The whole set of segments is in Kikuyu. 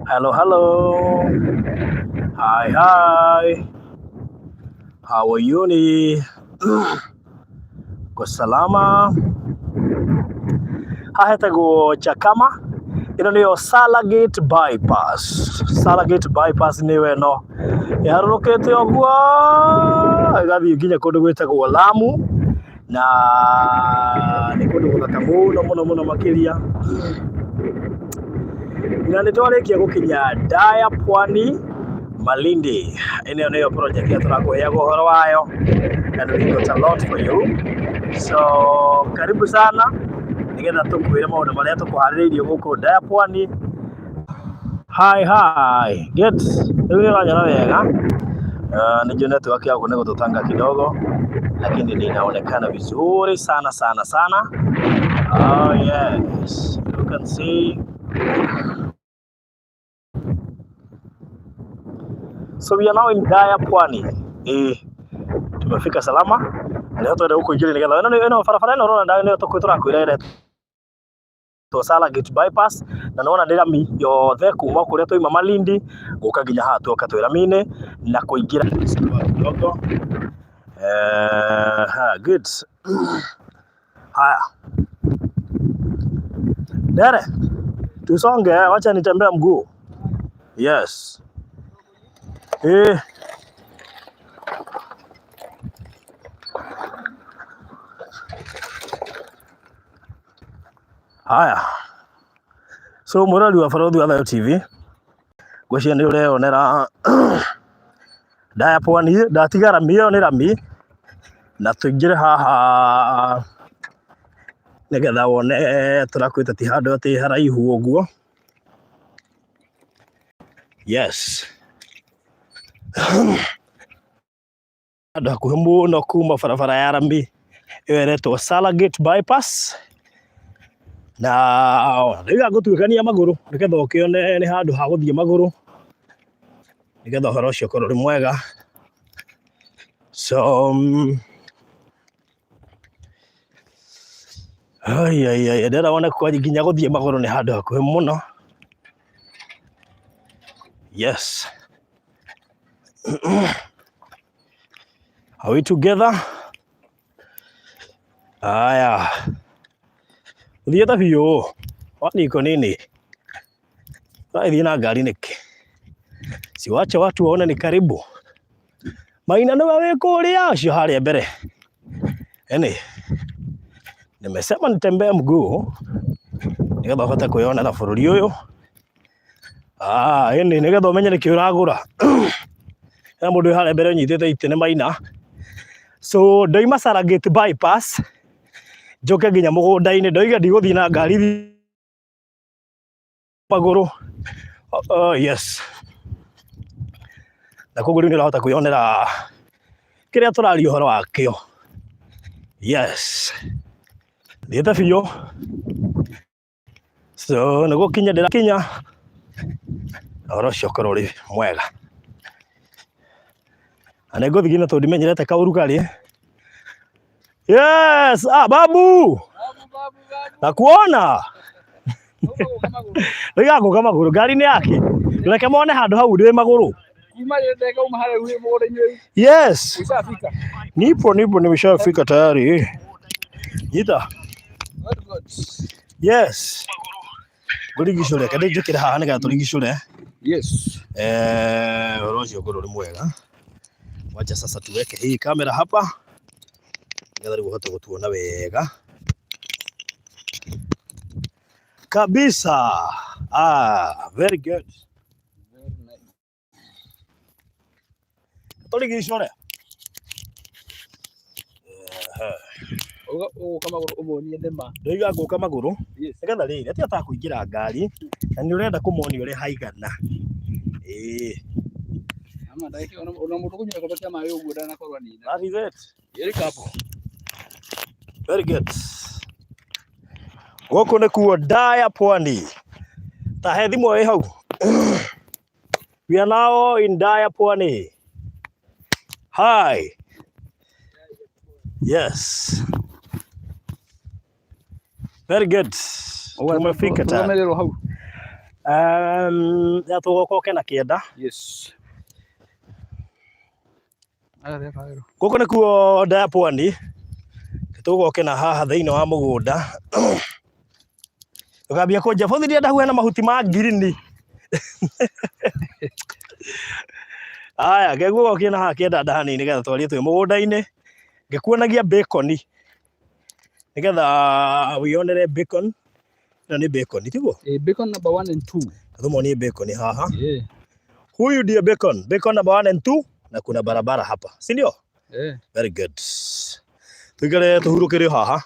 Hello, hello. Hi, hi. How are you ni? Kwa salama. Haha hetagwo Chakama. Ĩno nĩyo Salagate Bypass. Salagate Bypass nĩyo ĩno. Ĩharũrũkĩte ũguo ĩgathiĩ nginya kũndũ gwĩtagwo Lamu na nĩ kũndũ gũthaka mũno mũno mũno makĩria. Na nĩ twarĩkia gũkinya Daya Pwani Malindi. Ĩno nĩyo project ĩrĩa tũrakũheaga ũhoro wayo and we got a lot for you. So karibu sana nĩgetha tũkwĩre maũndũ marĩa tũkũharĩrĩirie gũkũ Daya Pwani. Hi hi, get rĩu nĩ ũranyona wega. Nijue network yako nĩ gũtũtanga kidogo lakini ninaonekana vizuri sana sana sana. Oh yes, you can see. So we are now in Daya Pwani. Eh, tumefika salama. Na nĩho twenda gũkũingĩria nĩgetha ĩno ĩno barabara ĩno ũrona nĩyo tũrakwĩra ĩretwo Salagate Bypass na nĩwona nĩ rami yothe kuma kũrĩa twauma Malindi gũka nginya haha tuoka twĩ rami-inĩ na kũingĩra kidogo. Ha, good. Haya. Dere, tusonge, wacha nitembea mguu. Yes. Eh. Haya. So mũrori wa Barũthi wa Thayũ TV, ngwĩciria nĩ ũreyonera ndaya pwani, ndatiga rami ĩyo nĩ rami, na tũingĩre haha nĩgetha wone tũrakwĩte ti handũ atĩ haraihu ũguo. Yes. Handũ hakuhĩ mũno kuma barabara ya rami ĩyo ĩretwo Salagate Bypass na rĩu ngũtuĩkania magũrũ nĩgetha ũkĩone nĩ handũ ha gũthiĩ magũrũ nĩgetha ũhoro ũcio ũkorwo ũrĩ mwega. So ai ai ai ndĩrenda wone kwa nginya gũthiĩ magũrũ nĩ handũ hakuhĩ mũno. Yes. Are we together? Aya. Ũthiĩte biũ. Kwani iko nini? Ũrathiĩ na ngari nĩkĩ? Siwache watu waone ni karibu. Maina nĩwe wĩ kũrĩa ũcio harĩa mbere. Yaani nimesema nitembee mguu nĩgetha ũhote kwĩyonera bũrũri ũyũ. Ah, ĩni nĩgetha ũmenye nĩkĩ ũragũra. Hena mũndũ wĩ harĩa mbere ũnyitĩte itĩ nĩ Maina. So ndoima Salagate Bypass njoke nginya mũgũnda-inĩ, ndoiga ndigũthiĩ na ngari magũrũ. Oh, yes. Na koguo rĩu nĩ ũrahota kwĩyonera kĩrĩa tũraria ũhoro wakĩo. Yes. Thiĩte biũ. So nĩ gũkinya ndĩrakinya, ũhoro ũcio ũkorwo ũrĩ mwega. Na nĩ ngũthiĩ nginya tondũ ndimenyerete kaũrugarĩ. Yes, ah, babu. Nakuona. Ndoiga ngũka magũrũ, ngari nĩ yake. Reke mone handũ hau ndĩ magũrũ. Kuma rĩrĩa ndekauma harĩa wĩ mũgũnda-inĩ rĩu, Yes. ushafika. Nipo nipo nimeshafika tayari. Nyita. Good, good. Yes. Ngũrigicũre, kende njũkĩre haha nĩgetha tũrigicũre. Yes. Eh, ũhoro ũcio ũkorwo ũrĩ mwega. Wacha sasa tuweke hii kamera hapa nĩgetha rĩu ũhote gũtuona wega kabisa. Ah, very good. Very nice. Tũrigicũre. Ũgũka magũrũ ũmonie nĩma. Ndoiga ngũka magũrũ Yes. nĩgetha rĩrĩ atia ũtakũingĩra ngari na nĩ ũrenda kũmonia ũrĩa haigana. Ĩĩ, Ama ndagĩka ona mũndũ kũnyua gĩkombe kĩa maĩ ũguo ndanakorwo anina. that is it. Ĩrĩ kapo. Very good. Gũkũ nĩkuo Ndaya Pwani. Ta he thimũ ĩ hau. We are now in Ndaya Pwani. Hi. Yes. Very good. Tumefika tayari. Tũrũgamĩrĩrwo hau. Ya tũgoka na kĩenda. Yes. Aya, reka wĩrwo. Gũkũ nĩkuo Ndaya Pwani, tũgoke na haha thĩinĩ wa mũgũnda. Tũkambia kwenja bũthi ndĩrenda huhe na mahuti ma ngirini. Aya, ngeguo gokie na haha kĩenda nda hanini nĩgetha twarie twĩ mũgũnda-inĩ. Ngĩkuonagia bacon nĩgetha wĩyonere bacon. Ĩno nĩ bacon, tiguo? Eh, bacon number 1 and 2. Tũmuonie bacon haha. Yeah. Huyu ndiye bacon. Bacon number 1 and 2 na kuna barabara hapa, si ndio? Eh. Very good. Tuikare tuhurukire haha.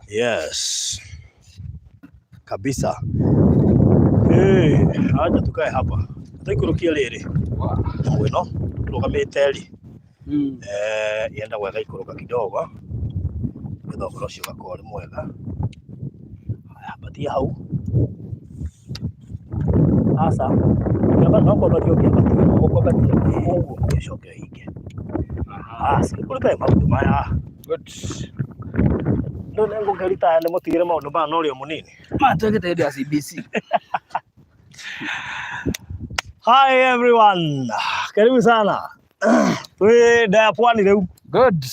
Yes. Kabisa. Hey, acha tukae hapa. Tuikurukia rĩrĩ. Wow. Nyamũ ĩno tũrũgamĩte rĩ. Mm. Eh, yendagwo ĩgaikũrũka kidogo. Nĩgetha ũhoro ũcio ũgakorwo ũrĩ mwega. Haya, ambatia hau. Aca. Ũngĩamba no kwambatia ũngĩambatia. Ũkwambatia. Ũguo ũcoke ũhinge. Basi, ũrute maũndũ maya. Good. Rĩu nĩ ngũkĩritaya nĩ mũtigĩre maũndũ maya na ũrĩ o mũnini. Ma twekete hĩndĩ ya CBC. Hi everyone. Karibu sana. Twĩ Ndaya Pwani rĩu. Good.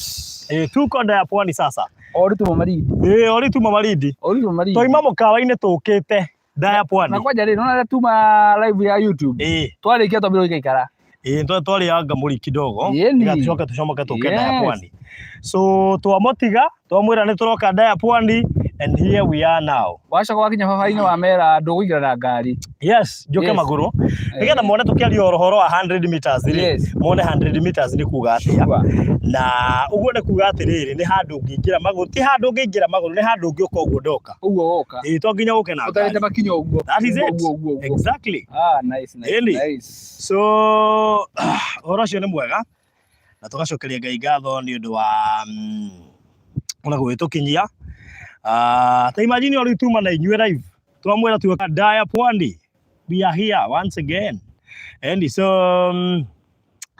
Eh, tuko Ndaya Pwani sasa. Ori tuma Malindi. Eh, ori tuma Malindi. Ori tuma Malindi. Twaima mũkawa-inĩ tũkĩte Ndaya Pwani. Na kwanja rĩ, nona rĩrĩa tuma live ya YouTube. Eh, Twarĩkia twambire gũikaikara. eh, twarĩanga mũri kidogo. Yeni. Nĩgetha tũcoke tũcomoke tũke Ndaya Yes. Pwani. So twamũtiga, twamwĩra nĩ tũroka Ndaya Pwani and here we are now. Wacoka wakinya barabara-inĩ wamera ndũgũingĩra na ngari. Yes, njũke Yes. magũrũ. Nĩgetha mone tũkĩaria ũhoro wa 100 meters rĩ. Yes. Mone 100 meters nĩ kuga atĩa. Sure. Na ũguo nĩ kuga atĩrĩrĩ, nĩ handũ ũngĩingĩra magũrũ, ti handũ ũngĩingĩra magũrũ, nĩ handũ ũngĩũka ũguo ndoka. Ũguo woka. Ĩĩ to nginya ũke na Ũtarĩte ngari. makinya ũguo. That is it. Ũguo ũguo ũguo. Exactly. Ah, nice, nice, Ĩni. nice. So ũhoro ũcio nĩ mwega na tũgacokeria Ngai ngatho nĩ ũndũ wa ona gũgĩtũkinyia. Ah, ta imagine o rĩu tuma na inyuĩ live twamwĩra tuoka Ndaya Pwani. We are here once again. And so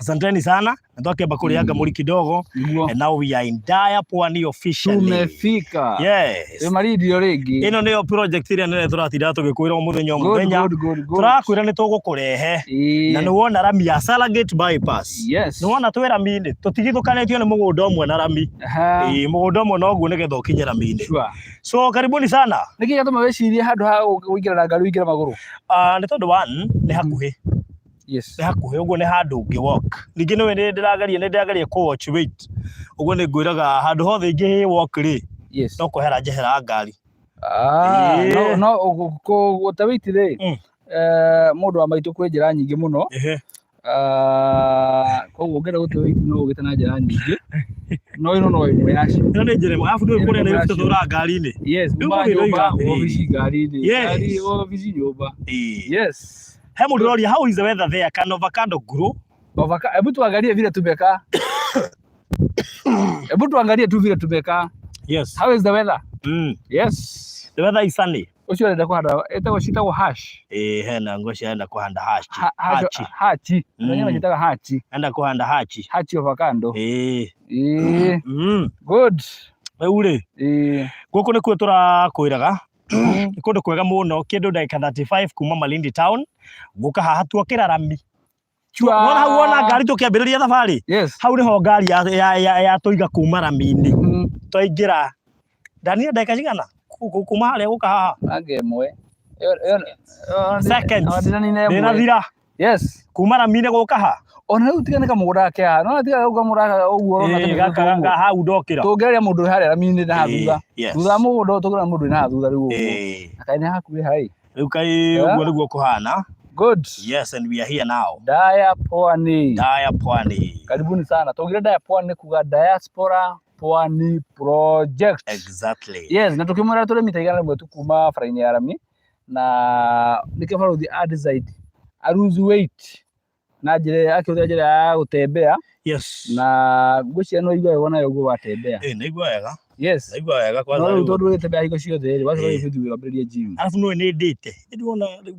asanteni sana na twakĩamba kũrĩanga mũri kidogo Nĩguo. and now we are in Ndaya Pwani officially. Tumefika. Yes. Twĩ Malindi o rĩngĩ. Ĩno nĩyo project ĩrĩa nene tũratinda tũgĩkwĩra o mũthenya o Good, mũthenya. good, good, good. Tũrakwĩra nĩ tũgũkũrehe Ĩĩ. na nĩ wona rami ya Salagate bypass. Yes. Nĩ wona twĩ rami-inĩ tũtigithũkanĩtio nĩ mũgũnda ũmwe na rami. Aha. Ĩĩ, mũgũnda ũmwe noguo nĩgetha ũkinye rami-inĩ. Sure. So karibuni sana. Nĩkĩ gĩatũma wĩcirie handũ ha kũingĩra na ngari ũingĩre magũrũ? Ah, nĩ tondũ one nĩ hakuhĩ. Yes. Nĩ hakuhĩ ũguo nĩ handũ ũngĩ walk. Ningĩ nĩũĩ nĩ ndĩrageria nĩ ndĩrageria kũ watch weight. Ũguo nĩ ngwĩraga handũ hothe ingĩ walk rĩ Yes. no kwehera njeheraga ngari. Ah, Ĩĩ. no no gũte weight rĩ, Mm. eh, mũndũ wa maitũ kwĩ njĩra nyingĩ mũno. Ehe. Ah, koguo ũngĩenda gũte weight no ũgĩte na njĩra nyingĩ. No ĩno no ĩmwe yacio. Ĩno nĩ njĩra ĩmwe. Arabu nĩũĩ Ĩno kũrĩa nĩ Nairobi ĩmwe yacio. tũtũraga ngari-inĩ. Yes, Rĩu uma mũndũ nyũmba, oiga atĩrĩrĩ. obici ngari-inĩ. Yes. Ngari, obici nyũmba. Ĩĩ. Yes. He mũndũ ũroria how is the weather there? Can avocado grow? Hebu tuangalie vile tumekaa. Hebu tuangalie tu vile tumekaa. Yes. How is the weather? Mm. Yes. The weather is sunny. Ũcio arenda kũhanda ĩtagwo citagwo hash. Eh, hena ngoci enda kũhanda hachi. Hachi. Hachi. Hachi. Mm. Wenyewe wanaitaga hachi. Enda kũhanda hachi. Hachi avocado. Eh. Ĩĩ. Mm. Good. Rĩu rĩ, Ĩĩ. gũkũ nĩkuo tũrakwĩraga nĩ kũndũ kwega mũno kĩndũ ndagĩka 35 kuma Malindi town gũka haha tuokĩra rami. Chua. Wona hau wona ngari tũkĩambĩrĩria thabarĩ Yes. hau nĩho ngari ya tũiga kuma rami-inĩ Mm. twaingĩra ndania ndagĩka cigana kuma harĩa gũka haha Anga ĩmwe. Ĩyo Seconds. Ndĩranina ĩmwe. ndĩnathira Yes. kuma rami-inĩ gũka ha Ona rĩu tiga nĩ kamũgũnda gake haha. No tiga rĩu kamũgũnda gaka ũguo ũrona Ĩĩ, ta gaka ũguo. gaka hau ndokĩra Tũngĩaria mũndũ wĩ harĩa rami-inĩ na haha Ĩĩ, thutha. yes. Thutha wa mũgũnda ũyũ tũngĩona mũndũ wĩ na haha thutha rĩu ũguo. Ĩĩ. Na kaĩ nĩ hakuhĩ hai. Rĩu kaĩ Yeah. ũguo nĩguo kũhana. Good. Yes, and we are here now. Ndaya Pwani. Ndaya Pwani. Karibuni sana. Tũngire Ndaya Pwani nĩ kuga Diaspora Pwani Project. Exactly. Yes, na tukimwĩra tũrĩ mita 100 tu kuma barabara-inĩ ya rami na nĩkĩo barũthi a decide a lose weight na njĩra akĩhũthĩra njĩra ya gũtembea Yes. na ngwĩciria no igua wega nayo ũguo watembea. Ĩĩ, naigua wega. Yes. Naigua wega No kwanza rĩu rĩu. tondũ ũgĩtembea hingo ciothe rĩ, wacoka Ĩĩ. gĩbindi wambĩrĩrie gym. Arabu nĩũĩ nĩ ndĩte. Nĩ ndĩrona rĩu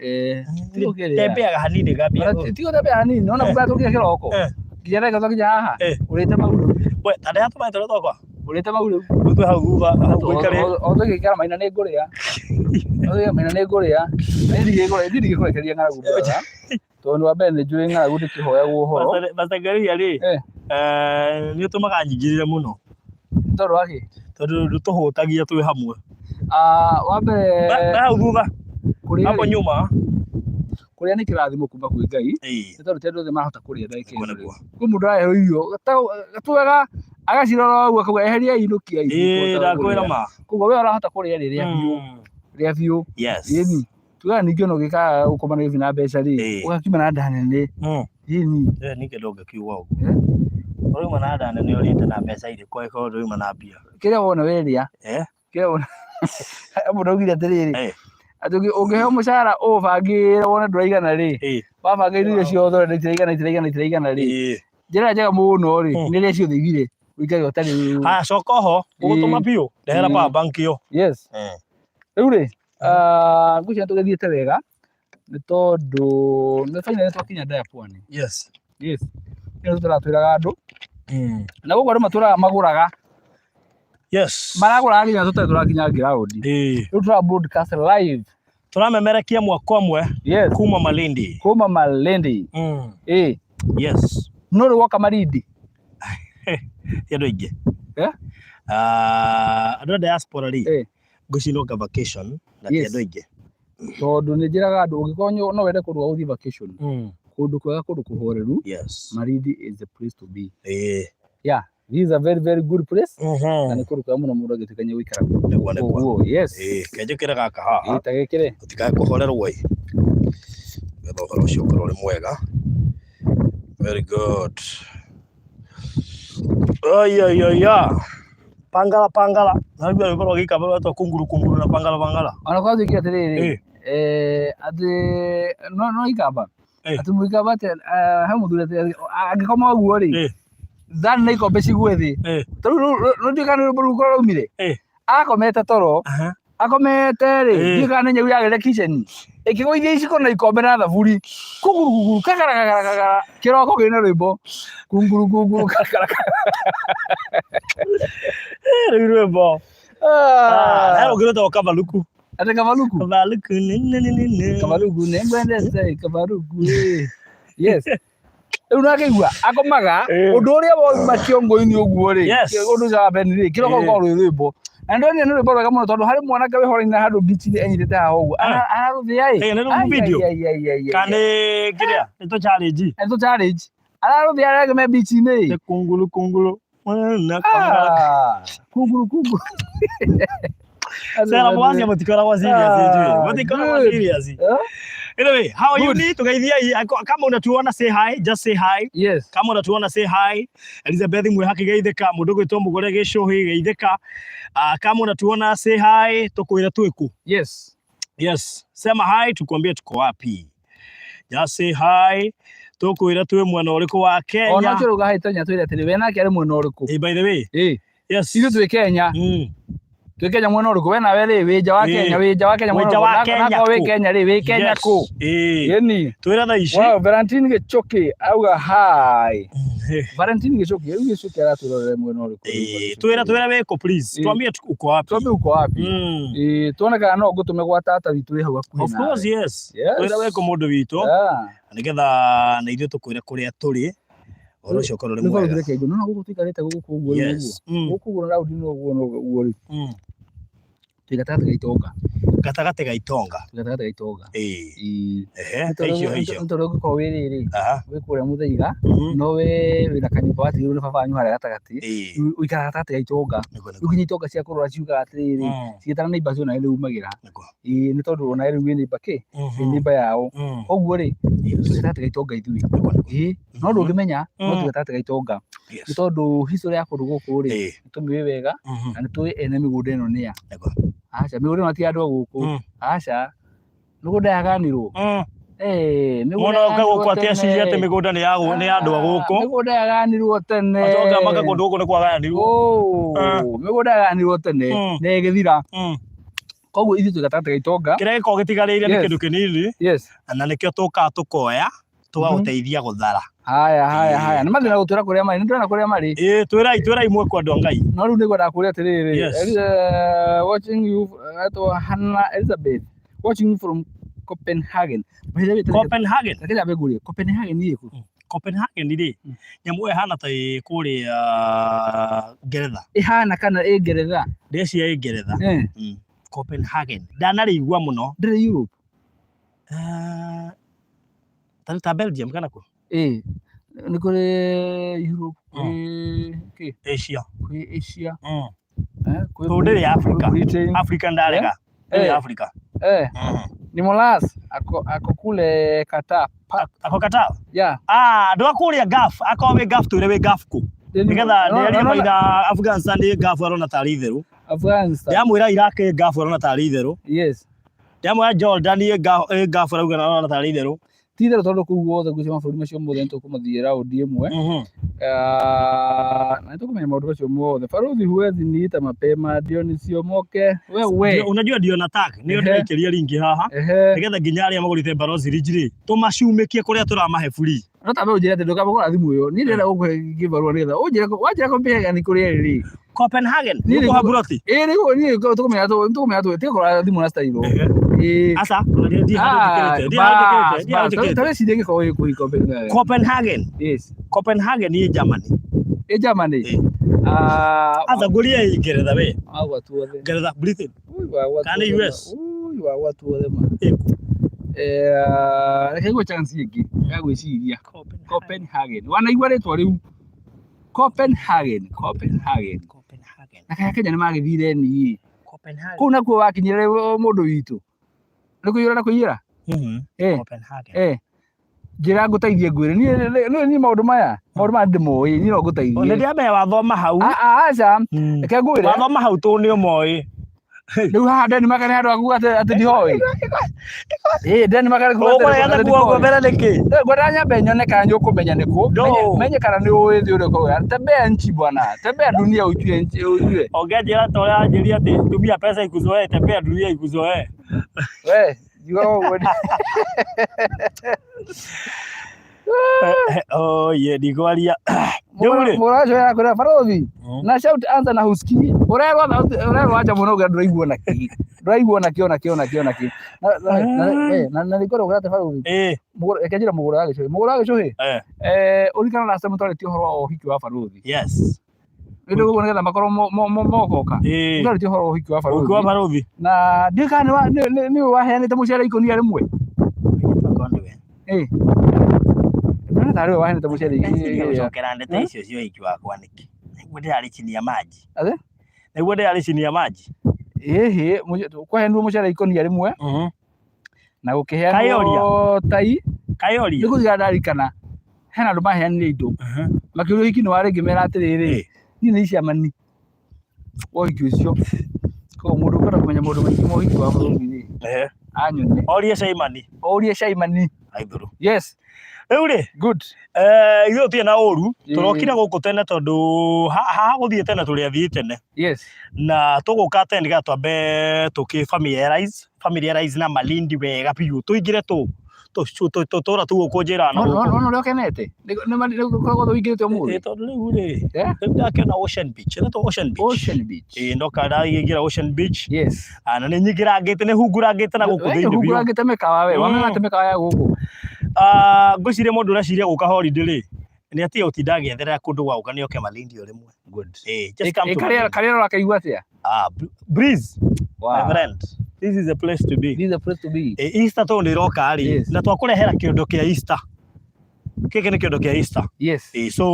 Eh, tiga ũkĩrĩa. tembeaga hanini ngambia. Ona ti gũtembea hanini, nona Eh. kuma tũkinya kĩroko. Eh. Nginya ndagĩka twakinya haha, Eh. ũrĩte magũrũ. We, ta ndeha tũmaĩ tũrĩa twakwa. Ũrĩte mau rĩu. Rĩu twĩ hau thutha hau ngũikarĩ. O tũgĩikara maina nĩ ngũrĩa. O tũgĩikara maina nĩ ngũrĩa. Niĩ ndigĩkũrekeria ng'aragu brother. Tondũ wa mbere nĩ njũĩ ng'aragu ndĩkĩhoyagwo ũhoro. Pastor Ngaruiya rĩ, nĩ ũtũmaga nyingĩrĩre mũno. Nĩ tondũ wa kĩ? Tondũ ndũtũhũtagia twĩ hamwe. Wa mbere Na hau thutha, kũrĩa hapo rĩ, nyuma. Kũrĩa nĩ kĩrathimo kuma kwĩ Ngai. Ĩĩ. Nĩ tondũ ti andũ othe marahota kũrĩa ndagĩka Nĩguo ĩno rĩ. nĩguo. Kwĩ mũndũ ũrarehwo irio gatuaga agacirora ũguo akauga eheriai inũkiai. Ĩĩ ndakwĩra ma. Koguo we ũrahota kũrĩa rĩ, rĩa biũ. Rĩa biũ. Yes. Ĩni. Tugaga ningĩ ona ũngĩkaga gũkoma Nairobi na mbeca rĩ, ũgakiuma na nda nene. Ĩni. Ĩĩ ningĩ ndũngĩkiuga ũguo. Ũrauma na nda nene ũrĩte na mbeca irĩkũ angĩkorwo ndũrauma na mbia? Kĩrĩa wona we rĩa. Eh? Kĩrĩa wona. Mũndũ augire atĩrĩrĩ, Eh. atĩ ũngĩheo mũcara ũũbangĩre wone ndũraigana rĩ, wabanga indo iria ciothe ũrenda itiraigana itiraigana itiraigana rĩ, njĩra ĩrĩa njega mũno rĩ, nĩ rĩa ciothe ithire, ũikare ũtarĩ. Haya coka oho, ũgũtũma biũ, ndehera power bank ĩyo. Yes. Rĩu rĩ, ngwĩciria tũgĩthiĩte wega nĩ tondũ nĩ finally twakinya nda ya pwani. Yes. Yes. Nĩ tũratwĩraga andũ. Na gũkũ andũ matũraga magũraga. Yes. Maragũraga nginya tũtarĩ tũrakinya ground. Rĩu tũra broadcast live. Tũramemerekia mwaka ũmwe. Yes. Kuma Malindi. Kuma Malindi. Ĩĩ. Yes. No rĩu woka Malindi. Ti andũ aingĩ. Eh? Andũ a diaspora rĩ, Eh. ngwĩciria no vacation na ti Yes. andũ aingĩ. Tondũ nĩ njĩraga andũ ũngĩkorwo no wende kũndũ gwa gũthiĩ vacation, kũndũ kwega, kũndũ kũhoreru, Yes. Malindi is the place to be. Ĩĩ. Yeah, this is a very very good place. Na nĩ kũndũ kwega mũno mũndũ angĩtuĩka nĩ gũikara kuo. Nĩguo nĩguo. Ũguo, yes. Ĩĩ, kenjũkĩre gaka haha. Ĩĩ, ta gĩkĩre. Ũtikae kũhorerwo ĩ. Nĩgetha ũhoro ũcio ũkorwo ũrĩ mwega. Very good. Oi oi oi ya. Pangala pangala. Najua rwĩmbo rwa gĩikamba rwetwo kunguru kunguru na pangala pangala. Ona kwa tuĩke atĩrĩrĩ, Eh. Atĩ no ikamba. Eh. Atĩ mũikamba atĩ he mũthuri atĩ angĩkoma ũguo rĩ, Eh. thani na ikombe cigwe thĩ. Eh. Ta rĩu rĩu ndiũĩ kana nĩ rwĩmbo rũu rũraumire. Eh. Akomete toro. Aha. Akomete rĩ, Eh. ndiũĩ kana nĩ nyau yagĩrĩre kitchen. Ĩkĩgũithia iciko na ikombe na thaburi. Kunguru kunguru kagara kagara kagara. Kĩroko kĩna rwĩmbo. Kunguru kunguru kagara kagara. Rĩu rwĩmbo. Ah. Na rũngĩ rwĩtagwo Kavaluku. Ate Kavaluku. Kavaluku ni ni ni ni ni. Kavaluku nĩngwendete Kavaluku. Eh. Yes. Rĩu nakĩigua akomaga Eh. ũndũ ũrĩa wauma kĩongo-inĩ ũguo rĩ, Yes. ũndũ ũcio wa Ben rĩ, kĩroko Eh. gũkorwo rwĩ rwĩmbo. Na ndonire nĩ rwĩmbo rwega mũno tondũ harĩ mwanake wĩ hora-inĩ handũ beach-inĩ enyitĩte haha ũguo. Ararũthĩa ĩ. Eh, nĩ rũu video? Ai, ai, ai, ai, ai, Kana nĩ kĩrĩa? Nĩ tũ challenge. Nĩ tũ challenge. Ararũthĩa arĩa angĩ me beach-inĩ ĩ. Nĩ kunguru kunguru. Na pangala. Ah, kunguru kunguru. Sera mwacia mũtikoragwo serious ithuĩ. Ah, Mũtikoragwo good. serious. Eh? Anyway, how are you Good. ni? Tugeithiai. Kama unatuona say hi, just say hi. Yes. Kama unatuona say hi. Elizabeth Mwihaki geithĩka, mũndũ ũgwĩtwo Mũgũre Gĩcũhĩ geithĩka. Kama unatuona say hi, tũkwĩre twĩ kũ. Yes. Yes, sema hi tukwambie tuko wapi. Just say hi, tũkwĩre twĩ mwena ũrĩkũ wa Kenya. Ona ũcio rauga hi Tonya twĩre atĩrĩ we nake arĩ mwena ũrĩkũ? Hey, by the way. Eh. Yes. Ithuĩ twĩ Kenya. Twĩ Kenya mwena ũrĩkũ? We nawe rĩ wĩ nja wa Ĩĩ. Kenya, wĩ nja wa Kenya Wĩ mwena nja wa ũrĩkũ? Kenya Nakorwo wĩ kũ? Kenya rĩ wĩ Kenya Yes. kũ? Ĩĩ. Ĩni. Twĩre thaa ici. Wow, Valentine Gĩchũkĩ auga hi. Valentine Gĩchũkĩ, rĩu Gĩchũkĩ aratwĩrorere mwena ũrĩkũ? Ĩĩ, twĩre twĩre wĩ kũ please. Ĩĩ. Tuambie uko wapi? Tuambie uko wapi? Ĩĩ, tuone kana no ngũtũme gwa tata witũ wĩ hau hakuhĩ Of nawe. course, yes. Yes. Twĩre wĩ kũ mũndũ witũ. Yeah. Nĩgetha na ithuĩ tũkwĩre kũrĩa tũrĩ. Ũhoro ũcio ũkorwo ũrĩ Nĩ mwega. barũthi reke njuge, nĩwona gũkũ tũikarĩte gũkũ ũguo rĩ, Yes. ũguo. Gũkũ ũguo raundi no ũguo no ũguo rĩ. Twĩ gatagatĩ ga itonga. Gatagatĩ ga itonga. Twĩ gatagatĩ ga itonga. Ĩĩ. Ĩĩ. Ehe, Nĩ tondũ haicio, haicio. nĩ tondũ ũngĩkorwo wĩ rĩrĩ, Aha. wĩ kũrĩa Mũthaiga, no we wĩna kanyũmba watigĩirwo nĩ baba wanyu harĩa gatagatĩ. Ĩĩ. Rĩu ũikaraga gatagatĩ ga itonga. Nĩguo, nĩguo. Rĩu nginya itonga cia kũrora ciugaga atĩrĩrĩ, cigĩtana neighbours onawe nĩ umagĩra. Nĩguo. Ĩĩ, nĩ tondũ onawe rĩu wĩ neighbour kĩ? Wĩ neighbour yao. Koguo rĩ, Yes. twĩ gatagatĩ ga itonga ithuĩ. Nĩguo, nĩguo. Ĩĩ, no ndũngĩmenya, no twĩ gatagatĩ ga itonga. Yes. Nĩ tondũ history ya kũndũ gũkũ rĩ, Ĩĩ. nĩ tũmĩũĩ wega, na nĩ tũĩ ene mĩgũnda ĩno nĩa. Nĩguo. Aca, mĩgũnda ĩno ti ya andũ a gũkũ. Aca, mĩgũnda yaganirwo. Eh, mĩgũnda Mũndũ oka yaganirwo gũkũ atĩ ecirie atĩ tene. mĩgũnda nĩ ya andũ a gũkũ. Mĩgũnda yaganirwo tene. Acoka maka kũndũ gũkũ nĩ kwagayanirwo. Oh, mĩgũnda yaganirwo tene na ĩgĩthira. Koguo ithuĩ twĩ gatagatĩ ga itonga. Kĩrĩa gĩkoragwo gĩtigarĩire nĩ Yes. kĩndũ kĩnini. Yes. Na nĩkĩo tũkaga tũkoya. Tũgagũteithia gũthara. Haya, haya, haya. Nĩ mathĩna gũtwĩra kũrĩa marĩ. Nĩ ndĩrona kũrĩa marĩ. Ĩĩ, twĩrai, twĩrai mwĩkũ andũ a Ngai. No rĩu nĩngwendaga kũũria atĩrĩrĩ. Yes. Watching you, etwo Hannah Elizabeth. Watching you from Copenhagen. By the way, Copenhagen. Reke nyambe ngũrie, Copenhagen ĩ kũ? Copenhagen rĩ, nyamũ ĩyo ĩhana ta ĩ kũrĩa Ngeretha. Ĩhana kana ĩ Ngeretha? Ndĩreciria ĩ Ngeretha. Eh. Copenhagen. Ndanarĩigua mũno. Ndĩrĩ Europe. Ta Belgium kana kũ? Ĩ, nĩ kũrĩ Europe, kwĩ kĩ? Asia. Kwĩ Asia. Eh, kwĩ Tondũ ndĩrĩ Africa. Britain. Africa ndarega. Ndĩrĩ Eh. Africa. Eh, ni Molas ako kule Qatar. Ako Qatar? Yeah. Ah, andũ a kũrĩa Gulf, akorwo wĩ Gulf twĩre wĩ Gulf kũ. Nĩgetha ndĩarie maitha Afghanistan nĩ Gulf arona tarĩ itherũ. Afghanistan. Ndĩramwĩra Iraq ĩ Gulf arona tarĩ itherũ. Yes. Ndĩramwĩra Jordan ĩ Gulf arauga arona tarĩ itherũ. Ti itherũ tondũ kũu guothe ngwĩciria mabũrũri macio mothe nĩ tũkũmathiĩ raũndi ĩmwe. Ah, na nĩ tũkũmenya maũndũ macio mothe. Barũthi huwezi niita mapema ndio nisiomoke. Wewe. Ndio, unajua ndio nataka nĩyo ndĩraikĩria ringi haha nĩgetha nginya arĩa magũrĩte Barozi Ridge rĩ tũmacumĩkie kũrĩa tũramahe free. No tambe ũnjĩre atĩ ndũkamba kũgũra thimũ ĩyo. Niĩ ndĩrenda gũkũhe kĩbarũa nĩgetha ũnjĩre wanjĩra Copenhagen kũrĩa ĩrĩ rĩ. Copenhagen Niĩ nĩ kũha buroti. Ĩĩ nĩguo niĩ tũkũmenya tũkũmenya tũtige kũgũra thimũ na style. Ĩĩ. Aca, ona ndiĩ handũ njĩkĩrĩte, ndiĩ handũ njĩkĩrĩte, ndiĩ handũ njĩkĩrĩte. Ta wĩcirie gĩkorwo gĩ kũu Copenhagen. Copenhagen. Yes. Copenhagen ĩ Germany. Ĩ Germany. Ĩĩ. Ah, Aca ngũria ĩ Ngeretha we. Agwa tuothe. Ngeretha, Britain. Ui, wagwa Kana tuothe ma. US. Ui, wagwa tuothe ma. Ĩ kũ? Eh, reke ngwe chance ĩngĩ ya gwĩciria. Copenhagen. Wanaigua rĩtwa rĩu? Copenhagen, Copenhagen. Copenhagen. Na kaya Kenya nĩ magĩthire niĩ. Copenhagen. Kũu nakuo wakinyire mũndũ witũ. Nĩ kũiyũra na kũiyĩra? Eh. Copenhagen. Eh. Njĩra ngũteithie ngwĩre. Niĩ niĩ maũndũ maya, maũndũ maya ndĩmoĩ, niĩ no ngũteithie. Nĩ ndĩramenya wathoma hau. Ah, ah, aca. Reke ngwĩre. Wathoma hau tũ nĩ ũmoĩ. Rĩu haha Denmark nĩ handũ hakuga atĩ ndihoĩ. Ĩĩ Denmark nĩ kuga atĩ Ũkũregana kuga ũguo mbere nĩkĩ? Ngwendaga nyambe nyone kana nĩ ũkũmenya nĩ kũ. No. Menye kana nĩ ũĩ thĩ ũrĩa ũkauga. Tembea nchi bwana. Tembea dunia ujue nchi ujue. Ũngĩanjĩra ta ũrĩa wanjĩrire atĩ tumia pesa ikuzoee, tembea dunia ikuzoee. We, njugaga ũguo. Oh, ye ndikwaria. Rĩu rĩ. Mũracio arakwĩra barothi na shout answer na husikii. Ũrerwo ũrerwo acha mũno ũga ndũraigua na kĩ. Ndũraigua na kĩ ona kĩ ona kĩ ona kĩ. Na na nĩngwenda gũkwĩra atĩ barothi. Ĩĩ. Reke njĩre mũgũrũ wa gĩcũhĩ. Mũgũrũ wa gĩcũhĩ. Eh. Eh, ũririkana last time twarĩtie ũhoro wa ũhiki wa barothi. Yes. Nĩ ũguo nĩgetha makorwo mogoka. Ĩĩ. Twarĩtie ũhoro wa ũhiki wa barothi. Ũhiki wa barothi. Na ndiũĩ kana nĩwe waheanĩte mũcere ikũnia rĩmwe. Ĩĩ. Ndĩrona tarĩ we waheanĩte mũcere Ndeciria gũcokera ndeto icio cia ũhiki wakwa nĩkĩ? Nĩguo ndĩrarĩ chini ya maji. Atĩ? Nĩguo ndĩrarĩ chini ya maji. Ĩhĩ, kwaheanirwo mũcere ikũnia rĩmwe na gũkĩheanwo tai. Kayoria. Nĩ kũririkana ndarikana hena andũ maheanire indo makĩũrio ũhiki nĩ wa rĩ ngĩmera atĩrĩrĩ niĩ nĩ icamani wa ũhiki ũcio. Koguo mũndũ ũkwenda kũmenya maũndũ maingĩ ma ũhiki wa bũrũri rĩ anyone. Orie Caimani. Orie Caimani. Aithũrũ. Yes. Rĩu rĩ Good. Ithuĩ tũtirĩ na ũru, tũrokire gũkũ tene tondũ haha gũthiĩ tene tũrĩ athii tene. Yes. Na tũgũka tene nĩgetha twambe tũkĩ familiarize, familiarize na Malindi wega biũ, tũingĩre tũ tũtũra tu gũkũ njĩra na gũkũ. Nĩwona ũrĩa ũkenete? Nĩ ũkoragwo ũingĩrĩte ũmũthĩ? Ĩĩ tondũ rĩu rĩ, rĩu ndakĩona Ocean Beach, ĩretwo Ocean Beach. Ocean Beach. Ĩĩ ndoka ndaingĩra Ocean Beach. Yes. Ah, na nĩ nyingĩrangĩte, nĩ hungurangĩte na gũkũ thĩinĩ biũ. Hungurangĩte mĩkawa we, wamenya atĩ mĩkawa ya gũkũ? Ah, ngwĩciria mũndũ ũreciria gũka holiday rĩ, nĩ atige gũtinda agĩetherera kũndũ gwa gũka nĩ oke Malindi o rĩmwe. Good. Ĩĩ, just come to Karĩera Malindi. karĩera ũrakaigua atĩa? Ah, breeze. Wow. My friend, this is a place to be. This is a place to be. Ĩ, Easter tondũ nĩ ĩroka rĩ, Yes. na twakũrehera kĩondo kĩa Easter. Gĩkĩ nĩ kĩondo kĩa Easter. Yes. Ĩ, so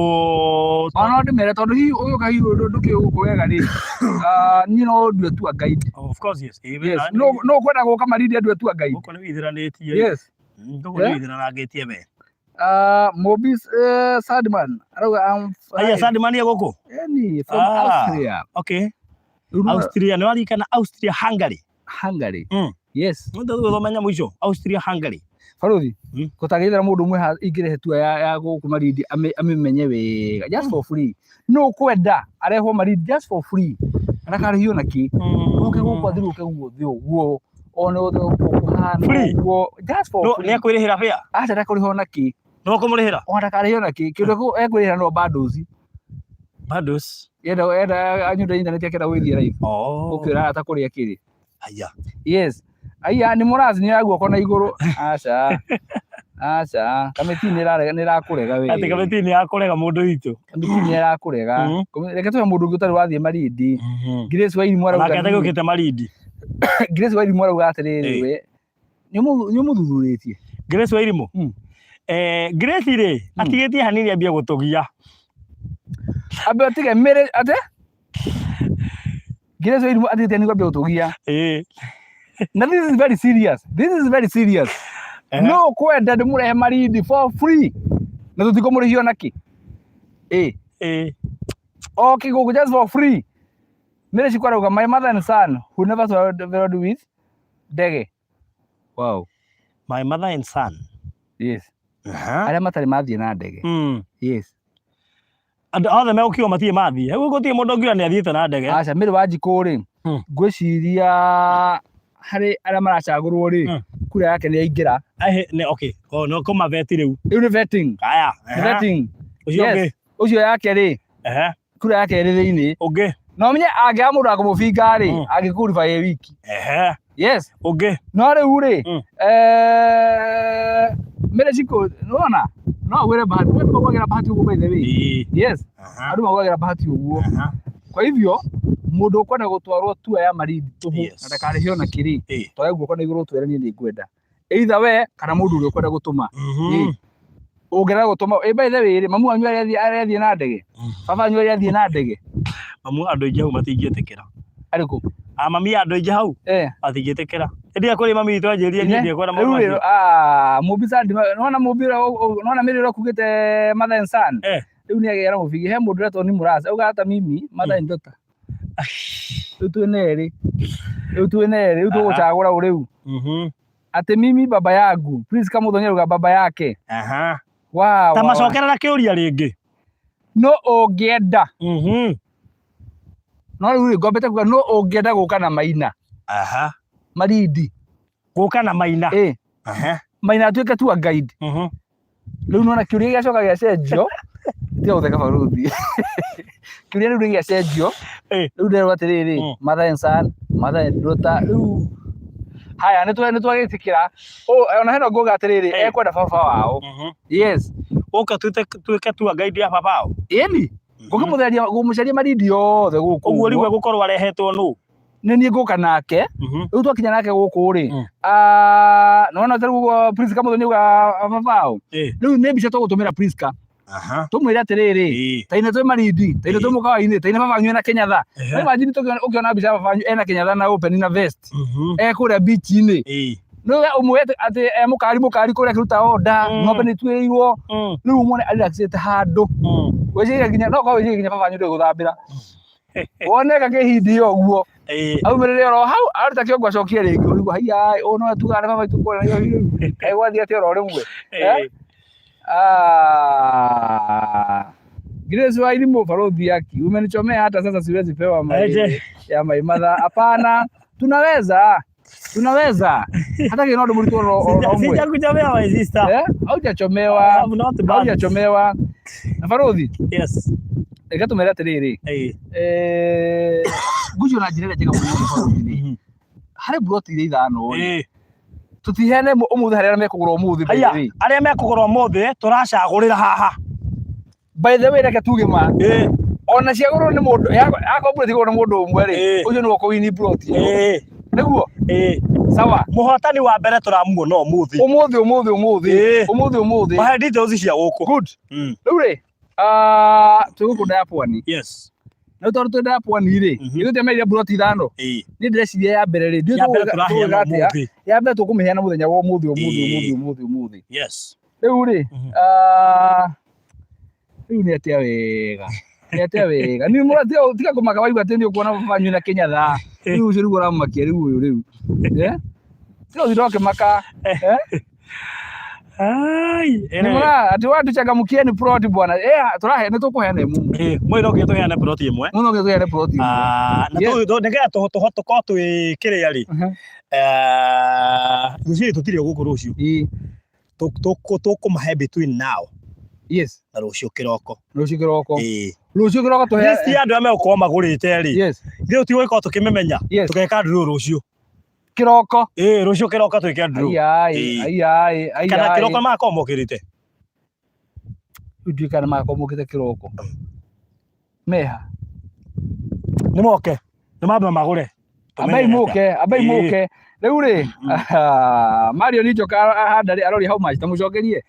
Ona no ndĩmere tondũ hihi ũgĩũka hihi ndũkĩũĩ gũkũ wega rĩ, ah, niĩ no ndue tour guide. Of course, yes. Ĩ, Yes. No no kwenda gũka Malindi ndue tour guide. Gũkũ nĩ wĩithĩranĩtie. Yes. Gũkũ nĩ wĩithĩranangĩtie we. Mobis Sadman arauga I'm Aya Sadman ya gũkũ? Eni from Ah, Austria. Okay. Austria nĩ waririkana Austria Hungary? Hungary. Yes. Nĩ tũgũthoma nyamũ icio Austria Hungary. Barothi, gũtangĩethera mũndũ ũmwe haha ingĩrehe tua ya gũkũ Malindi amĩmenye wega just for free. No kwenda arehwo Malindi just for free. Ndakarĩhio na kĩ. Oke gũkũ athiũrũrũke guothe ũguo. One ũguo kũhana Free? ũguo just for No free. nĩ akwĩrĩhĩra fare? Aca ndakũrĩha ona kĩ. No kũmũrĩhĩra. Ona ndakarĩhio na kĩ kĩndũ ekwĩrĩhĩra no bundles. Bundles. Enda enda anyuta internet akĩenda gwĩthiĩ live. Oh. Ũkĩra ta kũrĩa kĩrĩ. Haya. Yes. Aya nĩ mũrazi nĩ ya guoko na igũrũ. Aca. Aca. Kamĩtĩ nĩ ĩrarega nĩ ĩrakũrega we. Atĩ kamĩtĩ nĩ yakũrega mũndũ witũ. Kamĩtĩ nĩ ĩrakũrega. Reke tũhe mũndũ ũngĩ ũtarĩ wathiĩ Malindi. Grace Wairimu arauga. Onake ategũkĩte Malindi. Grace Wairimu arauga atĩrĩrĩ we nĩ ũmũthuthurĩtie. Grace Wairimu? Eh, Grace rĩ, atigĩtie hanini ambie gũtũgia. Ambe atige mĩrĩ atĩ Grace Wairimu atigĩtie hanini ambie gũtũgia. Ĩĩ. Na this is very serious. This is very serious. No kwenda ndĩmũrehe Malindi for free. Na tũtikũmũrĩhia ona kĩ. Ĩĩ. Ĩĩ. Okay, go just for free. Mary Shikwa arauga my mother and son who never traveled with ndege. Wow. My mother and son. Yes. Arĩa matarĩ mathiĩ na ndege. Yes. Andũ othe megũkiuga matirĩ mathiĩ. Hau gũtirĩ mũndũ ũngiuga nĩ athiĩte na ndege. Aca, Mary Wanjikũ rĩ, ngwĩciria harĩ arĩa maracagũrwo rĩ, kura yake nĩ yaingĩra. Ehe, nĩ okay. Oh, no kũma vet rĩu. Rĩu nĩ vetting. Aya. Nĩ vetting. Ũcio Yes. ũngĩ. Ũcio yake rĩ, Ehe. kura yake ĩrĩ thĩinĩ. Ũngĩ. Na ũmenye angĩaga mũndũ wa kũmũbinga rĩ, angĩkũriba ĩ wiki. Ehe. Yes. Ũngĩ. No rĩu rĩ, eh, Mary Shiko, nĩwona? No agwĩre bahati. Andũ magwagĩra bahati ũguo by the way. Yes. Andũ magwagĩra bahati ũguo. Kwa hivyo mũndũ ũkwenda gũtwarwo tour ya Malindi tũhũ na ndakarĩhio na kĩrĩ, tware guoko na igũrũ twĩre niĩ nĩ ngwenda. Either we kana mũndũ ũrĩa ũkwenda gũtũma. Ĩĩ. Ũngĩenda gũtũma, ĩ by the way rĩ, mamu wanyu arethiĩ na ndege? Baba wanyu arethiĩ na ndege? Mamu andũ aingĩ hau matingĩtĩkĩra. Arĩkũ? A mami andũ aingĩ hau matingĩtĩkĩra. Hĩndĩ ĩrĩa kũrĩ mami witũ anjĩrire niĩ ndikwenda Rĩu maũndũ rĩ, macio. ah, Mũmbi Sandi, nĩwona Mũmbi ũrĩa nĩwona Mary ũrĩa ũkugĩte mother and son? Rĩu nĩ agĩra mũbigi, he mũndũ ũretwo ni Mũrasa, auga hata mimi mother and daughter. Rĩu twĩna erĩ, rĩu twĩna erĩ, rĩu tũgũcagũra ũ rĩu? Atĩ mimi baba yangu, Priska Muthoni auga baba yake. Wow, Ta wow, wow. macokerera kĩũria rĩngĩ. No ũngĩenda. No rĩu rĩ, ngwambĩte kuga no ũngĩenda gũka na Maina. Malindi. Gũka na Maina. Ĩ. Maina atuĩke tour guide. Rĩu nĩwona kĩũria gĩacoka gĩacenjio. Tiga gũtheka baruthi. Kĩũria rĩu nĩ gĩacenjio. Rĩu nderwo atĩrĩrĩ, mother and son, mother and daughter, rĩu haya nĩ twagĩtĩkĩra. Ona hena ũngĩ uga atĩrĩrĩ, ekwenda baba wao. Yes. Ũka tuĩke tour guide ya baba wao. Ĩni. Ngũkĩmũtheria ngũmũcaria Malindi yothe gũkũ. Ũguo rĩu egũkorwo arehetwo nũ? Nĩ niĩ ngũka nake. Rĩu twakinya nake gũkũ rĩ, nĩwona ta rĩu ũguo Priska Muthoni auga baba wao. Rĩu nĩ mbica tũgũtũmĩra Priska. Tũmwĩre atĩrĩrĩ, ta ine twĩ Malindi, ta ine twĩ mũkawa-inĩ, ta ine baba wanyu ena Kenyatta. Rĩu imagine ũkĩona mbica ya baba wanyu ena Kenyatta na open na vest. E kũrĩa beach-inĩ. Nĩwe ũmwĩre atĩ e mũkari mũkari kũrĩa akĩruta order, ng'ombe nĩ ituĩrĩirwo. Rĩu ũmwone arelaxĩte handũ. Wĩcirie nginya no korwo wĩcirie nginya baba wanyu ndũĩ gũthambĩra. Wone gakĩhindia ũguo. Aumĩrĩre oro hau aruta kĩongo acokie rĩngĩ ũrigwo haiya ũyũ no tugaga nĩ baba witũ kũrĩa Nairobi rĩu. Kaĩ gwathiĩ atĩa oro rĩmwe. Ah. Grace Wairimu balozi yaki. Umenichomea hata sasa siwezi pewa mai ya my mother. Hapana, tunaweza. Tunaweza. Hata kino ndo mlikuwa ro ro Sija kuchomea my sister. Eh? Haujachomewa. I have not burned. Haujachomewa. Na barothi. Yes. Reke tumere atiriri. Eh, ngucio na njira ĩrĩa njega mũno barothi rĩ. Harĩ mburoti iria ithano rĩ. Tũtiheane ũmũthĩ harĩ arĩa mekũgũra ũmũthĩ by the Haya, way. arĩa mekũgũra ũmũthĩ tũracagũrĩra haha. By the way reke tuge ma. Ona ciagũrwo nĩ mũndũ, yakorwo mburoti igũrwo nĩ mũndũ ũmwe rĩ, ũcio nĩwe ũkũwini mburoti ĩyo. Nĩguo? Sawa. Mũhotani wa mbere tũramuona ũmũthĩ. Ũmũthĩ, ũmũthĩ, ũmũthĩ. Ũmũthĩ, ũmũthĩ. Mahe details cia gũkũ. Good. Rĩu rĩ, ah, twĩ gũkũ Ndaya Pwani. Yes. Na rĩu tondũ twĩ Ndaya Pwani rĩ, ithuĩ tũtiamerire mburoti ithano. Niĩ ndĩreciria ya mbere rĩ, ndiũĩ Ya mbere tũgwĩka tũraheana tũgwĩka atĩa. ũmũthĩ. Ya mbere tũkũmĩheana mũthenya wa ũmũthĩ, ũmũthĩ, ũmũthĩ, ũmũthĩ, ũmũthĩ. Yes. Rĩu rĩ, ah, rĩu nĩ atĩa wega? Nĩ atĩa wega? Nĩ mũra tiga kũmaka waigua atĩ nĩ ũkuona baba wanyu na Kenyatta. Rĩu ũcio rĩu ũramũmakia rĩu ũyũ rĩu. Eh? Tiga ũtinde ũkĩmaka. Eh? Ai, Nĩ mũra atĩ watuchangamkieni plot bwana. Eh, tũrahe nĩ tũkũheana ĩmwe. Eh, mwĩ no nginya tũheane plot ĩmwe. Mũno nginya tũheane plot ĩmwe. Ah, na nĩgetha tũkorwo twĩ kĩrĩa rĩ. Eh, rũciũ tũtirĩ gũkũ rũciũ. Tũkũmahe between now na rũciũ kĩroko. Rũciũ kĩroko. Ĩĩ. Rũciũ kĩroko tũhe. List ya andũ arĩa megũkorwo magũrĩte rĩ, Yes. ithuĩ tũtigũgĩkorwo tũkĩmĩmenya. Yes. Tũgeka draw rũciũ. Kĩroko. Ĩĩ, rũciũ kĩroko twĩke draw. Aiai, Ĩĩ. aiai, Kana aiai. kĩroko magakorwo mokĩrĩte. Rĩu ndiũĩ kana magakorwo mokĩte kĩroko. Meha. Nĩ moke. Nĩ mambe magũre. Ambai Tũmenye mũke, atĩa. ambai Ĩĩ. mũke. Rĩu rĩ, Mario nĩ njoka ahanda rĩ, aroria how much, tamũcokerie.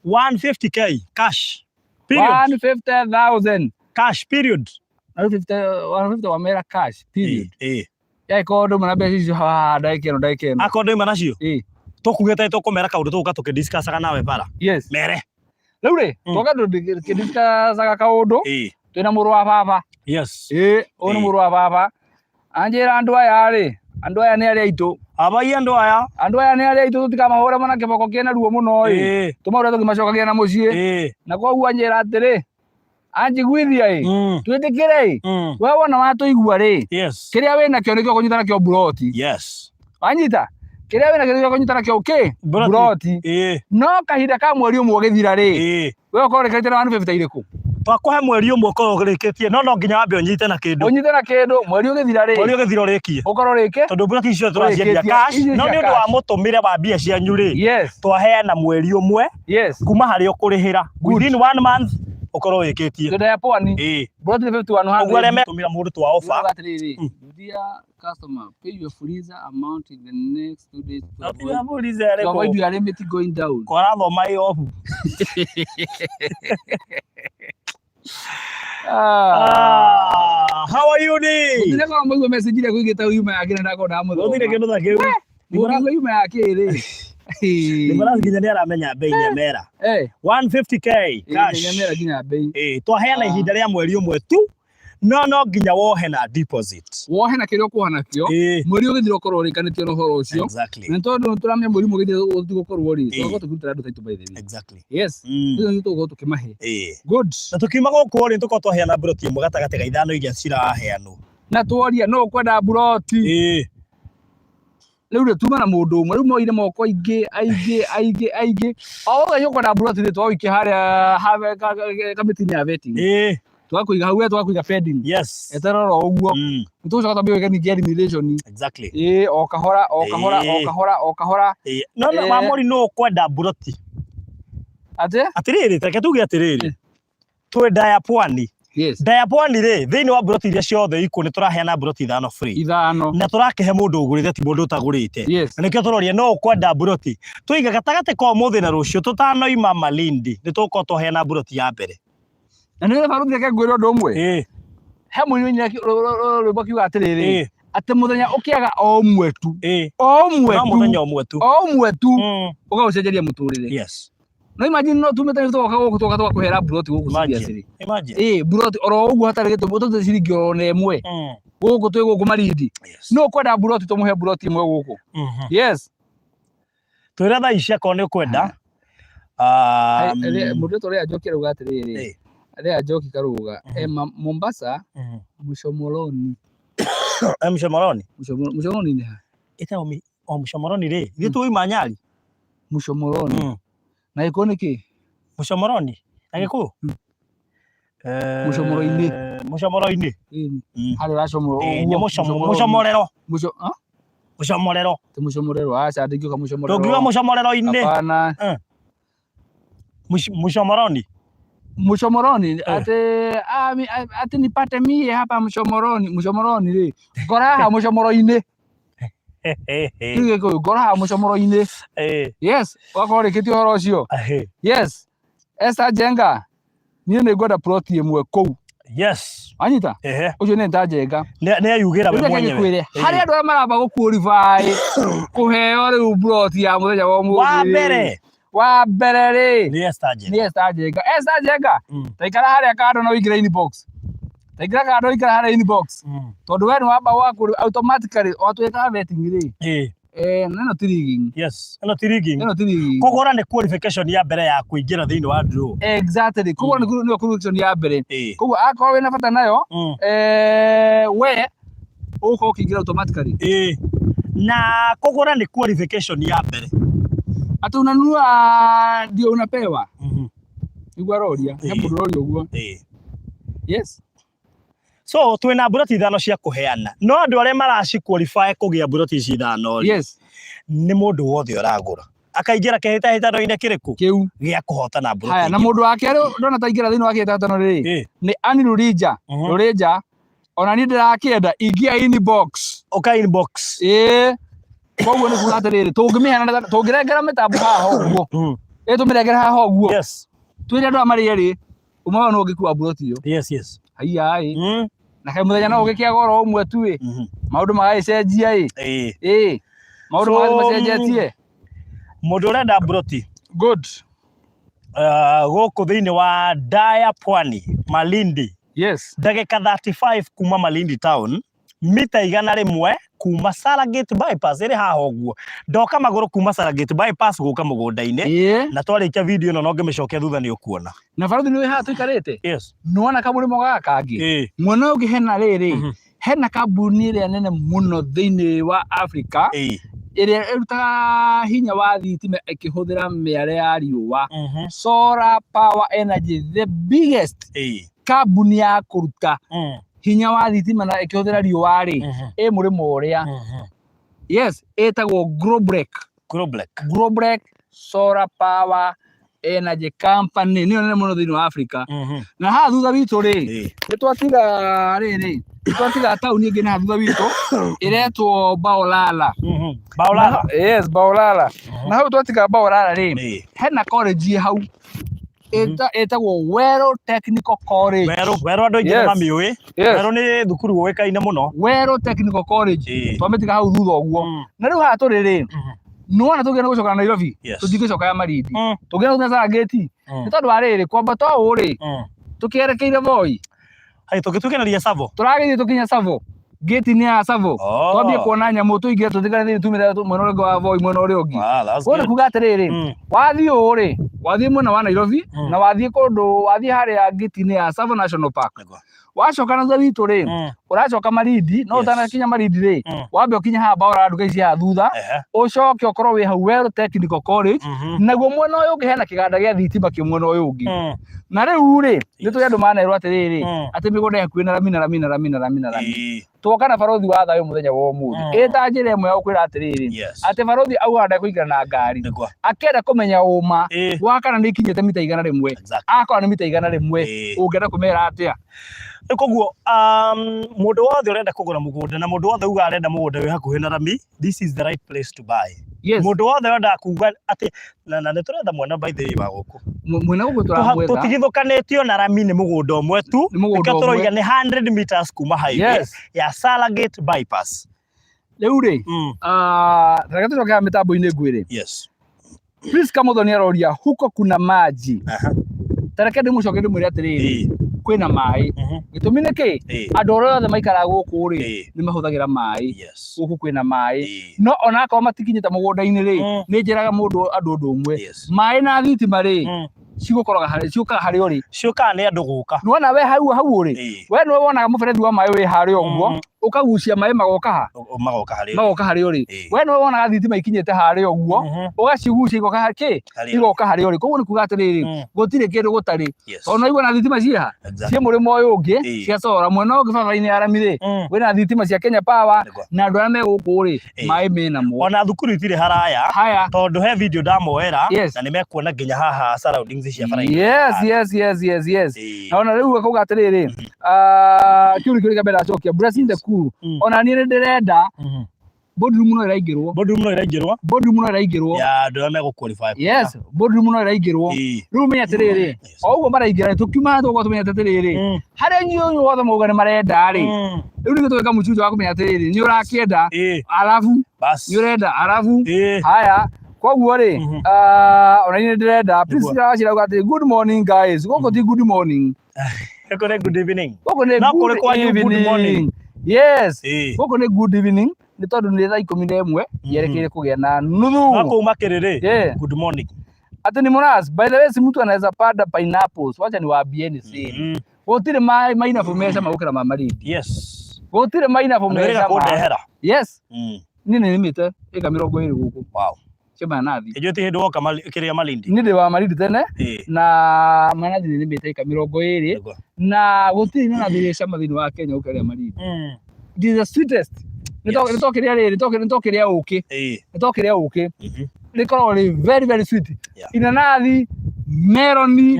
150K cash. Period. 150,000. Cash period. 150 150 wamera cash, period. Ĩĩ. Yagĩkorwo ndũma na mbeca icio haha ndagĩka ĩno ndagĩka ĩno. Akorwo ndũima nacio. Ĩĩ. Tũkugĩte tũkũmera kaũndũ tũgũka tũkĩdiscussaga nawe bara. Yes. Mere. Rĩu rĩ, twoka tũkĩdiscussaga kaũndũ, Ĩĩ. twĩna mũrũ wa baba. Yes. Ĩĩ, ũyũ nĩ Ĩĩ. mũrũ wa baba. Anjĩra andũ aya rĩ, andũ aya nĩ arĩa aitũ. Abai andũ aya. Andũ aya nĩ arĩa aitũ tũtikamahũre mana kĩboko kĩna ruo mũno ĩ. Ĩĩ. Tũmahũre tũkĩmacokagia na mũciĩ. Ĩĩ. Na koguo anjĩra atĩrĩ, anjiguithia ĩ, twĩtĩkĩre ĩ, we wona watũigua rĩ, Yes. kĩrĩa wĩ nakĩo nĩkĩo ũkũnyita nakĩo mburoti. Yes. Wanyita? Kĩrĩa wĩ nakĩo nĩkĩo ũkũnyita nakĩo kĩ? Mburoti. Mburoti. Ĩĩ. No kahinda ka mweri ũmwe ũgĩthira rĩ, Ĩĩ. we ũkorwo ũrĩkĩtie na 150 irĩkũ? Twakũhe mweri ũmwe ũkorwo ũrĩkĩtie no no nginya wambe ũnyite na kĩndũ. Ũnyite na kĩndũ, mweri ũgĩthira rĩ, Mweri ũgĩthira ũrĩkie. ũkorwo ũrĩkĩ? Tondũ mburoti icio tũraciendia Ũrĩkĩtie. cash Icio no cia nĩ ũndũ wa cash. mũtũmĩre wa mbia cianyu rĩ, Yes. twaheana mweri ũmwe Yes. kuma harĩa ũkũrĩhĩra. Good. Within one month ũkorwo wĩkĩtie. Twenda ya pwani. Ĩĩ. Mburoti nĩ 5100. Ũguo arĩa metũmĩra mũndũ twa offer. Ugaga atĩrĩrĩ, dear customer, pay your freezer amount in the next 2 days to avoid, Fuliza to avoid ĩrĩkũ? your limit going down. Kwarathoma ĩ off. Ah. Ah, how are you ni? Gũtirĩ korwo mũigue message iria kũigĩte yuma yake na ndakorwo ndamũthoma. Gũtirĩ kĩndũ ta kĩu. Mũngiuga yuma yake rĩ. Nicholas nginya nĩ aramenya bei Nyamera. Eh, 150K cash. Nyamera nginya bei. Eh, twaheana Ah. ihinda rĩa mweri ũmwe tu no no nginya wohe na deposit. Wohe na kĩrĩa ũkuoha nakĩo. Ĩĩ. Mweri ũgĩthira ũkorwo ũrĩkanĩtie na ũhoro ũcio. Exactly. Na tondũ nĩtũramenya mweri ũmwe ũgĩthira gũtigũkorwo rĩ, Ĩĩ. tũgakorwo tũkĩrutĩra andũ taitũ by the way. Exactly. Yes. Ũcio nĩguo tũgũkorwo tũkĩmahe. Ĩĩ. Good. Na tukiuma gũkũ rĩ tũkorwo twaheana mburoti ĩmwe gatagatĩ ga ithano iria ciraheanwo. Na tworia no ũkwenda mburoti. Ĩĩ. Rĩu rĩ tuma na mũndũ ũmwe rĩu moire moko aingĩ aingĩ aingĩ aingĩ o wothe ũkwenda mburoti rĩ twawĩikia harĩa kamĩtĩ-inĩ ya vetting. Ĩĩ. Twakũiga hau we twakũiga pending. Yes. Eterera oro ũguo. Nĩtũgũcoka twambie gwĩka ningĩ elimination. Exactly. Ĩĩ o kahora o kahora o Ĩĩ. kahora o kahora. Ĩĩ. No no Ĩĩ. Wamori no ũkwenda mburoti. Atĩ? Atĩrĩrĩ, reke tuge atĩrĩrĩ. Twĩ Ndaya Pwani. Yes. Ndaya Pwani rĩ, thĩinĩ wa mburoti iria ciothe ikuo nĩ tũraheana mburoti ithano free. Ithano. Na tũrakĩhe mũndũ ũgũrĩte ti mũndũ ũtagũrĩte. Yes. Na nĩkĩo tũroria no ũkwenda mburoti. Tũiga gatagatĩ ka ũmũthĩ na rũciũ tũtanoima Malindi nĩ tũgũkorwo twaheana mburoti ya mbere. Na nĩ barũthi reke ngwĩre ũndũ ũmwe. Ĩĩ. He mũini wainire rwĩmbo akiuga atĩrĩrĩ, Ĩĩ. atĩ mũthenya ũkĩaga o ũmwe tu. Ĩĩ. O ũmwe No tu. mũthenya ũmwe tu. O ũmwe tu ũgaũcenjeria mũtũrĩre. Yes. No imagine no tumĩte nĩ tũgoka gũkũ tũgoka tũgakũhera mburoti gũkũ Imagine. seriously. Imagine. Ĩĩ mburoti oro ũguo hatarĩ gĩtũmi ũtũte ciringi oro na ĩmwe. Gũkũ twĩ gũkũ Malindi. Yes. No ũkwenda mburoti tũmũhe mburoti ĩmwe gũkũ. Yes. Twĩre thaa ici akorwo nĩ ũkwenda. Mũndũ ũyũ Lea Njoki arauga atĩrĩrĩ. Ĩĩ. Lea Njoki Karũga. Ema Mombasa Mshomoroni. Mshomoroni. Mshomoroni nĩ ha? Ĩtagwo o Mshomoroni rĩ. Ithuĩ tuuma Nyali. Mshomoroni. Na gĩkũyũ nĩ kĩ? Mshomoroni. Na gĩkũyũ? Mũcomoro-inĩ. Mũcomoro-inĩ. Ĩni. Harĩa ũracomora Ĩĩ, ũguo. nĩ mũcomorero. Mũco ah? Mũcomorero. Ti mũcomorero. Aca ndingiuga mũcomorero. Ndũngiuga mũcomorero-inĩ. Hapana. Mshomoroni. Mshomoroni ati ati nipate mie hapa mshomoroni. Mshomoroni rĩ. Ngora haha mũcomoro-inĩ. Kĩu gĩkũyũ ngora haha mũcomoro-inĩ. Yes, wakorwo ũrĩkĩtie ũhoro ũcio. Yes. Esther Njenga. Niĩ nĩ ngwenda ploti ĩmwe kũu. Yes. Wanyita? Ehe. Ũcio nĩ Esther Njenga. Nĩ eyugĩra we Rĩu reke mwenyewe. ngĩkwĩre, harĩ andũ arĩa maramba gũ qualify kũheo rĩu ploti ya mũthenya wa ũmũthĩ Wa rĩ. mbere. Wa mbere rĩ. Nĩ Esther Njenga. Nĩ Esther Njenga. Esther Njenga. Ta ikara harĩa kando na ũingĩre inbox. Ta ikara kando ũikare harĩa inbox. Tondũ we nĩ wamba wa automatically watwĩka vetting rĩ. Ĩĩ. Na ĩno ti rigging. Yes. Ĩno ti rigging. Ĩno ti rigging. Kũgũra nĩ qualification ya mbere ya kũingĩra thĩinĩ wa draw. Exactly. Koguo nĩyo qualification ya mbere. Ĩĩ. Koguo akorwo wĩna bata nayo, we ũgũkorwo ũkĩingĩra automatically. Ĩĩ. Na kũgũra nĩ qualification ya mbere. Atĩ unanunua ndio unapewa. Nĩguo aroria. He mũndũ ũroria ũguo. Yes. So twĩna mburoti ithano cia kũheana, no andũ arĩa maraci qualify kũgĩa mburoti ici ithano rĩ, nĩ mũndũ wothe ũragũra akaingĩra kĩhĩtahĩtano-inĩ kĩrĩkũ Kĩu. Gĩa kũhotana mburoti Haya, na ingĩ. Mũndũ wa kerĩ ndona ta ingĩra thĩinĩ wa kĩhĩtahĩtano rĩ, nĩ Annie Rũrinja. Rũrinja, ona niĩ ndĩrakĩenda, ingia inbox. Ũka inbox. Ĩĩ. Koguo nĩ kuga atĩrĩrĩ, tũngĩmĩheana, tũngĩrengera mĩtambo haha ũguo, ĩ tũmĩrengere haha ũguo, twĩre andũ aya marĩ erĩ, ũmwe wao nĩwe ũngĩkua mburoti ĩyo. Haiya ĩ. Na kaĩ mũthenya no ũgĩkĩaga oro ũmwe tu ĩ, maũndũ magagĩcenjia ĩ. Ĩ maũndũ So, magathiĩ macenjetie. Mũndũ ũrenda mburoti gũkũ thĩinĩ wa Daya Pwani, Malindi, ndagĩka 35 kuma Malindi town, mita 100 kuma Saragate bypass ĩrĩ haha ũguo. Ndoka magũrũ kuma Saragate bypass gũka mũgũnda-inĩ, na twarĩkia video ĩno no ngĩmĩcokia thutha nĩ ũkuona. Na barothi nĩ wĩ haha tũikarĩte, nĩwona kamũrĩmo gaka kangĩ, mwena ũyũ ũngĩ hena rĩrĩ, hena kambuni ĩrĩa nene mũno thĩinĩ wa Africa, ĩrĩa ĩrutaga hinya wa thitima ĩkĩhũthĩra mĩare ya riũa, solar power energy, the biggest kambuni ya kũruta hinya wa thitima na ĩkĩhũthĩra riũa rĩ, ĩ mũrĩmo ũrĩa. Yes, ĩtagwo Globeleq. Globeleq. Globeleq Solar Power Energy Company nĩyo nene mũno thĩinĩ wa Africa. Na haha thutha witũ rĩ, nĩ twatiga rĩrĩ, nĩ twatiga taũni ĩngĩ na haha thutha witũ ĩretwo Baolala. Baolala. Yes, Baolala. Na hau twatiga Baolala rĩ, hena college ĩ hau ĩtagwo Wero Technical College. Weru, Weru andũ aingĩ nĩ mamiũĩ. Weru nĩ thukuru ũĩkaine mũno. Wero Technical College. Twamĩtiga hau thutha ũguo. Na rĩu haha tũrĩ rĩ, nĩwona tũngĩenda gũcoka Nairobi, tũtingĩcoka ya Malindi, tũngĩenda gũthiĩ Serengeti, nĩ tondũ wa rĩrĩ, kwambata ũũ rĩ, tũkĩerekeire Voi. Hai, tũgĩtuĩkanĩria Tsavo. Tũragĩthiĩ tũkinya Tsavo, gate-inĩ ya Tsavo, twambie kuona nyamũ, tũingĩre tũtigane thĩinĩ tumĩre mwena ũrĩa ũngĩ wa Voi, mwena ũrĩa ũngĩ. Ah, that's Koguo nĩ good. kuga atĩrĩrĩ, wathiĩ ũũ rĩ, wathiĩ mwena wa Nairobi, na wathiĩ kũndũ, wathiĩ harĩa gate-inĩ ya Tsavo National Park. Wacoka na thutha witũ rĩ, ũracoka Malindi, no ũtanakinya Malindi rĩ, wambe ũkinye haha Mbaũra nduka ici haha thutha, ũcoke ũkorwo wĩ hau Weru Technical College, naguo mwena ũyũ ũngĩ hena kĩganda gĩa thitima kĩ mwena ũyũ ũngĩ. Na rĩu rĩ, nĩ tũrĩ andũ manerwo atĩrĩrĩ, atĩ mĩgũnda ĩ hakuhĩ na rami na rami na rami na rami na rami. Twoka na barothi wa thayũ mũthenya wa ũmũthĩ, ĩ ta njĩra ĩmwe ya gũkwĩra atĩrĩrĩ, atĩ barothi augaga ndekũingĩra na ngari, akĩenda kũmenya ũma wa kana nĩ ikinyĩte mita 100, akora nĩ mita 100, ũngĩenda kũmera atĩa? Rĩu koguo mũndũ wothe ũrenda kũgũra mũgũnda na mũndũ wothe uga arenda mũgũnda wĩ hakuhĩ na rami, this is the right place to buy. Mũndũ wothe wendaga kuga atĩ na nĩ tũretha mwena by the way wa gũkũ. Mwena gũkũ tũramwetha. Tũtigithũkanĩtio na rami, nĩ mũgũnda ũmwe tu. Nĩ mũgũnda Nĩkĩo ũmwe. tũroiga nĩ 100 meters kuma highway ya Salagate bypass. Rĩu rĩ, reke tũcoke haha mĩtambo-inĩ ngwĩre. Priska Muthoni aroria, huko kuna maji? Ta reke ndĩmũcoke ndĩmwĩre atĩrĩrĩ, kwĩna maĩ. Gĩtũmi nĩ kĩ? Andũ arĩa othe maikaraga gũkũ rĩ, nĩ mahũthagĩra maĩ. Gũkũ kwĩna maĩ, no onakorwo matikinyĩte mũgũnda-inĩ rĩ, nĩ njĩraga mũndũ andũ ũndũ ũmwe, maĩ na thitima rĩ, cigũkoraga harĩ, ciũkaga harĩa ũrĩ. Ciũkaga nĩ andũ gũka. Nĩwona we hau hau ũrĩ, we nĩwe wonaga mũberethi wa maĩ wĩ harĩa ũguo, ũkagucia maĩ magoka ha? Magoka harĩa ũrĩ. Magoka harĩa ũrĩ. We nĩwe wonaga thitima ikinyĩte harĩa ũguo, ũgacigucia igoka kĩ? Harĩa ũrĩ. Igoka harĩa ũrĩ. Koguo nĩ kuga atĩrĩrĩ, gũtirĩ kĩndũ gũtarĩ. Tondũ naigua na thitima ciĩ ha? Ciĩ mũrĩmo ũyũ ũngĩ, cia solar. Mwena ũyũ ũngĩ barabara-inĩ ya rami rĩ, kwĩna thitima cia Kenya Power, na andũ arĩa me gũkũ rĩ, maĩ menamo. Ona thukuru itirĩ haraya. Haya. Tondũ he video ndamoera, na nĩ mekuona nginya haha surroundings cia bara-inĩ. Yes. Na ona rĩu akauga atĩrĩrĩ, ah, kĩu nĩkĩo kĩrĩa ndacokia. Blessing the cool. Ona niĩ nĩ ndĩrenda boardroom no ĩraingĩrwo. Boardroom no ĩraingĩrwo. Boardroom no ĩraingĩrwo. Ya andũ arĩa megũ qualify. Yes, boardroom no ĩraingĩrwo. Rĩu menya atĩrĩrĩ, o ũguo maraingĩra tũkiuma haha tũgũkorwo tũmenyete atĩrĩrĩ, harĩa inyuĩ othe mauga nĩ marenda rĩ, rĩu nĩguo tũgeka mũchujo wa kũmenya atĩrĩrĩ, nĩ ũrakĩenda, arabu Bas. nĩ ũrenda, arabu haya. Koguo rĩ, ah, ona niĩ nĩ ndĩrenda. Priscilla Wachira auga atĩ good morning guys. Gũkũ ti good morning. Gũkũ nĩ good evening. Gũkũ nĩ No kũrĩ good kwanyu good morning. evening. Yes. Gũkũ nĩ good evening nĩ tondũ nĩ thaa 11 yerekeire kũgĩa na No nuthu. kũu makĩrĩrĩ. Good morning. Ati ni Muras, by the way, si mtu anaweza panda pineapples. Wacha niwaambieni siri. Gũtirĩ maĩ mainabu me cama gũkĩra ma Malindi. Gũtirĩ mainabu Nĩ me wĩrĩga cama. kũndehera. Yes. Niĩ nĩ nĩmĩte ĩka 20 gũkũ. Kĩa mananathi. Ĩnjũ ti hĩndĩ woka kĩrĩa Malindi. Niĩ ndĩ wa Malindi tene. Ĩĩ. Na mananathi nĩ nĩmĩte ĩka 20. Nĩguo. Na gũtirĩ inanathi rĩ cama thĩinĩ wa Kenya gũkĩra rĩa Malindi. It is the sweetest. Nĩ tokĩrĩa rĩrĩ, nĩ tokĩrĩa ũkĩ. Nĩ tokĩrĩa ũkĩ. Rĩkoragwo rĩ very very sweet. Inanathi, meroni,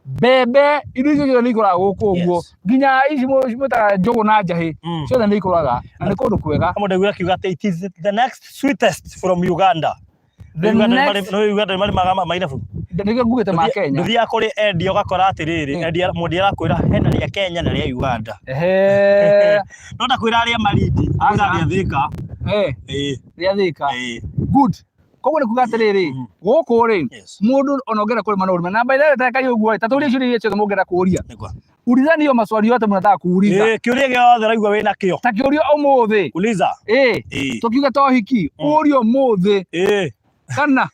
mbembe, indo icio ciothe nĩ ikũraga gũkũ ũguo. Nginya ici mwĩtaga njũgũ na njahĩ, ciothe nĩ ikũraga na nĩ kũndũ kwega. Mũndũ aiguire akiuga atĩ it is the next sweetest from Uganda. The Uganda next no Uganda nĩ marĩmaga mainabu. Nĩkĩo ngugĩte ma Kenya. Ndũthiaga kũrĩ endia ũgakora atĩrĩrĩ, endia mwendia arakwĩra hena rĩa Kenya na rĩa Uganda. Ehe. No ndakwĩra rĩa Malindi, akwĩra rĩa Thika. Eh, rĩa Thika. Good. Koguo nĩ kuga atĩrĩrĩ, gũkũ rĩ, mũndũ ona ũngĩenda kũrĩma no ũrĩme. Na by the way ta kai ũguo rĩ, ta tũrie ciũria iria ciothe mũngĩenda kũria. Nĩguo. Ulizani hiyo maswali yote mnataka kuuliza. Ĩĩ, kĩũria gĩothe ũraigua wĩna kĩo. Ta kĩũria ũmũthĩ. Uliza. Ĩĩ. Tũkiuga to ũhiki, ũrie ũmũthĩ. Kana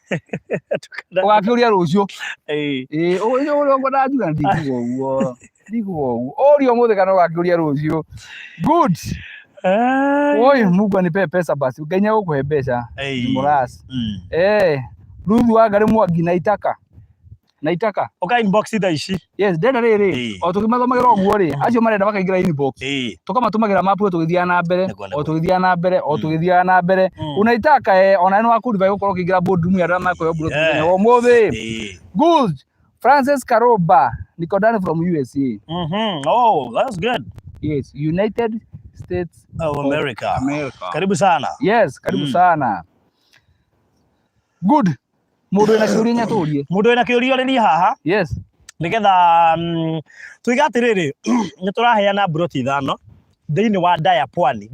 ũgakĩũria rũciũ. Ĩĩ, ũrĩa ũkwenda njuga ndikuga ũguo. Ndikuga ũguo. Ũrie ũmũthĩ kana ũgakĩũria rũciũ. Good. Oi, Mungu anipe pesa basi. Ngai nĩegũkũhe mbeca. Ĩĩ. Mũras. Ruth Wangari Mwangi naitaka. Naitaka. Ũka inbox thaa ici. Yes, ndenda rĩrĩ, o tũkĩmathomagĩra ũguo rĩ, acio marenda makaingĩra inbox. Tũkamatũmagĩra mapu o tũgĩthiaga na mbere, o tũgĩthiaga na mbere, o tũgĩthiaga na mbere. Unaitaka eh, ona nĩ wakurivai gũkorwo ũkĩingĩra boardroom ya arĩa makwĩheo mburoti mũthenya wa ũmũthĩ. Good. Francis Karoba, niko ndani from USA. Oh, that's good. Yes, United States of America. America. Karibu sana. Yes, karibu sana. Good. Mũndũ wĩna kĩũria nĩatũrie. Mũndũ wĩna kĩũria ũrĩrie haha. Yes. Nĩgetha tuiga atĩrĩrĩ, nĩ tũraheana mburoti 5 thĩinĩ wa Daya Pwani.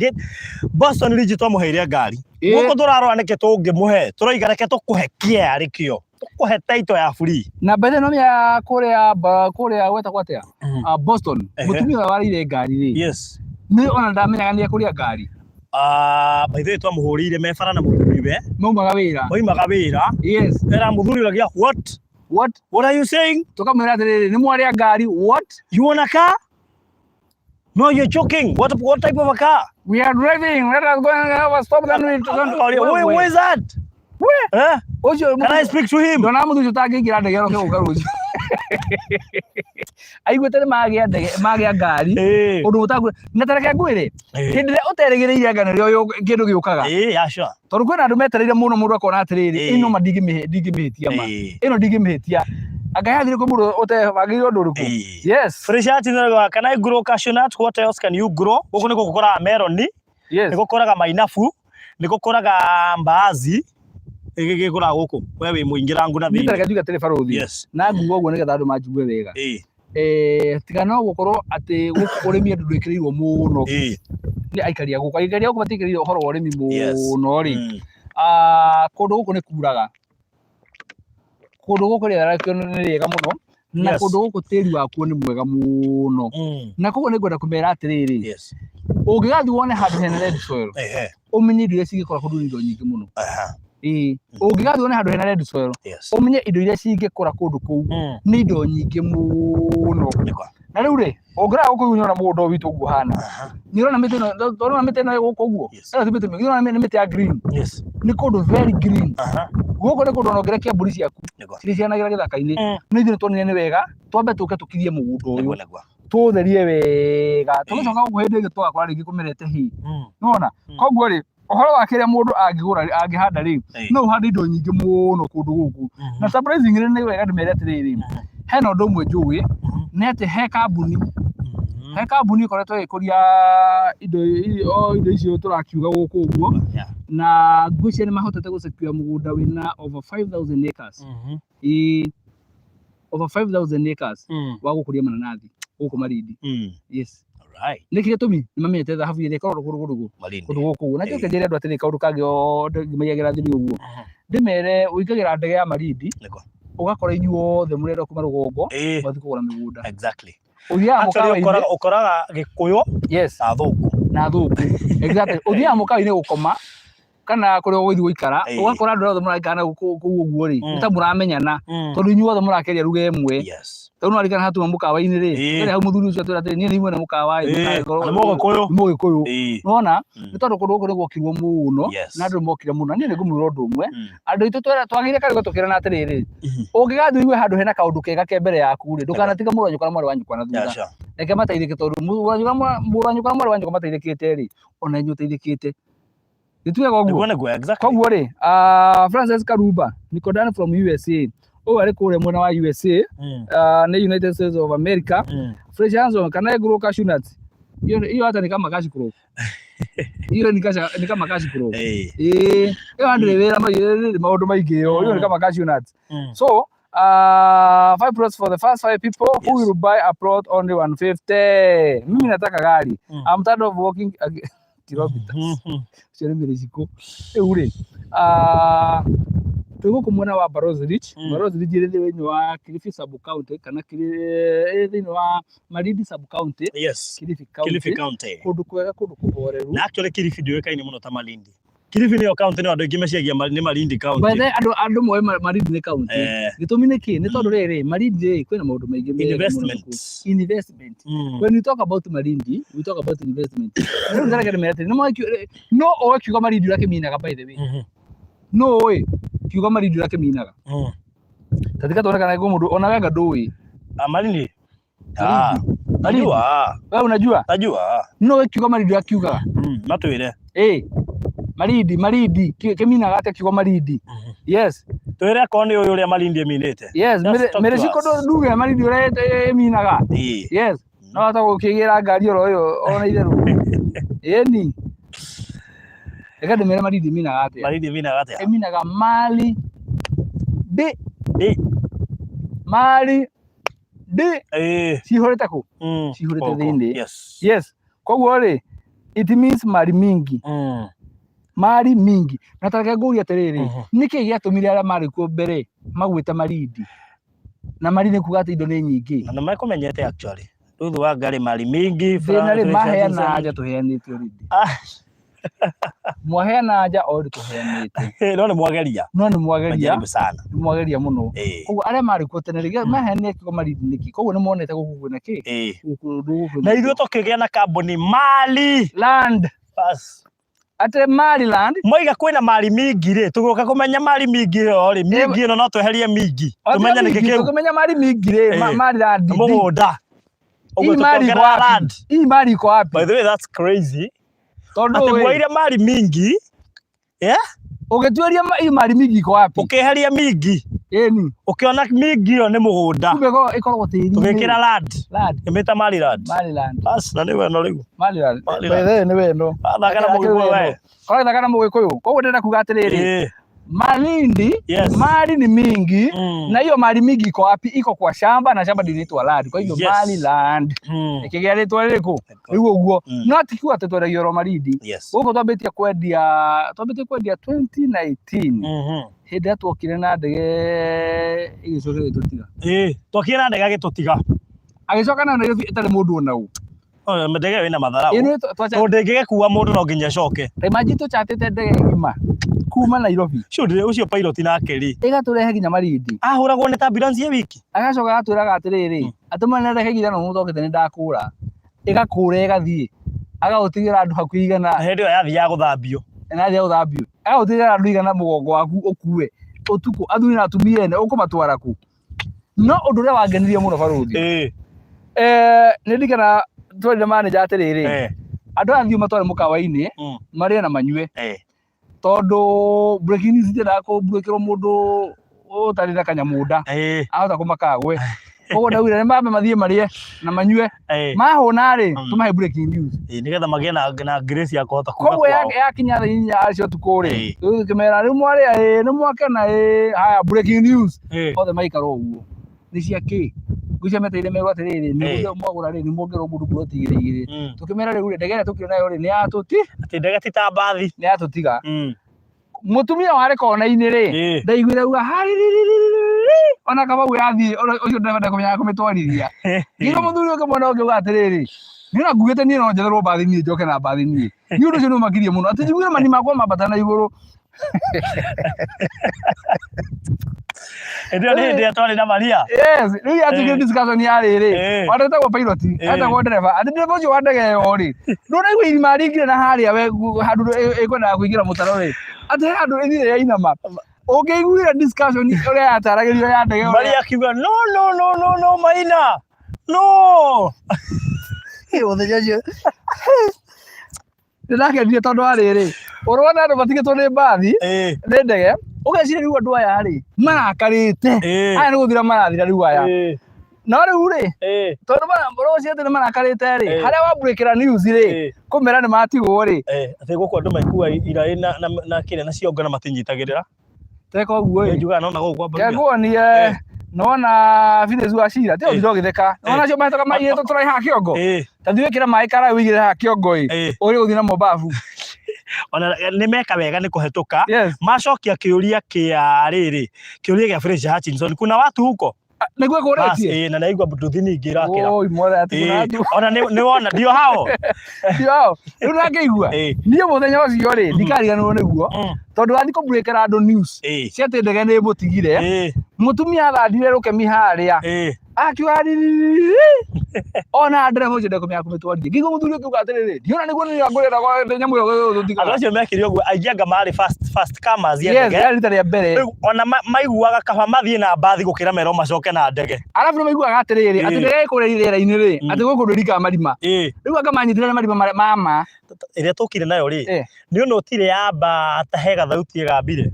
Boston Ridge twamũheire ngari. Gũkũ tũrarora nĩkĩ tũngĩmũhe, tũroiga reke tũkũhe kĩea rĩkĩo. Tũkũhe title ya free. Na mbere ĩno nĩ ya kũrĩa kũrĩa gwetagwo atĩa? Boston. Mũtumia ũrĩa warĩire ngari rĩ. Yes. Nĩ ona ndamenyaga nĩ ekũrĩa ngari. By the way twamũhũrĩire me bara na mũthuriwe. Maumaga wĩra. Maumaga wĩra. Yes. Era mũthuri ũragia what? What? What are you saying? Tũkamwĩra atĩrĩrĩ, nĩ mwarĩa ngari, what? You want a car? No, you're joking. What type of a car? We are driving. Let us go and have a stop. Then we Where, where is that? Where? Eh? Ũcio Can I speak to him? Ndona mũthuri ũcio ũtangĩingĩra ndege aroke gũka rũciũ. Aiguĩte nĩ magĩa ndege, magĩa ngari. Ũndũ ũtangĩ. Na ta reke ngwĩre, hĩndĩ ĩrĩa ũterĩgĩrĩire anga nĩrĩo kĩndũ gĩũkaga. Ĩĩ, yeah, sure. Tondũ kwĩna andũ metereire mũno mũndũ akona atĩrĩrĩ, ĩno ma ndingĩmĩhĩtia ma. Ĩno ndingĩmĩhĩtia. Anga yathire kwĩ mũndũ ũtebangĩire ũndũ ũrĩkũ. Yes. Fresh art nĩ can I grow cashew nut? What else can you grow? Gũkũ nĩ gũkũraga meloni, Yes. nĩ gũkũraga mainabu, nĩ gũkũraga mbaazi, gĩkĩ gĩkũraga gũkũ. We wĩ mũingĩrangu na Niĩ thĩinĩ. ta reke njuge atĩrĩ barũthi. Yes. Na nguga ũguo nĩgetha andũ manjigue wega. Tiga no gũkorwo atĩ gũkũ ũrĩmi andũ ndwĩkĩrĩirwo mũno. Nĩ aikari a gũkũ. Aikari a gũkũ matiĩkĩrĩire ũhoro wa ũrĩmi mũno rĩ. Kũndũ gũkũ nĩ kuraga. Kũndũ gũkũ rĩera rĩakĩo nĩ rĩega mũno. Na kũndũ gũkũ tĩri wakuo nĩ mwega mũno. Na koguo nĩ ngwenda kũmera atĩrĩrĩ, ũngĩgathiĩ wone handũ hena red soil, ũmenye indo iria cingĩkũra kũndũ nĩ indo nyingĩ mũno. Ĩĩ, ũngĩgathiĩ wone handũ hena red soil, ũmenye indo iria cingĩkũra kũndũ kũu nĩ indo nyingĩ mũno. Na rĩu rĩ, ũngĩrora gũkũ ũguo nĩũrona mũgũnda ũyũ witũ ũguo ũhana. Nĩũrona mĩtĩ ĩno, ũrona mĩtĩ ĩno ĩ gũkũ ũguo? Ĩno ti mĩtĩ mĩingĩ, nĩũrona nĩ mĩtĩ ya green. Nĩ kũndũ very green. Gũkũ nĩ kũndũ ona ũngĩrekia mbũri ciaku, cirĩcianagĩra gĩthaka-inĩ. No ithuĩ nĩtuonire nĩ wega, twambe tũke tũkirie mũgũnda ũyũ. Tũũtherie wega. Tũgĩcoka gũkũ hĩndĩ ĩngĩ tũgakora rĩngĩ kũmerete hĩ. Nĩwona? Koguo rĩ, ũhoro wa kĩrĩa mũndũ angĩgũra angĩhanda rĩ, no ũhande indo nyingĩ mũno kũndũ gũkũ. Na surprisingly nĩ wega ndĩmere atĩrĩrĩ, hena ũndũ ũmwe njũĩ, nĩ atĩ he kambuni, he kambuni ĩkoretwo ĩgĩkũria indo o indo icio tũrakiuga gũkũ ũguo, na ngwĩciria nĩ mahotete gũ secure mũgũnda wĩna over 5000 acres. Ĩĩ, over 5000 acres wa gũkũria mananathi gũkũ Malindi. Yes. Nĩkĩ gĩtũmi? Nĩ mamenyete thahabu ĩrĩa ĩkoragwo kũndũ kũndũ kũndũ gũkũ ũguo. Na njoke njĩre andũ atĩrĩ kaũndũ kangĩ o ngĩmaigagĩra thiri ũguo. Ndĩmere ũingagĩra ndege ya Malindi, ũgakora inyuothe mũrenda kuma rũgongo, mũgathiĩ kũgũra mĩgũnda. Ũthiaga Actually, mũkawa-inĩ. ũkoraga Gĩkũyũ Yes. na Thũngũ. Na Thũngũ. Exactly. Ũthiaga mũkawa-inĩ gũkoma, kana kũrĩa ũgũthiĩ gũikara, ũgakora andũ arĩa othe mũraikara nao kũu ũguo rĩ, nĩ ta mũramenyana, tondũ inyuĩ othe mũrakĩaria lugha ĩmwe. Rĩu no ririkana hatuma mũkawa-inĩ rĩ, twarĩ hau mũthuri ũcio atwĩra atĩrĩ, niĩ nĩ mwene mũkawa ĩ, Na nĩ Mũgĩkũyũ. Nĩ Mũgĩkũyũ. Nĩwona? Nĩ tondũ kũndũ gũkũ nĩ gwokirwo mũno, na andũ nĩ mokire mũno. Na niĩ nĩ ngũmwĩra ũndũ ũmwe, andũ aitũ twagĩire karwĩmbo tũkĩrana atĩrĩrĩ, ũngĩgathiĩ ũigue handũ hena kaũndũ kega ke mbere yaku rĩ, ndũkanatige mũrũ wa nyũkwa na mwarĩ wa nyũkwa na thutha. Reke mateithĩke tondũ mũrũ wa nyũkwa na mwarĩ wa nyũkwa mateithĩkĩte rĩ, ona inyuĩ ũteithĩkĩte. Nĩ tugaga ũguo? Nĩguo nĩguo, exactly. Koguo rĩ, Francis Karumba, Niko Dan from USA, ũyũ arĩ kũrĩa mwena wa USA, nĩ United States of America. Fresh Hanson, can I grow cashew nuts? Hiyo hiyo hata ni kama cash crop. Hiyo ni kasha, ni kama cash crop. Ĩĩ, ĩyo ndĩrĩ wĩra ndĩrĩ maũndũ maingĩ ĩyo, hiyo ni kama cashew nuts. So, five plots for the first five people who will buy a plot only 150. Mimi nataka gari. I'm tired of walking kilometers. Ũcio nĩ mĩrĩcikũ. Rĩu rĩ, twĩ gũkũ mwena wa Barozi Ridge. Barozi Ridge ĩrĩ thĩinĩ wa Kilifi sub county kana ĩrĩ thĩinĩ wa Malindi sub county. Kilifi county. Kilifi county. Kũndũ kwega, kũndũ kũhoreru. Na actually Kilifi ndĩũĩkaine mũno ta Malindi. Kilifi nĩyo county no andũ aingĩ meciagia nĩ Malindi county. By the way, andũ moĩ Malindi nĩ county. Gĩtũmi nĩ kĩ? Nĩ tondũ rĩrĩ, Malindi rĩ, kwĩna maũndũ maingĩ mega mũno Investment. gũkũ. Investment. When we talk about Malindi, we talk about investment. Rĩu ndareke ndĩmere atĩrĩ, no ũĩ kiugo Malindi ũrĩa kĩminaga by the way. No ũĩ kiugo Malindi ũrĩa kĩminaga. Ta tiga tuone kana kwĩ mũndũ ona we anga ndũĩ. Malindi? Malindi. Najua. Wewe unajua? Najua. No ũĩ kiugo Malindi ũrĩa kiugaga? Matwĩre. Malindi, Malindi, kĩminaga atĩa kiugo Malindi? Yes. Twĩre akorwo nĩ ũyũ ũrĩa Malindi ĩminĩte. Yes, Just talk to mĩrĩcikũ us. nduge Malindi ũrĩa ĩminaga. Yes. No hata gũkĩgĩra ngari oro ĩyo ona itherũ. Ĩni. Reke ndĩmere Malindi ĩminaga atĩa. Malindi ĩminaga atĩa? Ĩminaga mali ndĩ. Ndĩ. Mali ndĩ. Cihũrĩte kũ? Cihũrĩte Gũkũ. thĩinĩ. Yes. Koguo rĩ, it means mali mingi. Mali mingi. Na ta reke ngũrie atĩrĩrĩ, nĩkĩ gĩatũmire arĩa marĩ kuo mbere magwĩte Malindi? Na Malindi nĩ kuga atĩ indo nĩ nyingĩ. Na nĩ mekũmenyete actually. Ruthu wa Ngarĩ mali mingi, Thĩna rĩ, Francis maheana Johnson. anja tũheanĩte already. Mwaheana anja already tũheanĩte. No nĩ mwageria. No nĩ mwageria. Majaribu sana. Nĩ mwageria mũno. Koguo arĩa marĩ kuo tene rĩ, maheanire kiugo Malindi nĩkĩ? Koguo nĩ monete gũkũ kwĩna kĩ? Gũkũ kwĩna Na ithuĩ tũkĩgĩa na kambuni Mali Land. Bas. Atĩ Maryland. Moiga kwĩna mali mingi rĩ, tũgũka kũmenya mali mingi ĩyo rĩ, mingi ĩno no tweherie mingi. Tũmenye nĩkĩ kĩu. Tũkĩmenya mali mingi rĩ, Maryland. Mũgũnda. Ũguo Hii mali iko tũkĩongerera wapi? land. Hii mali iko wapi? By the way, that's crazy. Tondũ Atĩ ĩ, mwoire mali mingi, yeah? Ũgĩtuĩria hii mali mingi iko wapi? Ũkĩeheria mingi. Ĩni. Ũkĩona mingi ĩyo nĩ mũgũnda. Kumbe ĩkoragwo tĩri-inĩ. Tũgĩkĩra land. Land. Ĩmĩta Maryland. Maryland. Bas, na nĩ weno rĩu. Maryland. Maryland. By the way, nĩ weno. Athaka na Mũgĩkũyũ we. Ũrathaka na Mũgĩkũyũ. Koguo ndĩrenda kuga atĩrĩrĩ. Malindi, mali ni mingi, na hiyo mali mingi iko wapi? Iko kwa shamba, na shamba ndio inaitwa land. Kwa hivyo Maryland. Ĩkĩgĩa rĩtwa rĩrĩkũ? Rĩu ũguo. No ti kuga atĩ twendagia oro Malindi. Gũkũ twambĩtie kwendia, twambĩtie kwendia 2019. Hĩndĩ ĩrĩa tuokire na ndege ĩgĩcoka ĩgĩtũtiga. Twokire na ndege agĩtũtiga. Agĩcoka na Nairobi ĩtarĩ mũndũ ona ũ. Oh, ndege ĩyo ĩna matharau. Ĩno twacha- Tondũ ndĩngĩgĩkua mũndũ no nginya ĩcoke. Ta imagine tũchatĩte ndege ng'ima kuma Nairobi. Ũcio ndĩrĩ, ũcio pilot nake rĩ. Ĩgatũrehe nginya Malindi. Ahũragwo nĩ ambulance ĩ wiki. Agacoka agatwĩraga atĩrĩrĩ, atĩ mwene ndege igana mũtokĩte nĩ ndakũra. Ĩgakũra ĩgathiĩ. Agagũtigĩra andũ hakuhĩ igana. Hĩndĩ ĩyo yathiaga gũthambio. Na yathiaga gũthambio. Agagũtigĩra andũ igana mũgongo waku ũkue. Ũtukũ athuri na atumia ene ũkũmatwara kũ? No ũndũ ũrĩa wangenirie mũno barũthi. Nĩ ndirikana twarire manager atĩrĩrĩ, andũ aya thiĩ matware mũkawa-inĩ, marĩe na manyue. Tondũ breaking news itiendaga kũbreakĩrwo mũndũ ũtarĩ na kanyamũ nda. Ahota kũmaka agwe. Koguo ndaugire nĩ mambe mathiĩ marĩe na manyue. Mahũna rĩ, tũmahe breaking news. Nĩgetha magĩe na grace ya kũhota kuga Koguo kwao. yakinya thaa inya cia ũtukũ rĩ, rĩu tũkĩmera rĩu mwarĩa ĩ, nĩ mwakena ĩ, haya breaking news. Othe maikara ũguo. Nĩ cia kĩ? Ngwĩciria metereire merwo atĩrĩrĩ, nĩ mwagũra rĩ, nĩ muongererwo mũndũ mburoti igĩrĩ igĩrĩ. Tũkĩmera rĩu rĩ, ndege ĩrĩa tũkire nayo rĩ, nĩ yatũti. Atĩ ndege ti ta mbathi. Nĩ yatũtiga. Mũtumia warĩ kona-inĩ rĩ, ndaiguire auga hariririririri, ona Kamau yathiĩ, ũcio ndekũmenyaga kũmĩtwarithia. Nginya mũthuri ũngĩ mwena ũngĩ auga atĩrĩrĩ, Niĩ ona ngugĩte niĩ no njetherwo mbathi niĩ njoke na mbathi niĩ. Niĩ ũndũ ũcio nĩ ũmakirie mũno. Atĩ njiguire mani makwa mambata na igũrũ. Hĩndĩ ĩyo nĩ hĩndĩ ĩrĩa twarĩ na Maria. Yes, rĩu yatuĩkire discussion ya rĩrĩ. Wandetagwo pilot, etagwo ndereba. Atĩ ndereba ũcio wa ndege ĩyo rĩ, ndũnaigua irima ringire na harĩa we handũ ĩkwendaga kũingĩra mũtaro rĩ. Atĩ he handũ ĩthire yainama. Ũngĩiguire discussion ũrĩa yataragĩrio ya ndege ũrĩa. Maria akiuga no no no no no Maina. No. Mũthenya ũcio nĩndakenire tondũ wa rĩrĩ ũrona andũ matigĩtwo nĩ mbathi nĩ ndege ũgeciria rĩu andũ aya rĩ marakarĩte aya nĩ gũthira marathira rĩu aya no rĩu rĩ tondũ ũreciria atĩ nĩ marakarĩte rĩ harĩa wamburĩkĩra news rĩ kũmera nĩ matigwo rĩ. Atĩ gũkũ andũ maikua iraĩ na kĩrĩa na ciongo na matinyitagĩrĩra. Teka ũguo ĩ. Njugaga nona gũkũ kwamba. Ke nguonie nona Phyllis wa Cira ti ũthira ũgĩtheka nona acio mahĩtaga maiyĩtwo tũraĩ haha kĩongo ta thiĩ wĩkĩre maĩ karaĩ ũigĩrĩre haha kĩongo ĩ ũrĩ ũthiĩ namo babu. Ona nĩ meka wega nĩ kũhetũka macokia kĩũria kĩa rĩrĩ kĩũria gĩa Fraser Hutchinson kuna watu huko Nĩguo Bas, ĩkũrĩtie na naigua nduthi ningĩ ĩrakĩra. Oi mwathe atĩ kuna andũ. Ona nĩ wona ndio hao. Ndio hao. Rĩu ndangĩigua. Niĩ mũthenya ũcio rĩ ndikariganĩrwo nĩguo tondũ wathiĩ kũmũrĩkĩra andũ news cia atĩ ndege nĩ ĩmũtigire mũtumia athandire rũkemi harĩa akiuga ririri ona ndereba ũcio ndekũmenya kũmĩtwarithia nginya mũthuri ũkiuga atĩrĩrĩ ndiona nĩguo nĩ ngũrĩra kwa nyamũ ĩyo Andũ gũtũtiga. Acio mekire ũguo aingĩ anga marĩ first comers ya Yes, ndege. yarĩ rita rĩa mbere. Rĩu ona maiguaga kaba mathiĩ na mbathi gũkĩra merwo macoke na ndege. Arabu nĩ maiguaga atĩrĩrĩ atĩ ndege ĩkũrĩa rĩera-inĩ rĩ atĩ gwĩ kũndũ ĩringaga marima rĩu anga manyitire nĩ marima mama. Ĩrĩa tũkire nayo rĩ nĩ ũndũ ũtirĩ yambata he gathauti ĩgambire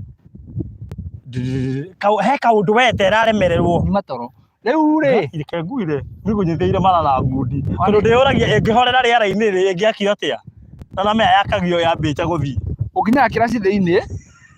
he kaũndũ we ĩraremererwo. Nyuma toro rĩu rĩ Reke nguire nĩngũnyitĩrĩire mara na ngundi tondũ ndĩyũragia ĩngĩhorera rĩera-inĩ rĩ ĩngĩakio atĩa na namea yakagio yambĩte gũthiĩ. Ũkinyaga kĩraci thĩinĩ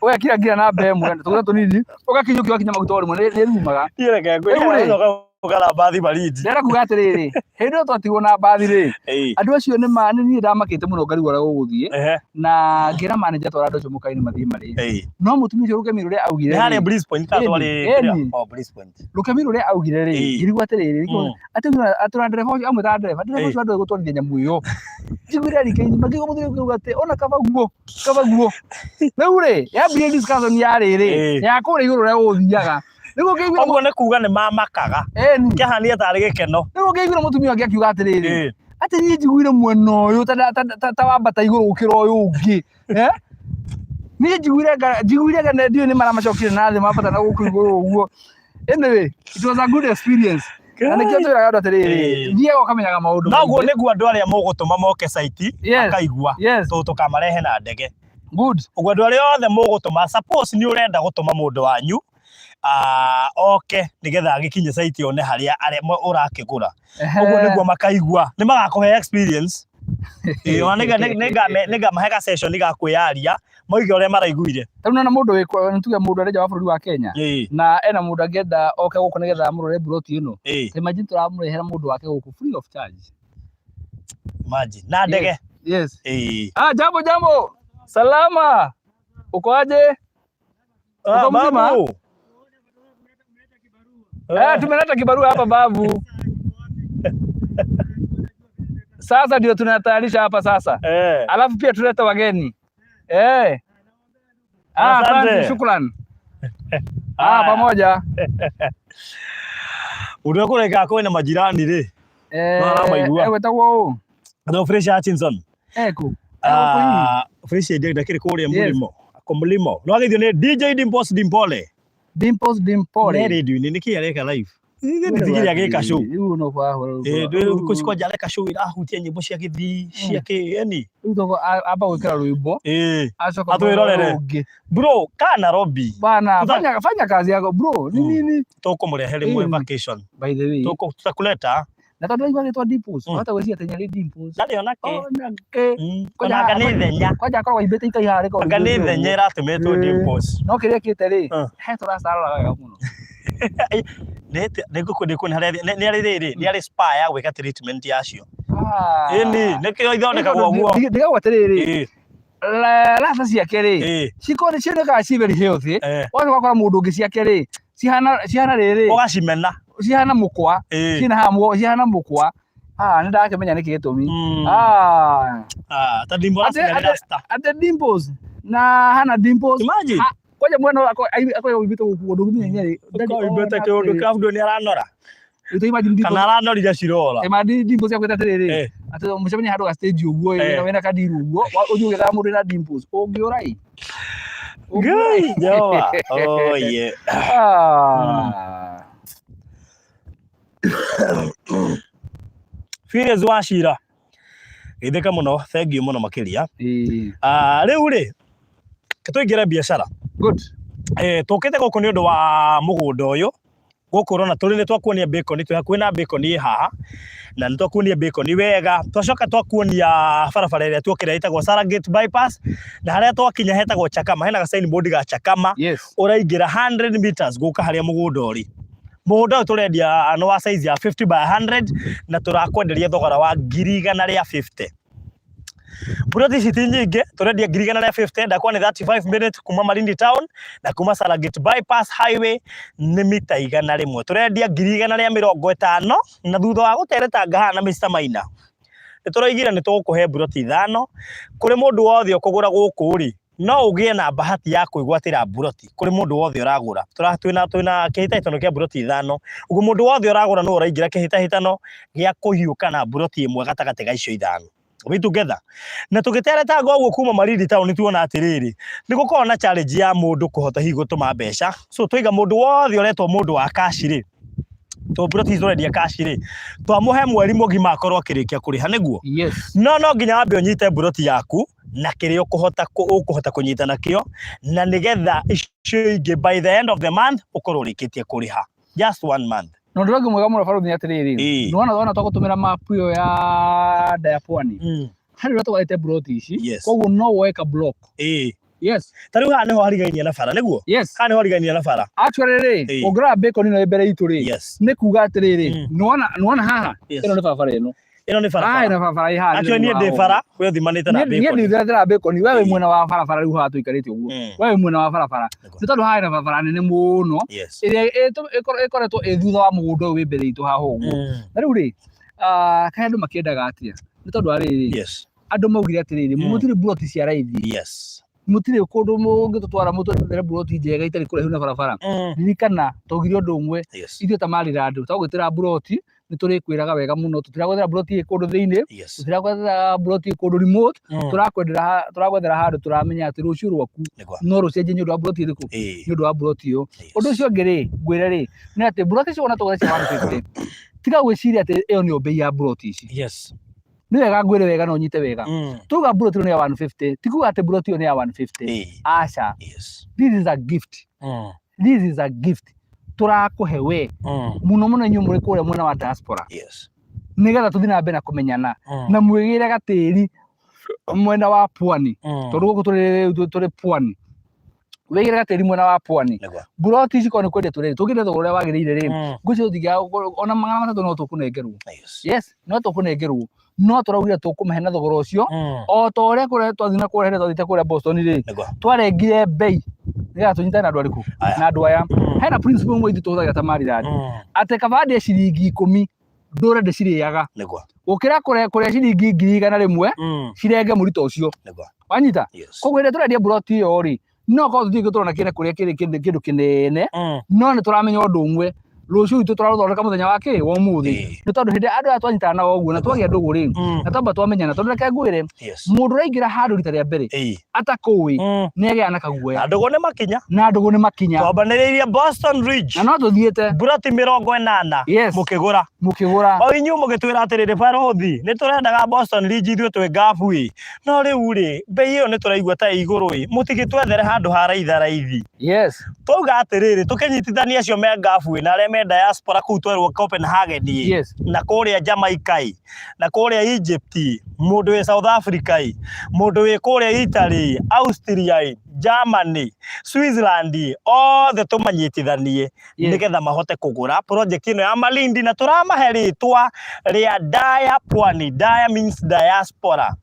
ũgekĩra nginya namba ĩmwe tũguta tũnini ũgakinyũkia wakinya maguta o rĩmwe nĩ ĩrumaga. Niĩ reke ngwĩre Rĩu rĩ ũgacoka ũgara mbathi baridi. Ndĩrenda kuga atĩrĩrĩ hĩndĩ ĩyo twatigwo na mbathi rĩ andũ acio nĩ ma nĩ niĩ ndamakĩte mũno ngarigwo ũrĩa gũgũthiĩ na ngĩra manager twara andũ acio mũkawa-inĩ mathiĩ marĩe no mũtumia ũcio rũkemi rũrĩa augire Nĩ harĩa Bliss Point kana twarĩ kĩrĩa? Oh, Bliss Point. Rũkemi rũrĩa augire rĩ ngĩrigwo atĩrĩrĩ atĩ atĩ ona ndereba ũcio amwĩtaga ndereba ndereba ũcio andũ gũtwarithia nyamũ ĩyo njiguire arikĩire makĩigua mũthuri ũkiuga atĩ ona kaba guo kaba guo rĩu rĩ yambirie discussion ya rĩrĩ ya kũrĩa igũrũ ũrĩa gũgũthiaga nĩguo ngĩiguire Ũguo nĩ kuga nĩ mamakaga. Kĩahania tarĩ gĩkeno. Nĩguo ngĩiguire mũtumia wake akiuga atĩrĩrĩ atĩ niĩ njiguire mwena ũyũ ta wambata igũrũ gũkĩra ũyũ ũngĩ. Niĩ njiguire njiguire kana ndiũĩ nĩ maramacokire na thĩ mambata na gũkũ igũrũ ũguo. Anyway, it was a good experience. Na nĩkĩo twĩraga andũ atĩrĩrĩ, thiaga ũkamenyaga maũndũ Na ũguo nĩguo andũ arĩa mũgũtũma moke site makaigua tondũ tũkamarehe na ndege. Good. Ũguo andũ arĩa othe mũgũtũma, suppose nĩ ũrenda gũtũma mũndũ wanyu oke nĩgetha agĩkinye site one harĩa ũrakĩgũra. Ũguo nĩguo makaigua. Nĩ magakũhe experience. Ĩĩ ona nĩngamahe ga session ga kwĩyaria moige ũrĩa maraiguire. Tarĩu nĩwona mũndũ wĩ nĩ tuge mũndũ arĩ nja wa bũrũri wa Kenya na ena mũndũ angĩenda oke gũkũ nĩgetha amũrore mburoti ĩno. Ta imagine tũramũrehera mũndũ wake gũkũ free of charge. Imagine. Na ndege. Yes. Ah, jambo jambo. Salama. Uko aje? Ah, Uko mzima? Babu. Eh, tumeleta kibarua hapa babu. Sasa ndio tunatayarisha hapa sasa. Alafu pia tuleta wageni. Eh. Ah, asante, shukran. Ah, pamoja. Ũndũ ũrĩa kwĩna majirani rĩ. Eh, Maramaigua. Wetagwo ũ? No Fraser Hutchinson. Ku. Ah, Fraser ndakĩrĩ kũrĩa mũrĩmo. Kũmũlimo. No agĩthio nĩ DJ Dimples Dimpole. Dimples Dimpole. Nĩ radio-inĩ nĩkĩ areka live? Nditigire agĩka show. Rĩu no kwa Rĩu thikũ ici kwanja areka show ĩrahutia nyĩmbo cia gĩthii cia kĩ yani. Rĩu toko amba gwĩkĩra rwĩmbo. Acoka Atwĩrorere. Bro, ka Nairobi. Bana, fanya fanya kazi yako bro. Ni nini? Tũkũmũrehe rĩmwe vacation. By the way. Tutakuleta. Na tondũ aigua rĩtwa Dimples, wahota gwĩciria atĩ nĩ Dimples. Ndarĩ onake. Onake. Ona anga nĩ thenya. Kwanja akoragwo aimbĩte itai harĩa rĩkoragwo Anga nĩ thenya ĩratũmĩtwo Dimples. No kĩrĩa ekĩte rĩ, he tũrasta aroraga wega mũno. Nĩ arĩ rĩrĩ, nĩ arĩ spa ya gwĩka treatment yacio. Ĩni, nĩkĩo ithondekagwo ũguo. Ndigagwo atĩrĩrĩ, rasta ciake rĩ, cikoragwo nĩ cionekaga ci very healthy. Wacoka ũgakora mũndũ ũngĩ ciake rĩ, cihana cihana rĩrĩ. Ũgacimena. Cihana mũkwa. Cina haha cihana mũkwa. Ah, nĩ ndakĩmenya nĩkĩ gĩtũmi. Ah. Ah, ta dimbo rasta. Ate dimples. Na hana dimples. Imagine. Kwanja mwena ũyũ akorwo oimbĩte gũkũ ndũngĩmenya nyarĩ. Oimbĩte kĩũndũ kĩrabu nĩ aranora. Rĩu ta imagine dimples. Kana aranorire cirora. Imagine dimples yakwĩta atĩrĩrĩ. Atĩ mũcemanie handũ ga stage ũguo wĩna kandiru ũguo ũthiĩ ũgĩethaga mũndũ wĩna dimples. Ũngĩũra ĩ. Ngai, Jehova. Oh yeah. Ah. Furious wa Shira. Geithĩka mũno, thank you mũno makĩria. Ĩĩ. Ah, rĩu rĩ, tũingĩre biacara. Good. Eh, tũkĩte gũkũ nĩ ũndũ wa mũgũnda ũyũ. Gũkũ ũrona tũrĩ nĩ twakuonia bacon, twĩ hakuhĩ na bacon ĩ haha. Na nĩ twakuonia bacon wega. Twacoka twakuonia barabara ĩrĩa tuokĩra ĩtagwo Saragate Bypass. Na harĩa twakinya hetagwo Chakama, hena ga signboard ga Chakama. Yes. Ũraingĩra 100 meters gũka harĩa mũgũnda ũrĩ. Mũgũnda ũyũ tũrendia nĩ wa size ya 50 by 100 na tũrakwenderia thogora wa 150,000. Mburoti ici ti nyingĩ, tũrendia 150,000, ndakwa nĩ 35 minutes kuma Malindi town na kuma Serengeti bypass highway nĩ mita 100. Tũrendia 150,000 na thutha wa gũteretanga haha na Mr Maina nĩ tũroigire nĩ tũgũkũhe mburoti ithano. Kũrĩ mũndũ wothe ũkũgũra gũkũ rĩ, no ũgĩe na bahati ya kwĩgwatĩra mburoti kũrĩ mũndũ wothe ũragũra. Twĩna twĩna kĩhĩtahĩtano kĩa mburoti ithano, ũguo mũndũ wothe ũragũra nĩwe ũraingĩra kĩhĩtahĩtano gĩa kũhiũka na mburoti ĩmwe gatagatĩ ga icio ithano. We together. Na tũgĩteretanga ũguo kuma Malindi town tuona atĩrĩrĩ, nĩ gũkoragwo na challenge ya mũndũ kũhota hihi gũtũma mbeca. So twaiga mũndũ wothe ũretwo mũndũ wa cash rĩ, to mburoti ici tũrendia cash rĩ, twamũhe mweri mũgima akorwo akĩrĩkia kũrĩha nĩguo? Yes. No no nginya wambe ũnyite mburoti yaku na kĩrĩa ũkũhota ũkũhota kũnyita nakĩo, na nĩgetha icio ingĩ by the end of the month ũkorwo ũrĩkĩtie kũrĩha. Just one month. Na ũndũ ũrĩa ũngĩ mwega mũno barũthi nĩ atĩrĩrĩ, Ĩĩ. nĩwona wona twagũtũmĩra map ĩyo ya nda ya pwani, harĩ ũrĩa tũgaĩte mburoti ici, Yes. koguo no woe ka block. Ĩĩ. Yes. Ta rĩu haha nĩho harigainie na bara nĩguo? Yes. Haha nĩho harigainie na bara. Actually rĩ, Ĩĩ. ũngĩrora bacon ĩno ĩ mbere itũ rĩ, Yes. nĩ kuga atĩrĩrĩ, nĩwona nĩwona haha, Yes. ĩno nĩ barabara ĩno. Ĩno nĩ Ah, barabara. ĩno barabara ĩ haha. Actually niĩ ndĩ bara, we ũthimanĩte na Niĩ niĩ bacon. ndĩthethera bacon, we wĩ Ĩĩ. mwena wa barabara rĩu haha tũikarĩte ũguo. We wĩ mwena wa barabara. Nĩguo. Nĩ tondũ haha hena barabara nene mũno Yes. ĩrĩa ĩkoretwo ĩ thutha wa mũgũnda ũyũ wĩ mbere itũ haha ũguo. Na rĩu rĩ, ah, kaĩ andũ makĩendaga atĩa? Nĩ tondũ wa rĩrĩ, Yes. andũ maugire atĩrĩrĩ, mũtirĩ mburoti cia raithi, Yes. mũtirĩ kũndũ mũngĩtũtwara mũtwethere mburoti njega itarĩ kũraihu na barabara. Ririkana twaugire ũndũ ũmwe, Yes. ithuĩ ta Maryland twagwĩtĩra mburoti nĩ tũrĩkwĩraga wega mũno, tũtiragwethera mburoti ĩ kũndũ thĩinĩ, Yes. tũtiragwethera mburoti ĩ kũndũ remote, tũrakwendera tũragwethera handũ tũramenya atĩ rũciũ rwaku Nĩguo. no rũcenjie nĩ ũndũ wa mburoti ĩrĩkũ, Ĩĩ. nĩ ũndũ wa mburoti ĩyo. Yes. Ũndũ ũcio ũngĩ rĩ, ngwĩre rĩ, nĩ atĩ mburoti icio wona tũgũra cia 150, tiga gwĩciria atĩ ĩyo nĩyo mbei ya mburoti ici. Yes. Nĩ wega ngwĩre wega na ũnyite wega. Tuga mburoti ĩno nĩ ya 150, ti kuga atĩ mburoti ĩyo nĩ ya 150. Ĩĩ. Aca. Yes. This is a gift. This is a gift. Tũrakũhe we mũno mũno inyuĩ mũrĩ kũrĩa mwena wa diaspora. Yes. Nĩgetha tũthiĩ na mbere na kũmenyana na mwĩgĩre gatĩri mwena wa pwani, tondũ gũkũ tũrĩ tũrĩ pwani. Wĩgĩre gatĩri mwena wa pwani. Nĩguo. Mburoti ici korwo nĩ kwendia tũrĩ, tũngĩendia thogora ũrĩa wagĩrĩire rĩ, ngwĩciria tũtingĩaga ona 300 no tũkũnengerwo. Yes. Yes, no tũkũnengerwo. No tũraugire tũkũmahe na thogora ũcio o ta ũrĩa kũrĩa twathiĩ na kũrĩa hĩndĩ twathiĩte kũrĩa Boston rĩ, Nĩguo. twarengire mbei nĩgetha tũnyitane na andũ arĩkũ? Aya. Na andũ aya. Hena principle ĩmwe ithuĩ tũhũthagĩra ta Maryland, atĩ kaba ndĩe ciringi 10 ndũre ndĩcirĩaga Nĩguo. gũkĩra kũrĩa ciringi 100,000 cirenge mũrito ũcio. Nĩguo. Wanyita? Yes. Koguo hĩndĩ ĩrĩa tũrendia mburoti ĩyo rĩ, no korwo tũtirĩ tũrona kĩene kũrĩa kĩrĩ kĩndũ kĩnene, no nĩ tũramenya ũndũ ũmwe, rũciũ rwitũ tũrarũthondeka mũthenya wa kĩ wa ũmũthĩ. Ĩĩ. Nĩ tondũ hĩndĩ ĩrĩa andũ aya twanyitana nao ũguo na twagĩa ndũgũ rĩ, na twamba twamenyana, tondũ reke ngwĩre, Yes. mũndũ ũraingĩra handũ rita rĩa mbere Ĩĩ. atakũĩ nĩ agĩaga na kaguoya. Na ndũgũ nĩ makinya. Na ndũgũ nĩ makinya. Twambanĩrĩirie Boston Ridge. Na no tũthiĩte. Mburoti 80. Yes. Mũkĩgũra. Mũkĩgũra. O inyuĩ mũgĩtwĩra atĩrĩrĩ barũthi, nĩ tũrendaga Boston Ridge ithuĩ twĩ ngabu ĩ. No rĩu rĩ, mbei ĩyo nĩ tũraigua ta ĩ igũrũ ĩ, mũtigĩtwethere handũ ha raitha raithi. Yes. Twauga atĩrĩrĩ, tũkĩnyitithania acio me ngabu ĩ, na arĩa me diaspora kũu twerwo Copenhagen ĩ, Yes. na kũrĩa Jamaica ĩ, na kũrĩa Egypt ĩ, mũndũ wĩ South Africa ĩ, mũndũ wĩ kũrĩa Italy ĩ, Austria ĩ, Germany, Switzerland ĩ, othe tũmanyitithanie Yes. nĩgetha mahote kũgũra project ĩno ya Malindi, na tũramahe rĩtwa rĩa Daya Pwani. Daya means diaspora,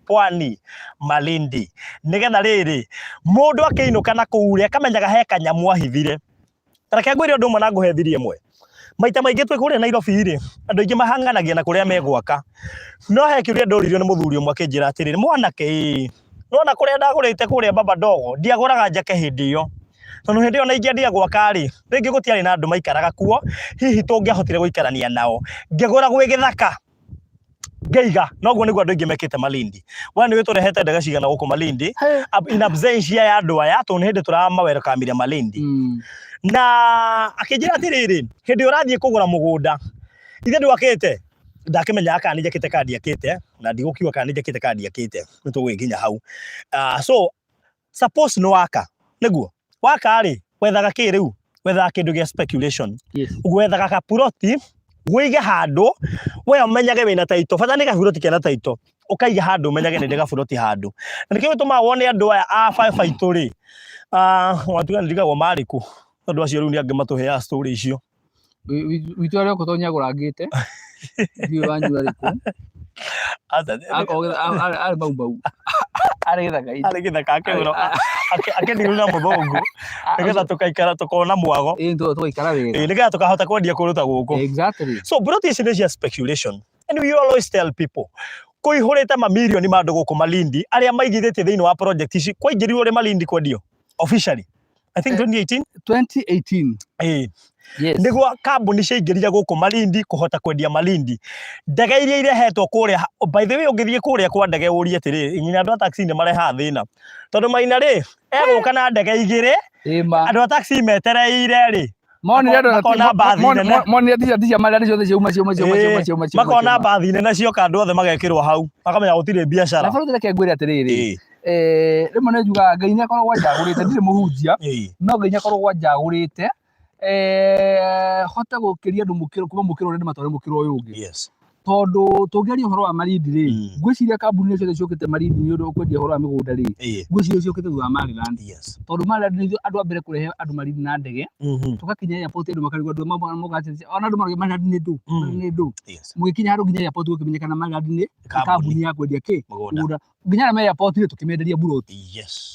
Pwani Malindi, nĩgetha rĩrĩ mũndũ akĩinũka na kũu rĩ akamenyaga he kanyamũ ahithire. Ta reke ngwĩre ũndũ ũmwe na ngũhe thiri ĩmwe. Maita maingĩ twĩ kũrĩa Nairobi rĩ, andũ aingĩ mahang'anagia na kũrĩa megwaka. No he kĩũria ndoririo nĩ mũthuri ũmwe akĩnjĩra atĩrĩrĩ, mwanake ĩ, nĩwona kũrĩa ndagũrĩte kũrĩa baba ndogo, ndiagũraga njake hĩndĩ ĩyo. Tondũ hĩndĩ ĩyo ona ingĩendire gwaka rĩ, rĩngĩ gũtiarĩ na andũ maikaraga kuo, hihi tũngĩahotire gũikarania nao. Ngĩgũra gwĩ gĩthaka, ngĩiga. Noguo nĩguo andũ aingĩ mekĩte Malindi. We nĩũĩ tũrehete ndege cigana gũkũ Malindi, in absentia ya andũ aya, tondũ nĩ hĩndĩ tũramawelcome Malindi. Na akĩnjĩra atĩrĩrĩ, hĩndĩ ĩrĩa ũrathiĩ kũgũra mũgũnda, ithe ndwakĩte? Ndakĩmenyaga kana nĩ njakĩte kana ndiakĩte, na ndigũkiuga kana nĩ njakĩte kana ndiakĩte, nĩ tũgũgĩkinya hau. So suppose nĩ waka, nĩguo? Waka rĩ, wethaga kĩ rĩu? Wethaga kĩndũ gĩa speculation. Yes. Wethaga kaburoti, wĩige handũ, we ũmenyage wĩna taito, bata nĩ kaburoti kena taito, ũkaiga handũ ũmenyage nĩ ndĩ gaburoti handũ. Na nĩkĩo gĩtũmaga wone andũ aya a baba aitũ rĩ, watuga nĩ ndigagwo marĩ kũ, tondũ acio rĩu nĩ angĩ matũheaga story icio. Witũ arĩ o kũtonya agũrangĩte, ndiũĩ wanyu arĩ kũ. Akorwo arĩ Mau Mau, arĩ gĩthaka-inĩ. Arĩ gĩthaka akĩhũra, akĩndirwo na mũthũngũ, nĩgetha tũkaikara tũkona mwago. Ĩĩ tũgaikara wega. Ĩĩ nĩgetha tũkahota kwendia kũndũ ta gũkũ. Exactly. So broti ici nĩ cia speculation. And we always tell people, kũihũrĩte mamirioni ma andũ gũkũ Malindi arĩa maigithĩtie thĩinĩ wa project ici. Kwaingĩrirwo rĩ Malindi kwendio officially? I think 2018. 2018. Ĩĩ. Yes. Nĩguo kambuni ciaingĩrire gũkũ Malindi kũhota kwendia Malindi. Ndege iria irehetwo kũrĩa, by the way ũngĩthiĩ kũrĩa kwa ndege ũrie atĩrĩrĩ, nginya andũ a taxi nĩ marehaga thĩna. Tondũ Maina rĩ, egũka na ndege igĩrĩ, Ĩma. andũ a taxi metereire rĩ, Monire andũ makona mbathi nene. Monire t-shirt cia Maria ciothe ciauma ciauma ciauma ciauma ciauma ciauma. Makona mbathi nene cioka andũ othe magekĩrwo hau, makamenya gũtirĩ biacara. Na barũthi reke ngwĩre atĩrĩrĩ, rĩmwe nĩ njugaga Ngai nĩ akoragwo anjagũrĩte, ndirĩ mũhunjia, no Ngai nĩ akoragwo anjagũrĩte hote gũkĩria andũ mũkĩro kuma mũkĩro ũrĩa ndĩmatware mũkĩro ũyũ ũngĩ. Yes. Tondũ tũngĩaria ũhoro wa Malindi rĩ, ngwĩciria kambuni icio ciothe ciũkĩte Malindi nĩ ũndũ wa kwendia ũhoro wa mĩgũnda rĩ, ngwĩciria ciũkĩte thutha wa Maryland. Tondũ Maryland nĩ ithuĩ andũ a mbere kũrehe andũ Malindi na ndege, tũgakinya airport andũ makarigwo andũ mokaga atĩrĩ, ona andũ marauga Maryland nĩ ndũ, Maryland nĩ ndũ. Mũgĩkinya handũ nginya airport gũkĩmenyekana Maryland nĩ kambuni ya kwendia kĩ? Mũgũnda. Nginya arĩa me airport rĩ tũkĩmenderia mburoti.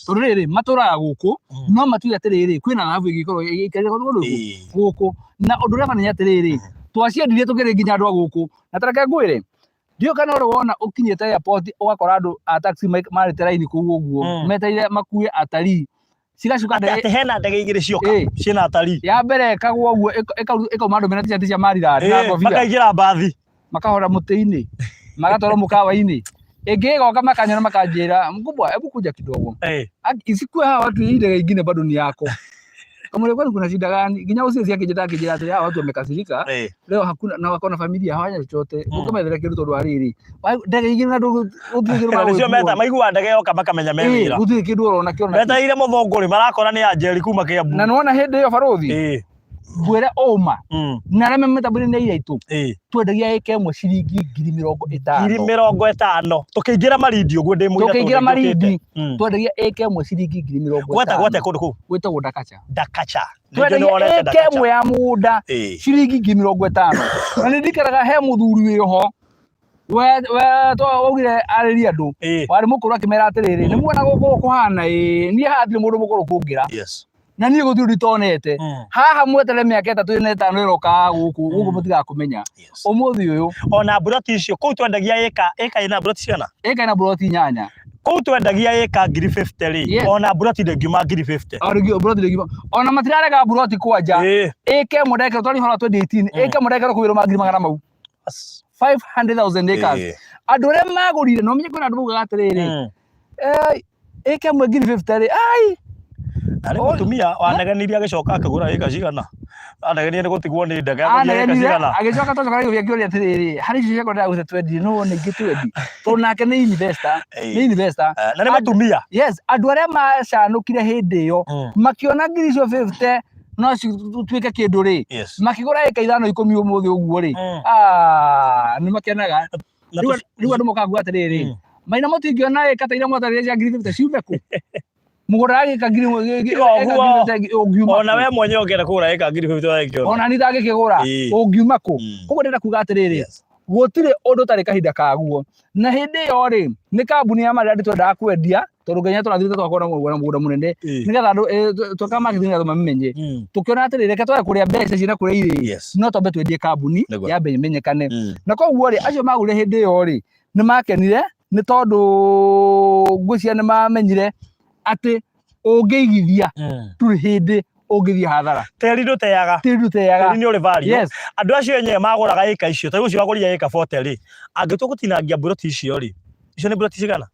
Tondũ rĩrĩ matũraga gũkũ, no matuire atĩrĩrĩ kwĩna thahabu ĩngĩkorwo ĩikarĩte kũndũ gũkũ. Na ũndũ ũrĩa nĩ atĩrĩrĩ, twaciendirie tũkĩrĩ nginya andũ a gũkũ. Na ta reke ngwĩre, ndiũĩ kana ũrĩ wona ũkinyĩte airport ũgakora andũ a taxi marĩte raini kũu ũguo, metereire makue atarii. Cigacuka ndege. Atĩ hena ndege igĩrĩ cioka ciĩna atarii. Ya mbere ĩkagwa ũguo ĩkauma andũ mena t-shirt cia Maryland na ngobia. Makaingĩra mbathi. Makahora mũtĩ-inĩ, magatwarwo mũkawa-inĩ. Ĩngĩ ĩgoka makanyona makanjĩra, mkubwa hebu kuja kidogo. Isikue hawa watu hii ndege ingine bado ni yako. Kamwambia kwani kuna shida gani? Nginya ucio ciakĩnjĩta akĩnjĩra atĩrĩ hawa watu wamekasirika. Leo hakuna na wako na familia hawana chochote. Ũkĩmethera kĩndũ tondũ wa rĩrĩ. Ndege igĩrĩ na gũtirĩ kĩndũ Na nĩcio meta maiguaga ndege yoka makamenya me wĩra. Gũtirĩ kĩndũ ũrona kĩona. Metereire mũthũngũ rĩ marakora nĩ Anjeri kuma Kĩambu. Na nĩwona hĩndĩ ĩyo barũthi. Ngwĩre ũma. Na arĩa me mĩtambo-inĩ nĩ aira aitũ. Twendagia ĩka ĩmwe ciringi 50,000. 50,000. Tũkĩingĩra Malindi ũguo ndĩ mũira. Tũkĩingĩra Malindi twendagia ĩka ĩmwe ciringi 50,000. Gwetagwo atĩa kũndũ kũu? Gwĩtagwo Ndakacha. Ndakacha. Twendagia ĩka ĩmwe ya mũgũnda ciringi 50,000. Na nĩ ndikaraga he mũthuri wĩho waugire arĩrie andũ warĩ mũkũrũ akĩmera atĩrĩrĩ nĩ muona gũkũ kũhana ĩĩ niĩ haha ndirĩ mũndũ mũkũrũ kũngĩra. Na niĩ gũtirĩ nditonete. Haha mweterere mĩaka 3 na 5 ĩroka gũkũ gũkũ mũtigakũmenya. Ũmũthĩ ũyũ. Ona mburoti icio kũu twendagia ĩka ĩka ĩna mburoti cigana? Ĩka ĩna mburoti 8. Kũu twendagia ĩka 50,000 rĩ, ona mburoti ndĩngiuma 50,000. Mburoti ndĩngiuma. Ona matirarega mburoti kwanja. Ĩka ĩmwe ndekĩrwo twaria ũhoro wa 2018, ĩka ĩmwe ndekĩrwo kũu ĩrũma 100,000 mau. 500,000 acres. Andũ arĩa magũrire, no ũmenye kwĩna andũ maugaga atĩrĩrĩ, ĩka ĩmwe 50,000 rĩ, ai! Arĩ mũtumia wanegenirie agĩcoka akĩgũra ĩka cigana? Anegenire nĩ gũtigwo nĩ ndege agũrire ĩka Anegenire, cigana? agĩcoka twacoka Nairobi akĩũria atĩrĩrĩ, harĩ icio ciakwa ndĩragũrĩte twendi, no wone ingĩ twendi? Tondũ nake nĩ investor, nĩ investor. Na nĩ mũtumia. Yes, andũ arĩa macanũkire hĩndĩ ĩyo, makĩona ngiri icio 50 no cituĩke kĩndũ rĩ, makĩgũra ĩka 5 10 ũmũthĩ ũguo rĩ, nĩ makenaga. Rĩu andũ mokaga kuga atĩrĩrĩ, Maina mũtingĩona ĩka ta iria mwatarire cia 50,000 ciume kũ? Mũgũnda wa ĩka ngiri Tiga ũguo. ĩka 50,000 ũngiuma Ona kũ? we mwenyewe ũngĩenda kũgũra ĩka 50,000 ũragĩkĩona. Ona niĩ ndangĩkĩgũra ũngiuma kũ? Koguo ndĩrenda kuga atĩrĩrĩ, gũtirĩ ũndũ ũtarĩ kahinda kaguo. Na hĩndĩ ĩyo rĩ, nĩ kambuni ya Maryland twendaga kwendia. Tondũ Ngai nĩatũrathimĩte twakorwo na mũgũnda mũnene, nĩgetha andũ tweka marketing nĩgetha andũ mamĩmenye. Tũkĩona atĩrĩrĩ, reke twage kũrĩa mbeca ciĩ na kũrĩa irĩ, no twambe twendie kambuni yambe ĩmenyekane. Na koguo rĩ, acio magũrire hĩndĩ ĩyo rĩ, nĩ makenire nĩ tondũ ngwĩciria nĩ mamenyire atĩ ũngĩigithia ndũrĩ hĩndĩ ũngĩthiĩ hathara. Tĩri ndũteaga. Tĩri ndũteaga. Tĩri nĩ ũrĩ value. Andũ acio enyewe magũraga ĩka icio, ta rĩu ũcio wagũrire ĩka 40 rĩ, angĩtua gũtinangia mburoti icio rĩ, icio nĩ mburoti cigana?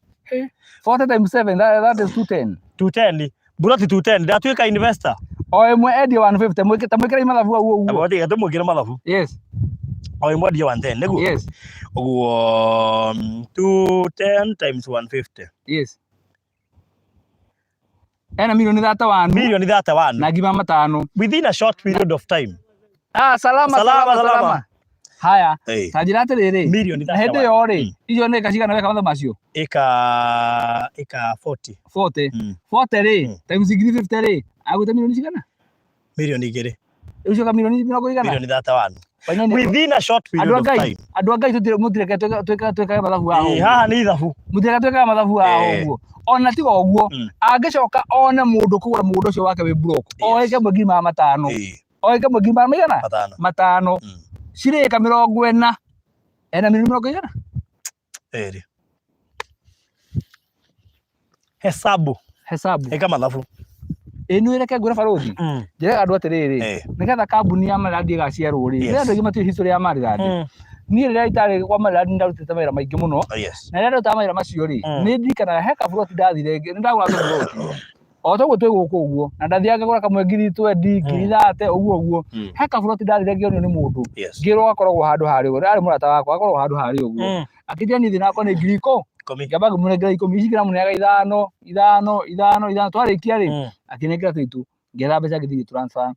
40 times 7, that is 210. 210, mburoti 210, ndatuĩka investor. O ĩmwe endie 150, ta mwĩkĩrei mathabu hau ũguo. Abo tiga tũmwĩkĩre mathabu. O ĩmwe endie 110, nĩguo? Yes. Ũguo 210 times 150. Yes. Ena milioni 31. Milioni 31. Na ngiri 500. Within a short period of time. Ah, salama, Salama, salama, salama. salama. Haya, Hey. ta njĩra atĩrĩrĩ, Milioni na hĩndĩ 31. ĩyo rĩ, icio nĩ ĩka cigana weka mathabu macio? Ĩka 40. 40. 40 rĩ, times 350 rĩ, agũte milioni cigana? Milioni igĩrĩ. Rĩu cioka milioni mĩrongo igana? Milioni 31. Wanyoni, Within a short andũ period a of Ngai, time. andũ a Ngai tũtirĩ mũtireke twĩkage mathabu haha Ĩĩ, ũguo. haha nĩ ithabu. Mũtireke twĩkage mathabu haha ũguo. Ona tiga ũguo, angĩcoka one mũndũ kũgũra mũgũnda ũcio wake wĩ block, oe kamwe 500,000. Oe kamwe ngiri magana maigana? 500. 500. Cirĩka 40. Ena milioni mĩrongo igana? 2. Hesabu. Hesabu. Ĩka mathabu. Ĩ nĩ reke ngwĩre barũthi. Njĩre andũ atĩrĩrĩ, nĩgetha kambuni ya Maryland ĩgaciarwo rĩ, nĩ andũ aingĩ matiũĩ history ya Maryland. Niĩ rĩrĩa itarĩ kwa Maryland nĩ ndarutĩte mawĩra maingĩ mũno. Na rĩrĩa ndarutaga mawĩra macio rĩ, nĩ ndirikanaga he kaburoti ndathire, nĩ ndagũra tũburoti. O ta ũguo twĩ gũkũ ũguo, na ndathiaga ngagũra kamwe ngiri twendi, ngiri thate, ũguo ũguo. He kaburoti ndathire ngĩonio nĩ mũndũ, ngĩrwo gakoragwo handũ harĩa ũguo, arĩ mũrata wakwa, gakoragwo handũ harĩa ũguo. Akĩnjĩra niĩ thĩna wakwa nĩ ngiri ikũmi. 10. Ngĩamba ngĩmũnengera 10, ici ngĩramũneaga 5, 5, 5, 5, twarĩkia rĩ, akĩnengera 22, ngĩetha mbeca ngĩthiĩ transfer.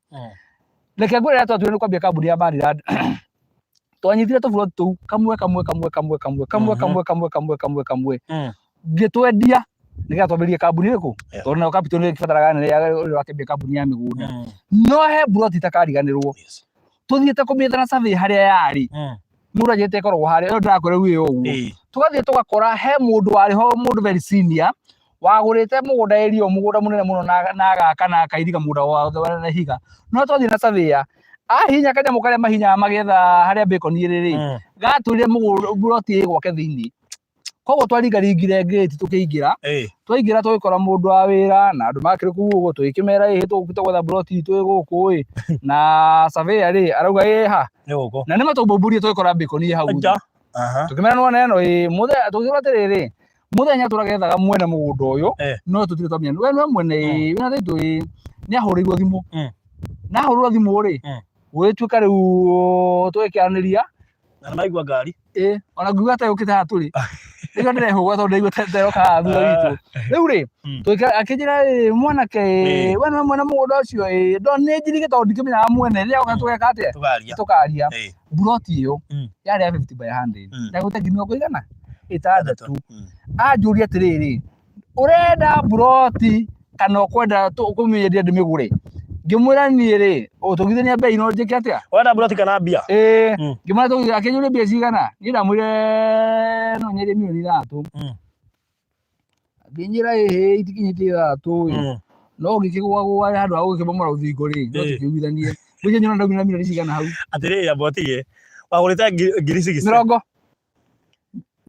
Reke ngwĩre rĩrĩa twatuire nĩ kwambia kambuni ya Maryland, twanyitire tũburoti tũu kamwe kamwe kamwe kamwe kamwe kamwe kamwe kamwe kamwe kamwe kamwe, ngĩtwendia nĩgetha twambĩrĩrie kambuni ĩrĩkũ? Tondũ nayo capital nĩ ĩbataraga nene ya ũrĩa wakĩambia kambuni ya mĩgũnda. No he buroti itakariganĩrwo. Tũthiĩte kũmĩetha na survey harĩa yarĩ, mũndũ anjĩte ĩkoragwo harĩa, ĩyo ndĩrakwĩra rĩu ĩyo ũguo. Tũgathiĩ tũgakora he mũndũ warĩ ho, mũndũ very senior, wagũrĩte mũgũnda area ĩyo, mũgũnda mũnene mũno na agaka na akairiga mũgũnda wothe na ihiga. No twathiĩ na surveyor, ahihinya kanyamũ karĩa mahihinyaga magĩetha harĩa bacon ĩrĩ rĩ, gatũrire mũgũnda buroti ĩ gwake thĩiniĩ. Koguo twaringaringire ngĩti tũkĩingĩra, twaingĩra tũgĩkora mũndũ wa wĩra na andũ makĩrĩ kũu ũguo, tũgĩkĩmera ĩhĩ tũgũkĩte gwetha buroti itũ ĩ gũkũ ĩ, na surveyor rĩ arauga ĩ ha, Nĩ gũkũ. Na nĩ matũmbũmbũrie tũgĩkora bacon ĩ hau thĩ. Tũkĩmera nĩwona ĩno ĩ, tũkĩũra atĩrĩrĩ, mũthenya tũragethaga mwene mũgũnda ũyũ, no tũtirĩ twamenya we nĩwe mwene ĩ, wĩna title ĩ, nĩ ahũrĩirwo thimũ. Na ahũrĩrwo thimũ rĩ, gũgĩtuĩka rĩu tũgĩkĩaranĩria. Na nĩ maigua ngari. Ĩ, ona ngiuga ta yũkĩte haha tũrĩ. Nĩkĩo ndĩrehũgũra tondũ ndaigua ta yoka haha thutha witũ. Rĩu rĩ, akĩnjĩra ĩ, mwanake ĩ, we nĩwe mwene mũgũnda ũcio ĩ, ndo nĩ njirige tondũ ndikĩmenyaga mwene, rĩrĩa oka tũgeka atĩa? Tũkaria. Tũkaria. Buroti ĩyo yarĩ ya 50 by 100. Ndagũte ngiri mĩrongo igana? 6. Anjũria atĩrĩrĩ, ũrenda buroti kana ũkwenda kũmĩendia ndĩmĩgũre? Ngĩmwĩra niĩ rĩ, tũgithania mbei no njĩke atĩa? Ũrenda buroti kana mbia? Ĩĩ. Ngĩmwĩra akĩnjũria mbia cigana? Niĩ ndamwĩrire no nyendie milioni 3. Akĩnjĩra ĩhĩ itikinyĩtie 3 ĩ. No ũngĩkĩgũagũa handũ ha gũkĩmomora rũthingo rĩ, no tũkĩiguithanie. Ngwĩciria nyona ndaumire milioni cigana hau? Atĩrĩrĩ amba ũtige. Wagũrĩte ngiri 60. Mĩrongo.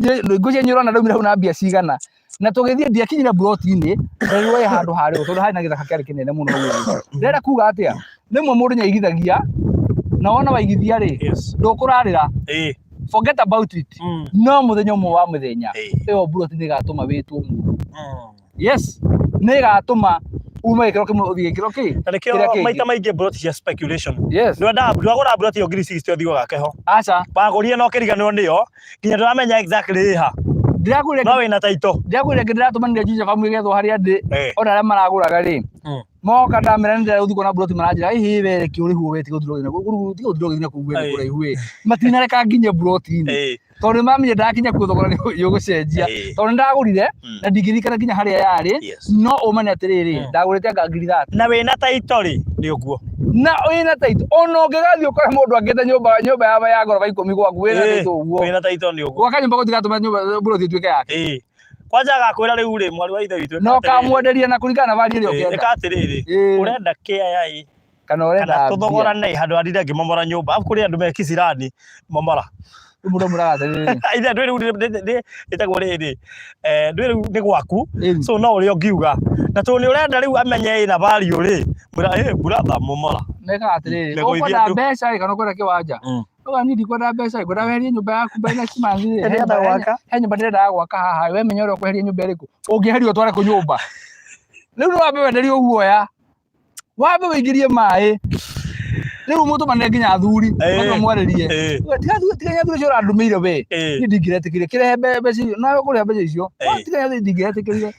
Ngwĩciria nyona ndaumire hau na mbia cigana. Na tũgĩthiĩ ndiakinyire buroti-inĩ, nderirwo ĩ handũ harĩ ũguo tondũ harĩ na gĩthaka kĩarĩ kĩnene mũno hau ũguo. Ndĩrenda kuga atĩa? Rĩmwe mũndũ nĩ aigithagia, na wona waigithia rĩ, ndũkũrarĩra. Forget about it. No mũthenya ũmwe wa mĩthenya, ĩyo buroti nĩ ĩgatũma wĩtwo mũndũ. Yes, nĩ ĩgatũma ume gĩkĩro kĩmwe ũthiĩ gĩkĩro kĩ? Na nĩkĩo Kĩrĩa kĩngĩ. maita maingĩ buroti cia speculation. Yes. Ndwagũra buroti ĩyo ngiri 60 ũthiĩ ũgake ho. Aca. Wagũrire na ũkĩriganĩrwo nĩyo, nginya ndũramenya exactly ĩ ha. Ndĩrakwĩra No wĩna title. Ndĩrakwĩra ĩngĩ ndĩratũmanire Juja Farm ĩgethwo harĩa ndĩ, ona arĩa maragũraga rĩ, moka ndamera nĩ ndĩrenda gũthiĩ kuona buroti maranjĩra ĩhĩ we reke ũrĩhwo we tiga gũtinda ũgĩthiĩ tiga gũtinda ũgĩthiĩ na kũu we nĩ kũraihu ĩ. Matinareka nginye buroti-inĩ. Tondũ nĩ mamenya ndakinya kuo thogora nĩ ũgũcenjia. Tondũ nĩ ndagũrire na ndingĩririkana nginya harĩa yarĩ, no ũma nĩ atĩrĩrĩ, ndagũrĩte anga ngiri 30. Na wĩna title rĩ, nĩ ũguo. Na wĩna title, ona ũngĩgathiĩ ũkore mũndũ akĩte nyũmba nyũmba ya ngoroba 10 gwaku wĩna title ũguo. Wĩna title nĩ ũguo. Gwaka nyũmba gũtigatũma nyũmba buroti ĩtuĩke yake. Kwanja agakwĩra rĩu rĩ, mwarĩ wa ithe witũ, Na ĩka atĩrĩrĩ. ũkamwenderia na kũringana na value ĩrĩa ũngĩenda. Ĩka atĩrĩrĩ, ũrenda kĩa ĩ Kana ũrenda kana mbia. tũthogorane handũ ha ndinde ngĩmomora nyũmba. Arabu kũrĩ andũ me kisirani momora. Rĩu mũndũ amwĩraga atĩrĩrĩ. Ithe ndwĩ rĩu ĩtagwo rĩrĩ, ndwĩ rĩu nĩ gwaku, Ĩni. so no ũrĩa ũngiuga. Na tondũ nĩ ũrenda rĩu amenye ĩna value rĩ, mwĩra ĩ brother momora. Mekaga atĩrĩrĩ, Megũithia ũkwenda andũ. mbeca ĩ kana ũkwenda kĩwanja? Uga niĩ ndikwenda mbeca ĩ, ngwenda weherie nyũmba yaku by next month rĩ. He Ndĩrenda gwaka. He nyũmba ndĩrendaga gwaka haha, we menya ũrĩa ũkweheria nyũmba ĩrĩkũ. Ũngĩeheria ũtware kũ nyũmba? Rĩu nĩ wambe wenderio guoya. Wambe wĩingĩrie maĩ. Rĩu mũtũmane nginya athuri, mathiĩ mamwarĩrie. Tiga tiga athuri acio ũrandũmĩire we. Niĩ ndingĩretĩkĩria. Kĩrehe mbeca icio, nawe ũkũrĩha mbeca icio. Tiga athuri ndingĩretĩkĩrire.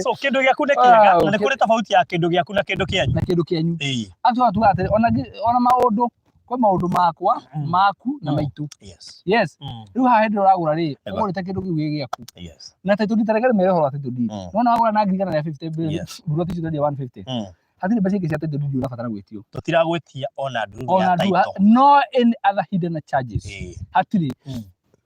So kĩndũ gĩaku nĩ kĩega, na nĩ kũrĩ tofauti ya kĩndũ gĩaku na kĩndũ kĩanyu. Na kĩndũ kĩanyu. Actually tugaga atĩrĩ, ona maũndũ, kwĩ maũndũ makwa, maku na maitũ. Yes. Yes. Rĩu haha hĩndĩ ĩrĩa ũragũra rĩ, Eba. ũgũrĩte kĩndũ kĩu gĩ gĩaku. Yes. Na title deed, ta reke ndĩmere ũhoro wa title deed. Nĩwona wagũra na 150,000, mburoti icio ũrendia 150. Hatirĩ mbeca ingĩ cia title deed ũrabatara gwĩtio. Tũtiragwĩtia ona ndururu Ona ya ndururu, title. no any other hidden charges. Hatirĩ.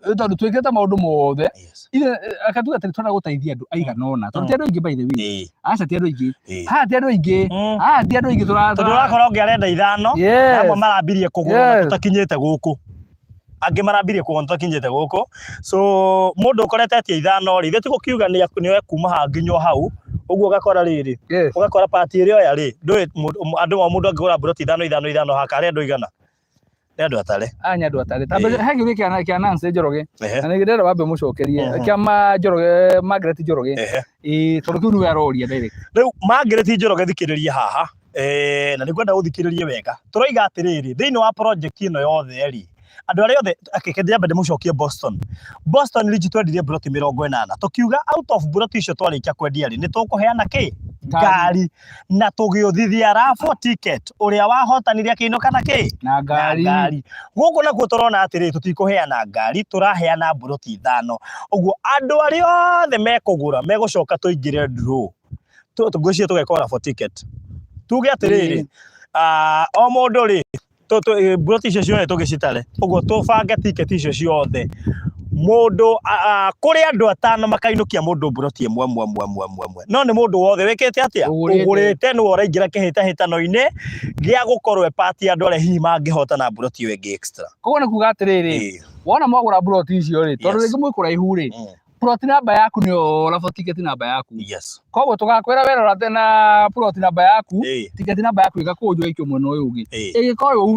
Tondũ twĩkĩte maũndũ mothe. Yes. Ithe akatuga atĩ tũrenda gũteithia andũ aigana ũna. Tondũ ti andũ aingĩ by the way. Aca ti andũ aingĩ. Haha ti andũ aingĩ. Haha ti andũ aingĩ tũra. Tondũ ũrakora ũngĩ arenda ithano, Yes. na amwe marambirie kũgũra na Yes. tũtakinyĩte gũkũ. Angĩ marambirie kũgũra na tũtakinyĩte gũkũ. So mũndũ ũkorete etia ithano rĩ, ithuĩ tũgũkiuga nĩ oe kuma haha nginya o hau, ũguo ũgakora rĩrĩ, Yes. ũgakora part ĩrĩa oya rĩ, ndũĩ andũ mũndũ angĩgũra mburoti ithano ithano ithano haha karĩ andũ aigana? Nĩ andũ atare. Aya nĩ andũ atare. Ta he kĩũria kĩa Nancy Njoroge. Ehe. Na nĩ ndĩrenda wambe ũmũcokerie. Kĩa ma Njoroge, Margaret Njoroge. Ehe. Ĩĩ, tondũ kĩu nĩwe aroria direct. Rĩu Margaret Njoroge thikĩrĩria haha. Na nĩngwenda ũthikĩrĩrie wega. Tũroiga atĩrĩrĩ, thĩinĩ wa project ĩno yothe rĩ, andũ arĩa othe, reke nyambe ndĩmũcokie Boston. Boston Ridge twendirie mburoti 80. Tũkiuga out of mburoti icio twarĩkia kwendia rĩ, nĩ tũkũheana kĩ? Ngari. Na tũgĩũthithia raffle ticket ũrĩa wahotanire akĩinũka na kĩ? Na ngari. Na ngari. Gũkũ nakuo tũrona atĩrĩrĩ, tũtikũheana ngari, tũraheana mburoti ithano. Ũguo andũ arĩa othe mekũgũra megũcoka tũingĩre draw. Ngwĩciria tũgeka raffle ticket. Tuge atĩrĩrĩ, o mũndũ rĩ, mburoti icio ciothe tũgĩcitare, ũguo tũbange ticket icio ciothe. Mũndũ, kũrĩ andũ atano makainũkia mũndũ mburoti ĩmwe ĩmwe ĩmwe ĩmwe ĩmwe ĩmwe. No nĩ mũndũ wothe wĩkĩte atĩa? Ũgũrĩte nĩwe ũraingĩra kĩhĩtahĩtano-inĩ gĩa gũkorwo e part ya andũ arĩa hihi mangĩhotana mburoti ĩyo ĩngĩ extra. Koguo nĩ kuga atĩrĩrĩ, wona mwagũra mburoti icio rĩ, tondũ rĩngĩ mwĩ kũraihu rĩ, plot number yaku nĩyo raffle ticket number yaku. Yes. Koguo tũgakwĩra werora na plot number yaku, Ĩĩ. ticket number yaku ĩgakũnjwo ĩikio mwena ũyũ ũngĩ. Ĩĩ. Ĩgĩkorwo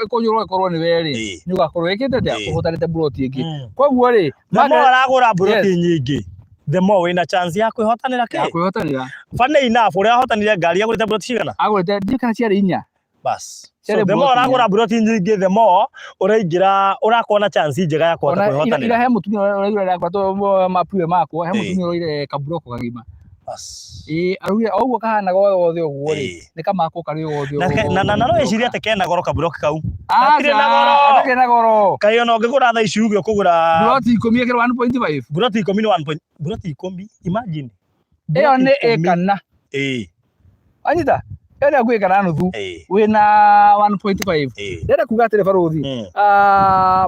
ĩkũnjũrwo ĩkorwo nĩ we rĩ, Ĩĩ. nĩ ũgakorwo wĩkĩte atĩa? Ĩĩ. Ũhotanĩte plot ĩngĩ. Koguo rĩ, The more ũragũra mburoti Yes. nyingĩ, the more wĩna chance ya kwĩhotanĩra ya kĩ? kwĩhotanĩra. Funny enough, ũrĩa wahotanire ngari agũrĩte mburoti cigana? Agũrĩte ndiũĩ kana ciarĩ inya. Bas. So Ciarĩ the more mburoti inya. ũragũra mburoti nyingĩ, the more ũraingĩra ũrakorwo na chance njega ya kũhota Ona ira kwĩhotanĩra. ira he mũtumia ũraigua rĩakwa to mapu makwa, he Ĩĩ. mũtumia ũroire kaburoko kagima. Bas. Ĩĩ araugire o ũguo kahanaga o wothe ũguo rĩ, Ĩĩ. nĩ kamakwo karĩ o wothe Na ũguo na no wĩcirie ũroka. atĩ kena goro kaburoki kau. Gatirĩ na Aca, goro. gatirĩ na goro. Kaĩ ona ũngĩgũra thaa ici uge ũkũgũra Mburoti 10 ĩkĩrwo 1.5. mburoti 10 nĩ 1 point mburoti 10 imagine. Ĩyo Mburoti nĩ ikũmi. ĩka na. Ĩĩ. Wanyita? Ĩyo nĩ hakuhĩ ĩka na nuthu. Ĩĩ. Wĩna 1.5. Ĩĩ. Ndĩrenda kuga atĩrĩ barũthi.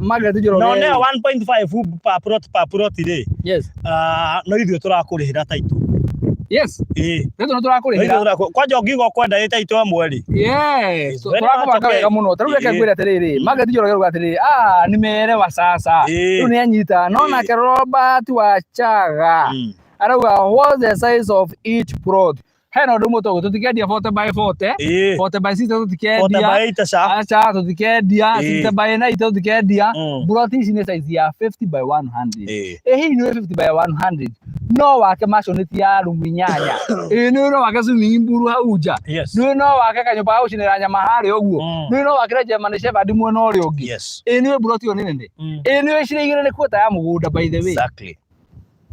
Margaret Njoroge. Na one 1.5 per plot per plot rĩ. Yes. No ithuĩ tũrakũrĩhĩra title. Yes. Ĩĩ. Nĩ tũrakũrĩhĩra. Kwanja ũngiuga ũkwenda ĩ title ĩmwe rĩ. Yes. Very much Tũrakũbanga okay. wega mũno. Ta rĩu reke Ĩĩ. ngwĩre atĩrĩrĩ, Margaret Njoroge arauga atĩrĩrĩ, ah nimeelewa sasa. Ĩĩ. Rĩu nĩ anyita. No Ĩĩ. nake Robert Wachaga arauga what's the size of each plot? Hena ũndũ ũmwe tũgũ tũtikendia 40 by 40, Ĩĩ. 40 by 60 40 tũtikendia. by 80 ca. Aca tũtikendia, Ĩĩ. 60 by 90 tũtikendia. Mburoti ici nĩ size ya 50 by 100. Ĩĩ. Ĩ hihi nĩ 50 by 100 no wake maisonette ya rumu inyanya. Ĩ nĩ no wake swimming pool hau nja. Yes. Nĩ no wake kanyũmba ga gũcinĩra nyama harĩa ũguo. Nĩ no wakĩre German Shepherd mwena ũrĩa ũngĩ. Yes. Ĩ nĩ mburoti ĩyo nĩ nene. Ĩ nĩ icira igĩrĩ nĩ quarter ya mũgũnda by the way. Exactly.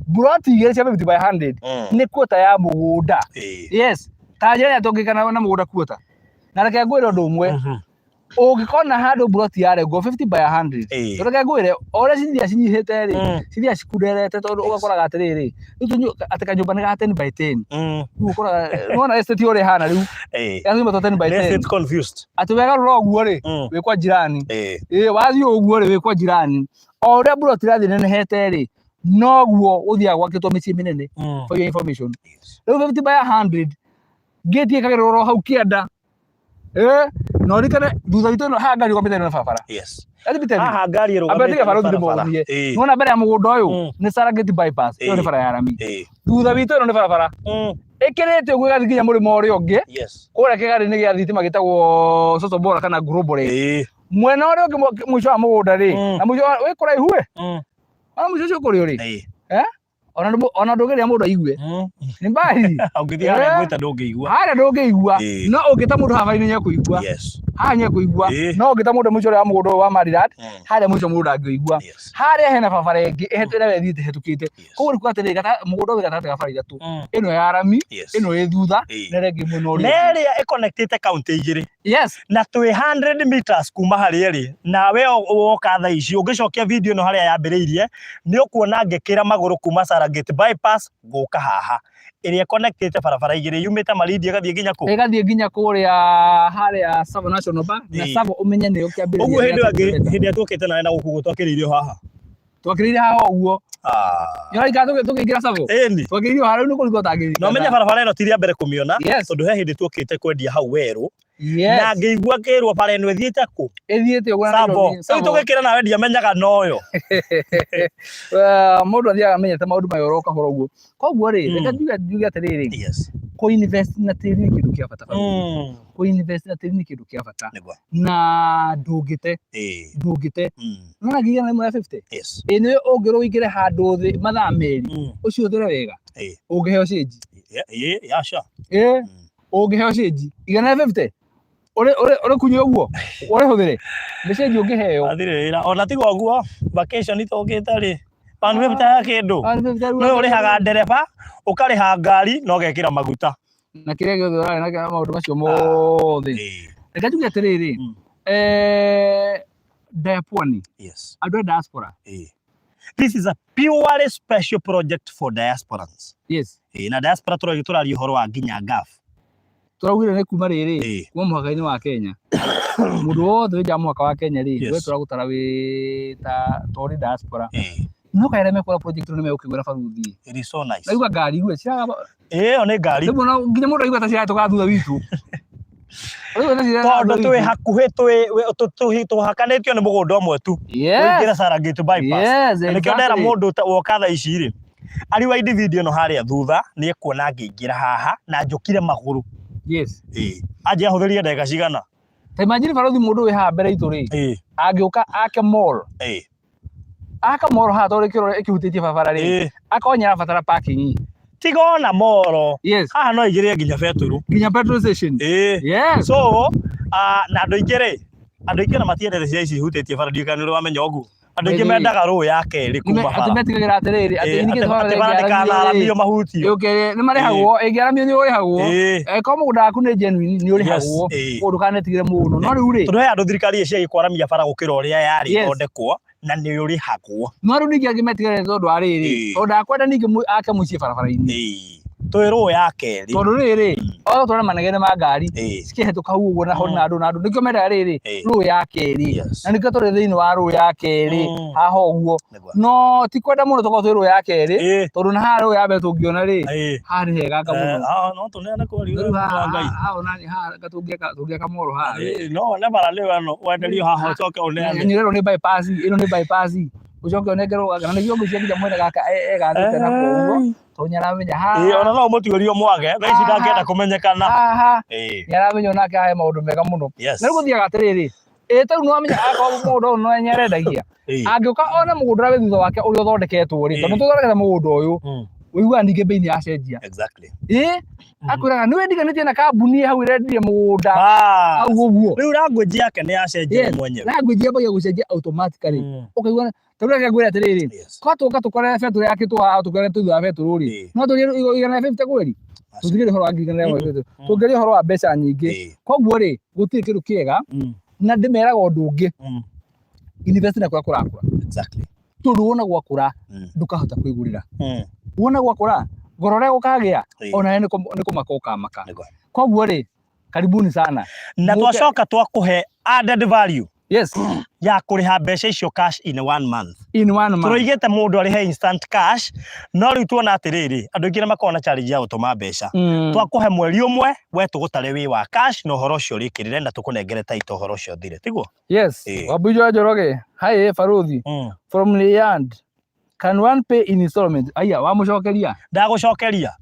Mburoti igĩrĩ cia 50 by 100 nĩ quarter ya mũgũnda. Ĩĩ. Yes. Ta njĩra ĩrĩa tũngĩka na mũgũnda quarter. Na reke ngwĩre ũndũ ũmwe. Ũngĩkona handũ mburoti yarengwo 50 by 100. Ĩĩ. Reke ngwĩre o ũrĩa cithiaga cinyihĩte rĩ, cithiaga cikunderete tondũ ũgakoraga atĩrĩrĩ, rĩu atĩ kanyũmba nĩ ga 10 by 10. Rĩu ũkoraga nĩwona estate ũrĩa ĩhana rĩu. Ĩĩ. Ya nyũmba ta 10 by Let's 10. get confused. Atĩ wegarũra ũguo rĩ, wĩ kwa jirani. Ĩĩ. Ĩĩ wathiĩ ũguo rĩ, wĩ kwa jirani. O ũrĩa mburoti ĩrathiĩ ĩnenehete rĩ, Noguo gũthiaga gwakĩtwo mĩciĩ mĩnene. For your information, rĩu 50 by 100 ngĩti ĩkagĩrwo oro hau kĩanda. Na ũririkane thutha witũ ĩno haha ngari ĩrũgamĩte ĩno nĩ barabara. Let me tell you. Haha ngari Amba ĩrũgamĩte tiga nĩ barũthi barabara. ndĩmonie. Nĩwona mbere ya mũgũnda ũyũ nĩ Serengeti bypass, ĩyo nĩ bara ya rami. Thutha witũ ĩno nĩ barabara ĩkĩrĩte ũguo ĩgathiĩ nginya mũrĩmo ũrĩa ũngĩ kũrĩa kĩgari-inĩ gĩa thitima gĩtagwo Sosobora kana Global. Mwena ũrĩa ũngĩ mũico wa mũgũnda rĩ, na mũico wĩ kũraihu ĩ, ona mũico ũcio kũrĩ ũrĩ. Eh? Ona ndũngĩrĩa mũndũ aigue. Nĩ mbari. Ũngĩthiĩ harĩa ngwĩta ndũngĩigua. Harĩa ndũngĩigua. No ũngĩta mũndũ haha barabara-inĩ nĩekũigua. Haha nĩekũigua. No ũngĩta mũndũ mũico ũrĩa wa mũgũnda ũyũ wa Maridad, harĩa mũico mũndũ ndangĩigua. Harĩa hena barabara ĩngĩ ĩrĩa ĩthiĩte ĩhetũkĩte. Koguo nĩ kuga atĩrĩrĩ, mũgũnda ũyũ wĩ gatagatĩ ga bara ithatũ. Ĩno ya rami, ĩno ĩ thutha, na ĩrĩa ĩngĩ mwena ũrĩa Na ũngĩ. ĩrĩa ĩconnectĩte kaunti igĩrĩ. Na twĩ 100 meters kuma harĩa ĩrĩ, nawe woka thaa ici ũngĩcokia video ĩno harĩa yambĩrĩirie, nĩ ũkuona ngĩkĩra magũrũ kuma Serengeti bypass gũka haha, ĩrĩa ĩconnectĩte barabara igĩrĩ yumĩte Malindi ĩgathiĩ nginya kũ? Ĩgathiĩ nginya kũrĩa harĩa Tsavo National Park, na Tsavo ũmenye nĩyo kĩambĩrĩria Ũguo hĩndĩ gĩa ĩyo ĩngĩ, Taita. hĩndĩ ĩrĩa tuokĩte nawe na gũkũ ũguo twakĩrĩire o haha. Twakĩrĩire haha ũguo. Nĩũraririkana tũkĩingĩra Tsavo? Ĩni. Twakĩrĩire o haha, rĩu nĩ kũringwo ũtangĩririkana. Na ũmenye barabara ĩno ti rĩa mbere kũmĩona, tondũ he hĩndĩ tuokĩte kwendia hau werũ, na ngĩigua ngĩrwo bara ĩno ĩthiĩte kũ? Ĩthiĩte ũguo na Tsavo. Nairobi, Rĩu Tsavo. tũgĩkĩra nawe ndiamenyaga noyo. Mũndũ athiaga amenyete maũndũ maya oro kahora ũguo. Koguo rĩ, reke njuge atĩrĩrĩ, kũ invest na tĩri nĩ kĩndũ kĩa bata. Kũ invest na tĩri nĩ kĩndũ kĩa bata. Na ndũngĩte, ndũngĩte. Nĩwona ngiri 150? Ĩ nĩ ũngĩrwo ũingĩre handũ thĩ mathaa merĩ, ũcio ũthĩre wega, ũngĩheo cĩnji. Aca. Ũngĩheo cĩnji 150 ũrĩ kunyua ũguo ũrĩhũthĩre, nĩ cĩnji ũngĩheo. Athire wĩra ona tiga ũguo vacation tũkĩte rĩ, 150 he kĩndũ. 150 Nĩ ũrĩhaga ndereba, ũkarĩha ngari na ũgekĩra maguta. Na kĩrĩa gĩothe ũrarĩa na maũndũ macio mothe. Reke njuge atĩrĩrĩ, Ndaya Pwani, andũ a diaspora. This is a purely special project for diasporans. Na diaspora tũraria ũhoro wa nginya Gulf. Tũraugire nĩ kuma rĩrĩ, kuma mũhaka-inĩ wa Kenya. Mũndũ wothe wĩ nja wa mũhaka wa Kenya rĩ, we tũragũtara wĩ ta ũrĩ diaspora. No kaĩra mekũra project nĩ megũkĩgwĩra baruthi. It is so nice. Naigua ngari igue ciraga. Ĩyo nĩ ngari. Rĩmwe no nginya mũndũ aigua ta cirahĩtũka thutha witũ. Tondũ twĩ hakuhĩ, tũhakanĩtio nĩ mũgũnda ũmwe tu. Ũingĩre Serengeti bypass. Na nĩkĩo ndera mũndũ woka thaa ici rĩ, a rewind video ĩno harĩa thutha, nĩ ekuona ngĩingĩra haha na njũkire magũrũ. Anjia ahũthĩrire ndagĩka cigana? Ta imagine barothi mũndũ wĩ haha mbere itũ rĩ, angĩũka ake mall. Aka mall haha tondũ ĩkĩrora ĩkĩhutĩtie barabara rĩ, akorwo nĩ arabatara parking. Tiga ona mall. Haha no aingĩrĩre nginya betũrũ. Nginya petrol station. So, na andũ aingĩ rĩ, andũ aingĩ ona matiendete cia ici ihutĩtie bara, ndiũĩ kana nĩ ũrĩ wamenya ũguo. Andũ aingĩ mendaga rũĩ ya kerĩ kuma bara. Atĩ metigagĩra atĩrĩrĩ, atĩ ningĩ Atĩ bara ndĩkanaramio mahutio. Yũke nĩ marĩhagwo, ĩngĩaramio nĩ ũrĩhagwo. Angĩkorwo mũgũnda waku nĩ genuine nĩ ũrĩhagwo. Koguo ndũkanetigĩre mũno. No rĩu rĩ, Tondũ he andũ thirikari ĩciagi kwaramia bara gũkĩra ũrĩa yarĩ ĩthondekwo, na nĩ ũrĩhagwo. No rĩu ningĩ angĩ metigagĩra tondũ wa rĩrĩ, tondũ ndakwenda ningĩ ake mũciĩ barabara-inĩ. Twĩ rũĩ ya kerĩ. Tondũ rĩrĩ, othe tũrona manegene ma ngari cikĩhetũka hau ũguo na hau na andũ na andũ, nĩkĩo mendaga rĩrĩ, rũĩ ya kerĩ. Na nĩkĩo tũrĩ thĩinĩ wa rũĩ ya kerĩ haha ũguo. No ti kwenda mũno tũkorwo twĩ rũĩ ya kerĩ, tondũ na haha rũĩ ya mbere tũngĩona rĩ, haha nĩ heganga mũno. No tũneane kweri Rĩu haha haha ona haha tũngĩaka mall haha. No one bara nĩ ĩno wenderio haha ũcoke ũneane. Nĩ ũrerwo nĩ bypass, ĩno nĩ bypass. Ũcoke ũnengerwo na nĩkĩo ngwĩciria nginya mwene gaka egathĩte na ũguo. Tondũ nĩ aramenya haha. Ona no ũmũtuĩrie ũmwage, thaa ici ndangĩenda kũmenyekana. Haha nĩ aramenya onake haha he maũndũ mega mũno. Na rĩu gũthiaga atĩrĩrĩ, ĩ ta rĩu nĩ wamenya akorwo mũgũnda ũyũ nĩ arendagia, angĩũka one mũgũnda ũrĩa wĩ thutha wake ũrĩa ũthondeketwo rĩ, tondũ nĩ tũthondekete mũgũnda ũyũ, ũiguaga ningĩ mbei nĩ yacenjia. Akwĩraga nĩ wendiganĩtie na kambuni hau ĩrendirie mũgũnda hau ũguo. Rĩu language yake nĩ yacenjia mwenyewe. Language yambagia gũcenjia automatically. Ũkaigua ta rĩu reke ngwĩre atĩrĩrĩ, kwa tũka tũkore betũrũ yakĩtwo haha tũkore thutha wa betũrũ rĩ, no tũrie 150 kweri? Tũtingĩaria ũhoro wa 150, tũngĩaria ũhoro wa mbeca nyingĩ. Koguo rĩ, gũtirĩ kĩndũ kĩega, na ndĩmeraga ũndũ ũngĩ, invest na kũrĩa kũrakũra. Tondũ wona gwakũra, ndũkahota kwĩgũrĩra. Wona gwakũra, goro ũrĩa gũkagĩa, onawe nĩ kũmaka ũkamaka. Koguo rĩ, karibuni sana. Na twacoka twakũhe added value. Yes. Ya kũrĩha mbeca icio cash in one month. In one month. Tũroigĩte mũndũ arĩhe instant cash, no rĩu tuona atĩrĩrĩ, andũ aingĩ nĩ makoragwo na challenge ya gũtũma mbeca. Twakũhe mweri ũmwe, we tũgũtare wĩ wa cash na ũhoro ũcio ũrĩkĩrĩre na tũkũnengere title ũhoro ũcio ũthire, tiguo? Yes. Wambujo wa Njoroge. Hi Baruthi. From Riyadh. Can one pay in installment? Aya, wamũcokeria? Ndagũcokeria.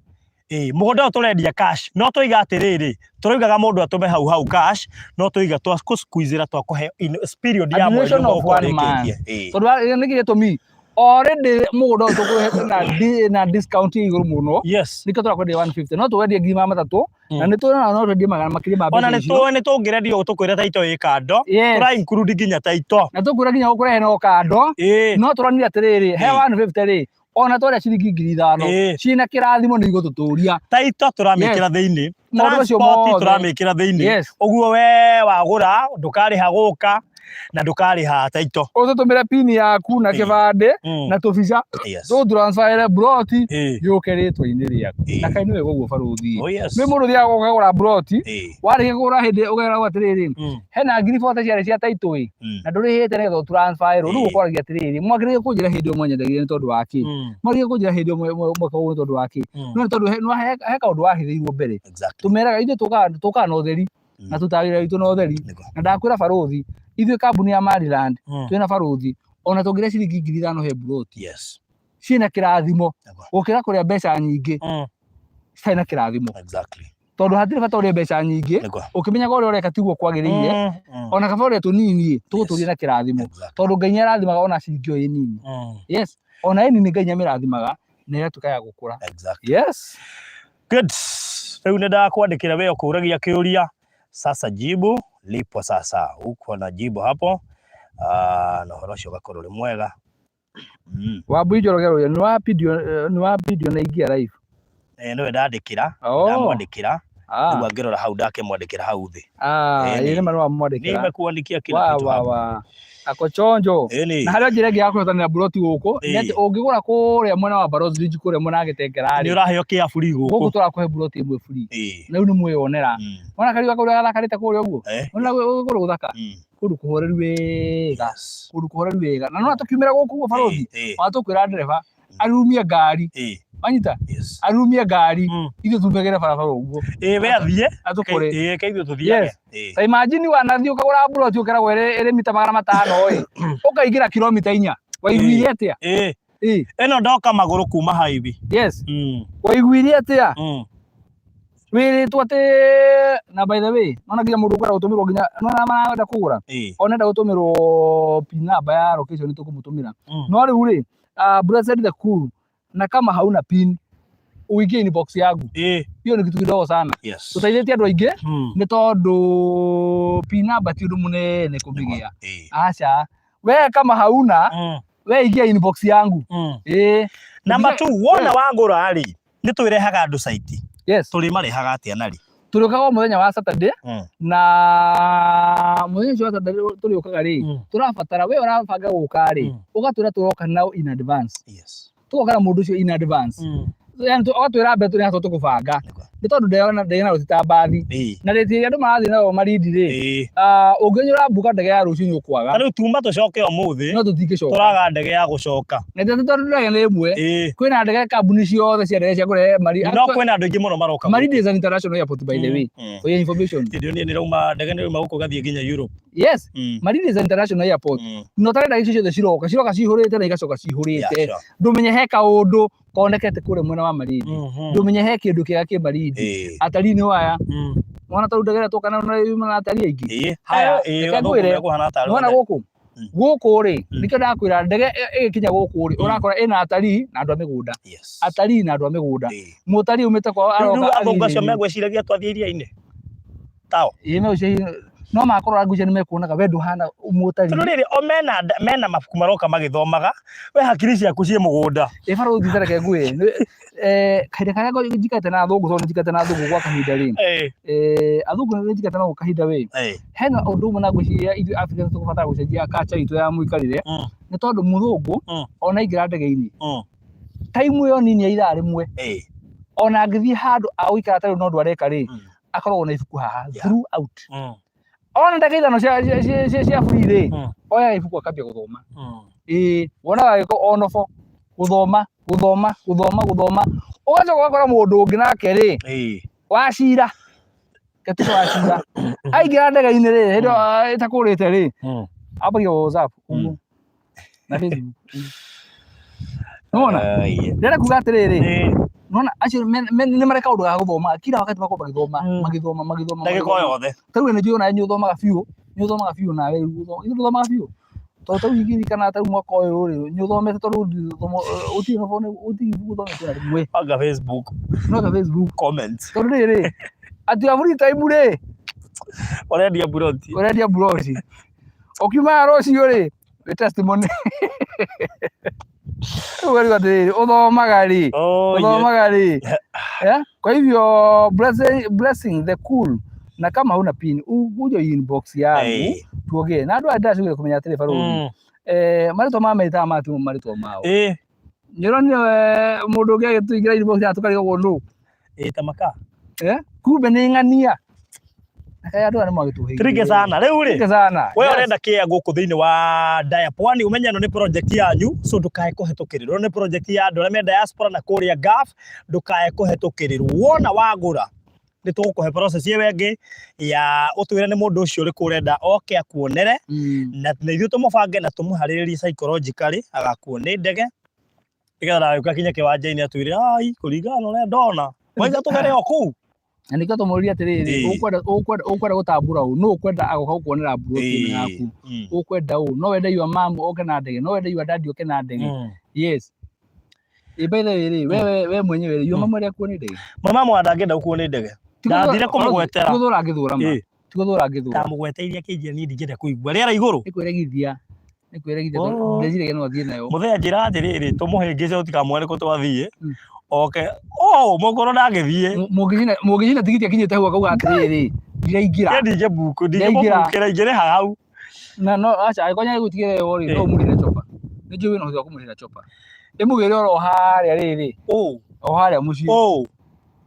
Ĩĩ, mũgũnda ũyũ tũrendia cash, no tũiga atĩrĩrĩ, tũraugaga mũndũ atũme hau hau cash, no tũiga twakũ-squeeze-ĩra twakũhe in period ya mweri Duration ũmwe of ũkorwo one month. ũrĩkĩtie. Ĩĩ. Tondũ nĩkĩ gĩtũmi? Already mũgũnda ũyũ tũkũhete na discount ĩ igũrũ mũno. Nĩkĩo tũrakwenderia 150. No tũwendie ngiri 300 na nĩ tũrona no twendie magana makĩria ma Ona mbeca nĩ icio. tũĩ nĩ tũngĩrendia ũguo tũkwĩre title ĩ kando, tũra include nginya title. Na tũkwĩra nginya gũkũrehe no kando. No tũronire atĩrĩrĩ, he 150 rĩ, ona twarĩa ciringi 5,000 ciĩna kĩrathimo nĩ igũtũtũria. Title tũramĩkĩra thĩinĩ, Maũndũ macio transport mothe. tũramĩkĩra thĩinĩ. Ũguo we wagũra ndũkarĩha gũka na ndũkarĩha title. Ũtũtũmĩre pin yaku na kĩbandĩ na tũbica tũtransferre broti yũke rĩtwa-inĩ rĩaku. Na kaĩ nĩ wega ũguo barũthi. Oh, yes. Nĩ mũndũ ũthiaga ũkagũra broti, warĩkia kũgũra hĩndĩ ũkeragwo atĩrĩrĩ, hena ngiri 40 ciarĩ cia title ĩ, na ndũrĩhĩte nĩgetha ũtransferĩrwo. Rĩu ũkoragia atĩrĩrĩ, mwagĩrĩire kũnjĩra hĩndĩ ĩyo mwanyendagia nĩ tondũ wa kĩ? Mwagĩrĩire kũnjĩra hĩndĩ ĩyo mweka ũguo nĩ tondũ wa kĩ? No nĩ tondũ he kaũndũ wahithĩirwo mbere. Tũmeraga ithuĩ tũkaga na ũtheri na tũrutaga wĩra witũ na ũtheri. Na ndakwĩra barũthi, ithuĩ kambuni ya Maryland twĩna barũthi, ona tũngĩrĩa ciringi 5,000 he mburoti ciĩna kĩrathimo gũkĩra kũrĩa mbeca nyingĩ citarĩ na kĩrathimo. Tondũ hatirĩ bata ũrĩe mbeca nyingĩ ũkĩmenyaga ũrĩa ũreka tiguo kwagĩrĩire, ona kaba ũrĩe tũnini tũgũtũrie na kĩrathimo. Tondũ Ngai nĩ arathimaga ona ciringi o ĩ nini. Yes, ona ĩ nini Ngai nĩ amĩrathimaga na ĩgatuĩka ya gũkũra. Yes. Good. Rĩu nĩ ndakwandĩkĩra we ũkũragia kĩũria. Sasa jibu lipo sasa. Uko na jibu hapo. Na ũhoro ũcio ũgakorwo ũrĩ mwega. Wambui Njoroge ũyũ nĩ wa video, nĩ wa video na ingia live. Nĩwe ndandĩkĩra, ndamwandĩkĩra. Rĩu angĩrora hau ndakĩmwandĩkĩra hau thĩ. Ĩĩ nĩ ma nĩ wamwandĩkĩra. Nimekuandikia kila Wa kitu wa hapo. wa. Ako chonjo. Na harĩa njĩra ĩngĩ ya kũhotanĩra buroti gũkũ nĩ atĩ ũngĩgũra kũrĩa mwena wa Barozi Ridge kũrĩa mwena wa Gĩtengera Nĩ rĩ, ũraheo kĩa free gũkũ gũkũ. tũrakũhe buroti ĩmwe free. Na rĩu nĩ mwĩyonera. Wona kariũa kau gathakarĩte kũrĩa ũguo? Wona kũndũ gũthaka? Kũndũ kũhoreru wega. Kũndũ kũhoreru wega. Na nĩwona tũkiumĩra gũkũ ũguo barũthi, ona tũkwĩra ndereba arurumie ngari. Wanyita? Arurumie ngari ithuĩ tumagĩre barabara ũguo. Ĩĩ we athiĩ. Atũkore. Ĩĩ reke ithuĩ tũthiage. Ta imagine wanathiĩ ũkagũra mburoti ũkeragwo ĩrĩ mita 500 ĩ, ũkaingĩra kilomita 4. Waiguire atĩa? Ĩno ndoka magũrũ kuma highway. Yes. Waiguire atĩa? Wĩrĩtwo atĩ na by the way, nona nginya mũndũ ũkwenda gũtũmĩrwo nginya nona marenda kũgũra. Ona enda gũtũmĩrwo pin number ya location tũkũmũtũmĩra. No rĩu rĩ, Blessed the cool, na kama hauna pin uingie inbox yangu. Hiyo ni kitu kidogo sana. Tũteithĩtie andũ aingĩ nĩ tondũ pin number ti ũndũ mũnene kũmĩgĩa. Aca, we kama hauna, we ingia inbox yangu. Number 2, wona wagũra rĩ, nĩ twĩrehaga andũ site. Tũrĩmarehaga atĩa na rĩ? Tũrĩũkaga o mũthenya wa Saturday, na mũthenya ũcio wa Saturday tũrĩũkaga rĩ, tũrabatara we ũrabanga gũka rĩ, ũgatwĩra tũroka now in advance. Tũgoka na mũndũ ũcio in advance. Yani ũgatwĩra mbere tũrĩ haha tũkũbanga. Nĩ tondũ ndege nayo ti ta mbathi. Na rĩti ĩrĩa andũ marathiĩ nayo Malindi rĩ, ũngĩnyora mbuka ndege ya rũciũ nĩ ũkwaga. Ta rĩu tuma tũcoke ũmũthĩ, No tũtingĩcoka. Tũraga ndege ya gũcoka. Na ti tondũ ndege nĩ ĩmwe. Kwĩna ndege kambuni ciothe cia ndege cia kũrehe Malindi. No kwĩna andũ aingĩ mũno maroka gũkũ. Malindi is an international airport by the way. For your information. Hĩndĩ ĩyo niĩ nĩrauma, ndege nĩrauma gũkũ ĩgathiĩ nginya Europe. Yes. Malindi is an international airport. No tarĩ ndege icio ciothe ciroka, ciroka cihũrĩte na igacoka cihũrĩte. Ndũmenye he kaũndũ konekete kũrĩa mwena wa Malindi. Ndũmenye he kĩndũ kĩega kĩ Malindi. Atarii nĩ aya. Mwana tondũ ndege ĩrĩa twoka nayo nĩ yuma na atarii aingĩ. Haya, reke ngwĩre, nĩwona gũkũ? Gũkũ rĩ, nĩkĩo ndakwĩra ndege ĩgĩkinya gũkũ rĩ, ũrakora ĩna atarii na andũ a mĩgũnda. Atarii na andũ a mĩgũnda. Mũtarii umĩte kwao Rĩu aroka athũngũ acio athiĩ. megwĩciragia twathiĩ iria-inĩ. Tao. Ĩĩ megwĩciria no makorora ngwĩciria nĩ mekuonaga we ndũhana mũtarii. Tondũ rĩrĩ, o mena mabuku maroka magĩthomaga, we hakiri ciaku ciĩ mũgũnda. Ĩ barũthi ta reke ngwĩre, kahinda karĩa njikarĩte na athũngũ, tondũ njikarĩte na athũngũ gwa kahinda rĩ, athũngũ nĩ njikarĩte nao kahinda wĩ, hena ũndũ ũmwe na ngwĩciria ithuĩ Africans tũkũbatara gũcenjia culture itũ ya mũikarĩre, nĩ tondũ mũthũngũ ona aingĩra ndege-inĩ, time ĩyo nini ya ithaa rĩmwe, ona angĩthiĩ handũ agũikara atarĩ na ũndũ areka rĩ, akoragwo na ibuku haha throughout. Ona ndagĩka 5 cia free rĩ, oya ibuku akambia gũthoma. Ĩĩ, wonaga gĩko o nobo, gũthoma, gũthoma, gũthoma, gũthoma. Ũgacoka ũgakora mũndũ ũngĩ nake rĩ, wacira, gatuĩke wacira. Aingĩra ndege-inĩ rĩ, hĩndĩ ĩyo ĩtakũrĩte rĩ, ambagia WhatsApp ũguo na Facebook. Nĩwona? Ndĩrenda kuga atĩrĩrĩ, nĩwona acio nĩ mareka kaũndũ ga gũthoma, kila wakati makoragwo magĩthoma, magĩthoma, magĩthoma, Ndagĩka o magĩthoma. yothe. Ta rĩu we nĩ njũĩ onawe nĩ ũthomaga biũ, nĩ ũthomaga biũ nawe rĩu, ithuĩ tũthomaga biũ? Tondũ ta rĩu ingĩririkana ta rĩu mwaka ũyũ rĩ, nĩ ũthomete tondũ gũtirĩ gũtirĩ ibuku ũthomete ona rĩmwe. Anga Facebook No ta Facebook. Comments. Tondũ rĩrĩ, atĩ wa free time rĩ, Ũrendia mburoti. Ũrendia mburoti. Ũkiuma rũciũ rĩ, wĩ testimony. Rĩu ũkarigwo atĩrĩrĩ, ũthomaga rĩ? Oh, yeah. Ũthomaga rĩ? Eh? Kwa hivyo blessing, blessing the cool na kama huna pin uje inbox yangu tuongee na andũ aya ndĩracokire kũmenya atĩrĩ barũthi marĩtwa ma metaga matuo marĩtwa mao. Nĩũronire mũndũ ũngĩ agĩtũingĩra inbox ya tũkarigagwo nũ. Ta maka. Eh? Kumbe nĩ ng'ania. Na kaĩ andũ aya nĩ magĩtũhĩngĩrĩria. Tricky sana. Rĩu rĩ. Tricky sana. We Yes. ũrenda kĩa gũkũ thĩinĩ wa Daya Pwani ũmenye ĩno nĩ project yanyu, so ndũkae kũhetũkĩrĩrwo. Ĩno nĩ project ya andũ arĩa me diaspora na kũrĩa Gulf, ndũkae kũhetũkĩrĩrwo. Wona wagũra nĩ tũgũkũhe process ĩyo ĩngĩ ya ũtwĩre nĩ mũndũ ũcio ũrĩkũ ũrenda oke akuonere, na ithuĩ tũmũbange na tũmũharĩrĩrie psychologically agakuo nĩ ndege, nĩgetha ndagagĩũke akinye kĩwanja-inĩ atwĩre, ai, kũringana na ũrĩa ndona waiga tũgere o kũu. Na nĩkĩo tũmũrĩrie atĩrĩrĩ, ũkwenda gũtambũra ũ, nũ ũkwenda agoka gũkuonera mburoti ĩno yaku, ũkwenda ũ, no wende your mom oke na ndege, no wende your daddy oke na ndege. Yes. Ĩ by the way rĩ, we mwenyewe rĩ, your mom arĩa akuo nĩ ndege? Mama mwa ndangĩenda gũkuo nĩ ndege. Ndathire kũmũgwetera. Ti gũthũra ngĩthũra ma. Ti gũthũra ngĩthũra. Ndamũgweteire akĩnjĩra niĩ ndingĩenda kũigua rĩera igũrũ. Nĩ kwĩregithia. Nĩ kwĩregithia tondũ ndeciragia no athiĩ nayo. Mũthee anjĩra atĩrĩrĩ, tũmũhĩngĩce tũtikamwone kũ twathiĩ. Oke, oh, mũkũrũ ndangĩthiĩ. Mũngĩcina tigiti akinyĩte hau akauga atĩrĩrĩ, ndiraingĩra. Niĩ ndingĩmbuku, Ndaingĩra. ndingĩmũbukĩra ingĩrĩha hau. Na no aca angĩkorwo nĩegũtigĩra ĩyo rĩ, no ũmũrĩhĩre chopa. Nĩ njũĩ wĩna ũhoti wa kũmũrĩhĩra chopa. Ĩmũgĩre oro harĩa rĩrĩ, o harĩa mũciĩ.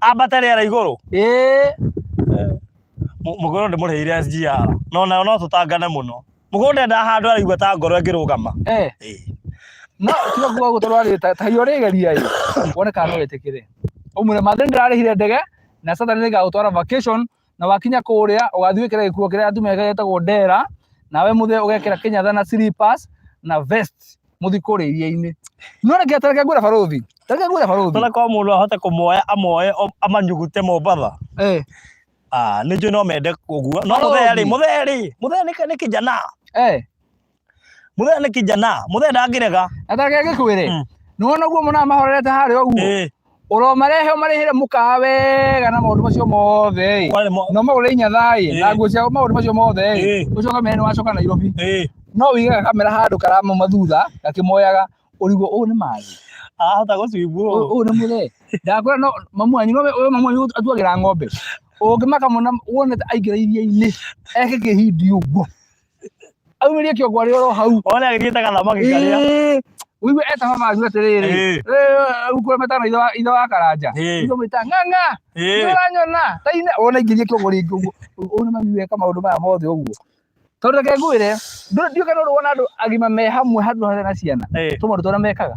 Ambate rĩera igũrũ. Ĩĩ. Mũgũrũ ndĩmũrĩhĩire SGR. No nayo no tũtangane mũno. Mũgũrũ ndendaga handũ araigua ta ngoro ĩngĩrũgama. No tiga kuga ũguo tondũ arĩ ta hiyo ũrĩgeria ĩ. Wone kana no wĩtĩkĩre. Ũmwĩre mathĩ nĩndĩrarĩhire ndege na Saturday nĩngagũtwara vacation na wakinya kũrĩa ũgathiĩ wĩkĩre gĩkuo kĩrĩa atumia gĩtagwo ndera, nawe mũthee ũgekĩra kĩnyatha na slippers na vest mũthiĩ kũrĩa iria-inĩ. No reke ta reke ngwĩre barũthi, ta reke ngwĩre barũthi. Tona kwa mũndũ ahote kũmoya amoye amanyugute Mombatha. Ah, nĩ njũĩ no mende ũguo. No mũthee rĩ, mũthee rĩ, mũthee nĩ kijana. Mũthee nĩ kijana, mũthee ndangĩrega. Na ta reke ngĩkwĩre, nĩwona ũguo monaga mahorerete harĩa ũguo? Ũromarehe ũmarĩhĩre mũkawa wega na maũndũ macio mothe ĩ. Na ũmagũrĩre inyatha ĩ, na nguo cia maũndũ macio mothe ĩ. Ũcoke ũmere nĩ wacoka Nairobi. No ũige gakamera handũ karamauma thutha gakĩmoyaga, ũrigwo ũyũ nĩ mathĩ. Ahota gũcumbwo. Ũyũ nĩ mũthee. Ndakwĩra no mamu wanyu no ũyũ mamu wanyu atuagĩra ng'ombe. Ũngĩmaka mũno wone ta aingĩra iria-inĩ eke kĩhindi ũguo. Aumĩrie kĩongo arĩ oro hau. One agĩthiĩte gathamaki karĩa. Ũigue eta mama wanyu atĩrĩrĩ. Rĩu kũrĩa metana ithe wa Karanja. Ithe mwĩta ng'ang'a. Nĩ ũranyona ta ine wona aingĩrie kĩongo rĩngĩ ũguo. Ũyũ nĩ mami weka maũndũ maya mothe ũguo. Tondũ reke ngwĩre, ndiũĩ kana ũrĩ wona andũ agima me hamwe handũ hatarĩ na ciana, tũmaũndũ tũrĩa mekaga.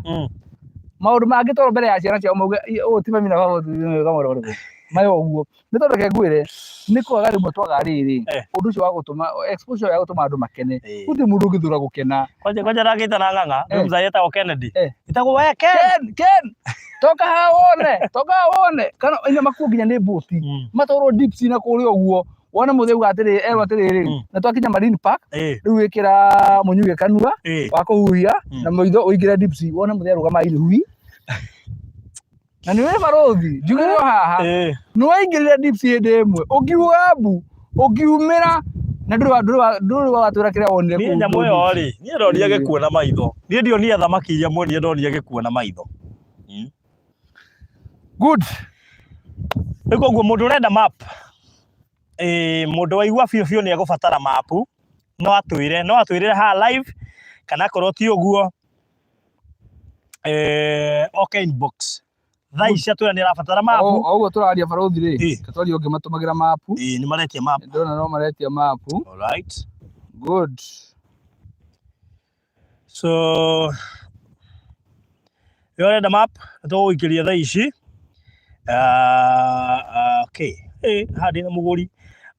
Maũndũ mangĩtwarwo mbere ya ciana ciao mauge ũyũ ti mami na baba meka maũndũ marĩkũ. Maya ũguo. Nĩ tondũ reke ngwĩre, nĩ kwaga rĩmwe twaga rĩrĩ, ũndũ ũcio wa gũtũma, exposure ya gũtũma andũ makene. Gũtirĩ mũndũ ũngĩthũra gũkena. Kwanja kwanja ndangĩta na ng'ang'a, nĩ mzai etagwo Kennedy. Etagwo we Ken. Ken, Ken. Toka haha wone, toka haha wone. Kana ina makuo nginya nĩ mbũti. Matwarwo deep sea na kũrĩa ũguo. Wone mũthee auga atĩrĩrĩ, erwo atĩrĩrĩ, na twakinya Marine Park, rĩu wĩkĩra mũnyugĩ kanua wa kũhuhia na maitho ũingĩre deep sea, wone mũthee arũgama inĩ hui. Na nĩ wĩ barũthi, njugĩre o haha, nĩ waingĩrire deep sea hĩndĩ ĩmwe, ũkiuga mbu, ũkiumĩra, na ndũrĩ watwĩra kĩrĩa wonire Niĩ kũu nyamũ deep ĩyo sea. rĩ, niĩ ndonire gĩkuũ na maitho. Niĩ ndionire thamaki iria muonire, ndonire gĩkuũ na maitho. Good. Rĩu koguo mũndũ ũrenda map, mũndũ waigua biũ biũ nĩ egũbatara map, no atwĩre, no atwĩrĩre haha live, kana akorwo ti ũguo, oke inbox. Thaa ici atwĩra nĩ arabatara mapu. O ũguo tũraria barũthi rĩ, Ĩ. tũtwarie ũngĩ matũmagĩra mapu. Ĩ, nĩ maretia mapu. Ndĩrona no maretia mapu. All right. Good. So we ũrenda map nĩ tũgũgũikĩria thaa ici. Okay. Hey, haha ndĩna mũgũri.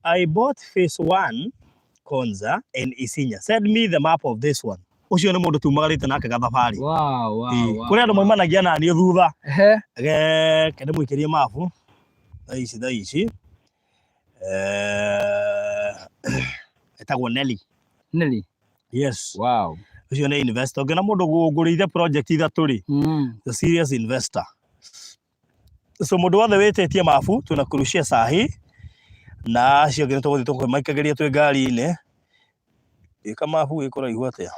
I bought phase one Konza and Isinya. Send me the map of this one. Ũcio nĩ mũndũ tumagarĩte nake gathabarĩ. Wow, wow. Kũrĩ andũ maumanagia na niĩ thutha. Ehe. Reke ndĩmũikĩrie mabu thaa ici thaa ici. Eh, etagwo Nelly. Nelly. Yes. Wow. Ũcio nĩ investor. Ũngĩona mũndũ ngũrĩire project ithatũ rĩ, the serious investor. So mũndũ wothe wĩtĩtie mabu tunakurushia sahi na acio angĩ nĩtũgũthiĩ tũkĩmaikagĩria twĩ ngari-inĩ. Ĩka mabu ĩ kũraihu atĩa?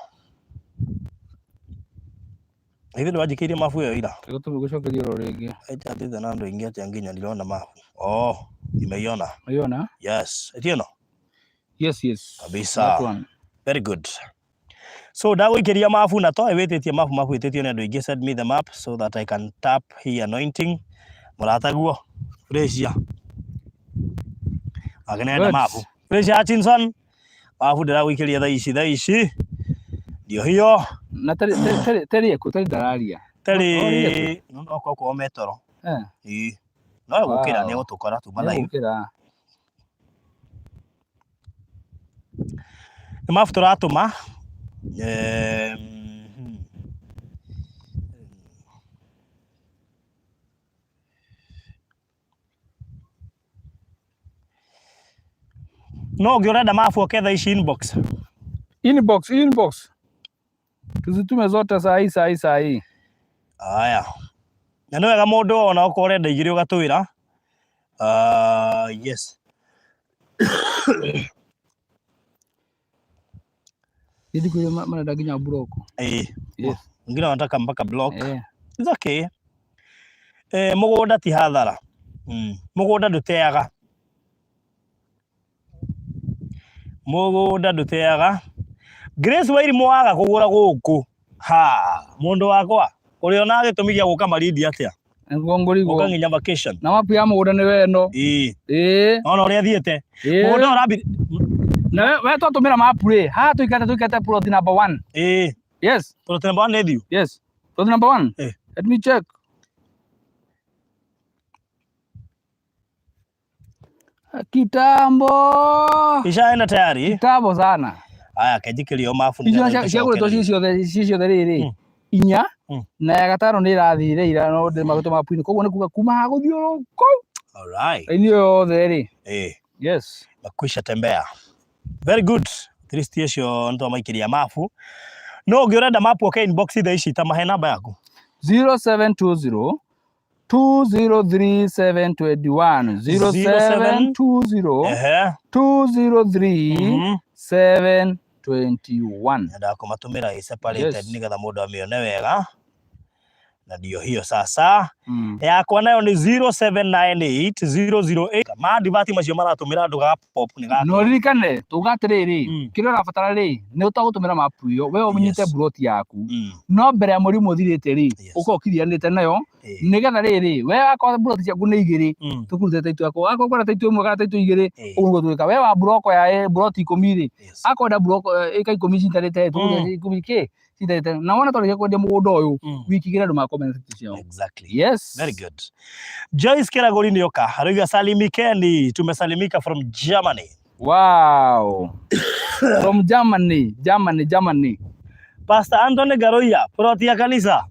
Ithe ndĩwanjĩkĩirie mabu ĩyo ira? Reke tũgũcokeria oro rĩngĩ. Ĩchatĩte na andũ aingĩ atĩa nginya ndirona mabu. Oh, nimeiona. Ũiona? Yes. Ĩti ĩno? Yes. Kabisa. That one. Very good. So ndagũikĩria mabu na toĩ wĩtĩtie mabu, mabu wĩtĩtio nĩ andũ aingĩ. Send me the map so that I can tap hii anointing. Mũrataguo. Fresia. Akenenda Good. mabu. Fresia Hutchinson. Mabu ndĩragũikĩria thaa ici thaa ici. Ndio hiyo. Na Terry Terry Terry ekũ Terry ndararia. Terry no no kwa metoro. Eh. Ĩĩ. No egũkĩra Wow. nĩ egũtũkora tuma live. Nĩegũkĩra. Nĩ mabu tũratũma. No ũngĩ ũrenda mabu oke thaa ici inbox. Inbox, inbox. Tuzitume zote saa hii saa hii saa hii. Aya. Na nĩ wega mũndũ ona okorwo ũrenda igĩrĩ ũgatwĩra. Yes. Nĩ thikũ iria marenda nginya block. Ĩĩ. Yes. Wengine wanataka mpaka block. Eh. It's okay. Eh, mũgũnda ti hathara. Mũgũnda ndũteaga. Mũgũnda ndũteaga. Grace Wairimu waga kũgũra gũkũ. Ha, mũndũ wakwa ũrĩona gĩtũmi gĩa gũka Malindi atĩa? Nĩguo ngũrigwo. Gũka nginya vacation. Na mapu ya mũgũnda nĩ we ĩno. Ĩĩ. Ĩĩ. Ona ũrĩa thiĩte. Ĩĩ. Mũgũnda ũrambi Na we twatũmĩra mapu rĩ, haha tũikarĩte tũikarĩte plot number 1. Ĩĩ. Yes. Plot number 1 nĩ thiu. Yes. Plot number 1. Eh. Let me check. Kitambo. Ishaenda tayari. Kitambo sana. Aya kenjikĩrio mabu Icio nĩgetha ciagũrĩtwo tũcokererie. ci ciothe ci ciothe rĩrĩ Mm. inya Mm. na ya gatano nĩ ĩrathire ira no ndĩ magũtũ mapu-inĩ koguo nĩ kuga kuma haha gũthiĩ oro kũu All right. raini ĩyo yothe rĩ. Eh. Yes. Makwisha tembea. Very good. At least ũcio nĩ twamaikĩria mabu. No ũngĩ ũrenda mapu oke inbox thaa ici ta mahe namba yaku. 0720 203 721 0720 Ehe. 203 Mhm. 721. Nyendaga kũmatũmĩra ĩ separated Yes. nĩgetha mũndũ amĩone wega. Na ndio hiyo sasa. Mm. Yakwa nayo nĩ 0798008. Madivati macio maratũmĩra andũ ga pop nĩ gaka. No ririkane tuga atiriri Mm. kiria ũrabatara rĩ nĩ ũtagũtũmĩra mapu ĩyo we ũnyite Yes. buroti yaku Mm. no mbere ya mũrimũ ũthirĩte rĩ Yes. ũkorwo ũkirianĩte nayo Ĩĩ. nĩgetha rĩrĩ we akorwo buroti ciaku nĩ igĩrĩ Mm. tũkũrutĩte taitũ yaku akorwo kwenda taitũ ĩmwe kana taitũ igĩrĩ Ĩĩ. ũguo nĩguo tũgwĩka we wa buroko ya buroti ikũmi rĩ Yes. akwenda buroko ĩka ikũmi citarĩte Mm. ikũmi kĩ citarĩte na wona twarĩkia kwendia mũgũnda ũyũ Mm. wiki igĩrĩ andũ makomena taitũ ciao. Exactly. Yes. Very good. Joyce Keragori nioka arauga salimikeni, tumesalimika from Germany. Wow. From Germany, Germany, Germany. Pastor Anthony Garoia, plot ya kanisa.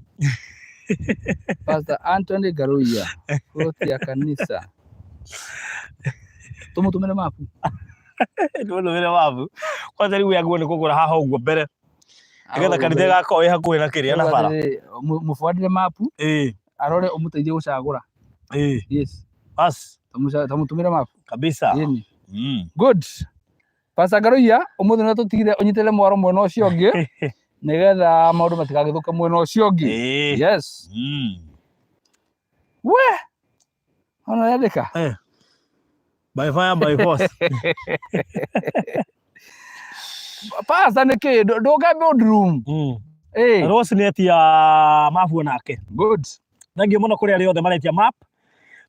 Pastor Anthony Garoia, plot ya kanisa. Tũmũtũmĩre mapu. Tũmũtũmĩre mapu. Kwanza rĩu yaguo nĩ kũgũra haha ũguo mbere. Nĩgetha kanitha ĩgakorwo ĩ hakuhĩ na kĩrĩa na bara. Mũbwatĩre mapu Ĩĩ. arore ũmũteithie gũcagũra. Ĩĩ. Yes. Bas. Tamũtũmĩre mapu. Kabisa. Ĩni. Mm. Good. Pastor Garoia, ũmũthĩ nĩ tũtigire ũnyitĩrĩre mwaro mwena ũcio ũngĩ nĩgetha maũndũ matigagĩthũke mwena ũcio ũngĩ. Ĩĩ. Yes. Mm. We. Ona yandĩka. Eh. By fire by force. Pastor nĩ kĩ ndũke bedroom. Mm. Ĩĩ. Rose nĩ etia mabu nake. Good. Thank you mũno kũrĩ arĩa othe maretia map.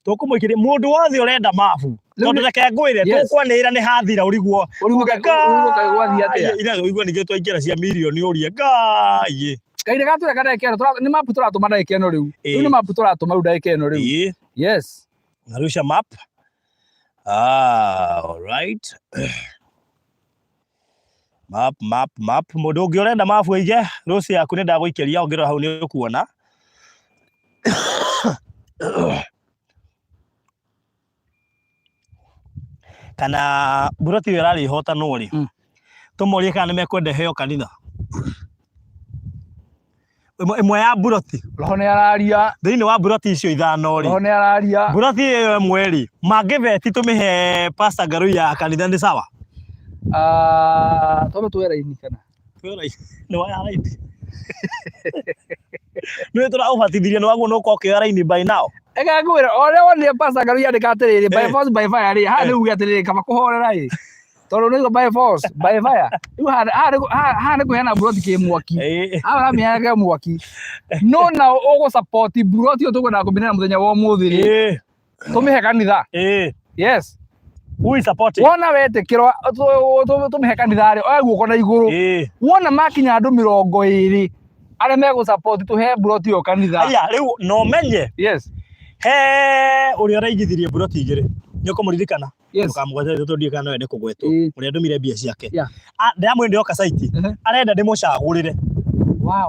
Tũkũmũikĩria mũndũ wothe ũrenda mabu. Rĩu Tondũ reke ngwĩre Yes. tũkwanĩrĩra nĩ hathira ũrigwo. Ũrigwo ũrigwo kaĩ gwathiĩ atĩa? Ira ũigua ningĩ twaingĩra cia mirioni ũrie ngai. Kaire gatwĩra ndagĩka ĩno nĩ mapu tũratũma ndagĩka ĩno rĩu. Rĩu nĩ mapu tũratũma rĩu ndagĩka ĩno rĩu. Ĩĩ. Yes. Narusha map. Ah, all right. Map, map, map. Mũndũ ũngĩ ũrenda mabu aige rũci yaku nĩ ndagũikĩria ũngĩrora hau nĩ ũkuona. Kana mburoti ĩyo ĩrarĩ ihotanwo rĩ, tũmorie kana nĩ mekwenda ĩheo kanitha. Ĩmwe ya mburoti. Roho nĩ araria. Thĩinĩ wa mburoti icio ithano rĩ. Roho nĩ araria. Mburoti ĩyo ĩmwe rĩ, mangĩbeti tũmĩhe Pastor Ngarui ya kanitha nĩ sawa? Ah, twambe tuoe raini kana? Tuoe raini. Nĩ woya raini. Nĩ tũraũbatithirie nĩ waguo nĩ ũkorwo ũkĩoya raini by now. Reke ngwĩre, o ũrĩa wonire Pastor Ngarui andĩka atĩrĩrĩ, by force by fire rĩ, haha nĩ uge atĩrĩrĩ, kaba kũhorera ĩ. Tondũ nĩ by force by fire. Rĩu haha nĩ kũheana mburoti kĩ mwaki. Haha ũramĩheana kĩ mwaki. No na ũgũ support mburoti ĩyo tũkwendaga kũmĩneana mũthenya wa ũmũthĩ rĩ, tũmĩhe kanitha. Yes. Who is supporting? Wona wetĩkĩrwo tũmĩhe kanitha rĩ, oya guoko na igũrũ. Wona makinya andũ 20 arĩa megũ support tũhe mburoti ĩyo kanitha. Aya, rĩu no menye. Yes. He ũrĩa ũraigithirie mburoti igĩrĩ. Nĩ ũkũmũririkana? Yes. Ndũkamũgwete tondũ ndiũĩ kana no ende kũgwetwo. Ũrĩa ndũmire mbia ciake. Ndĩramwĩra ndĩroka site. Arenda ndĩmũcagũrĩre.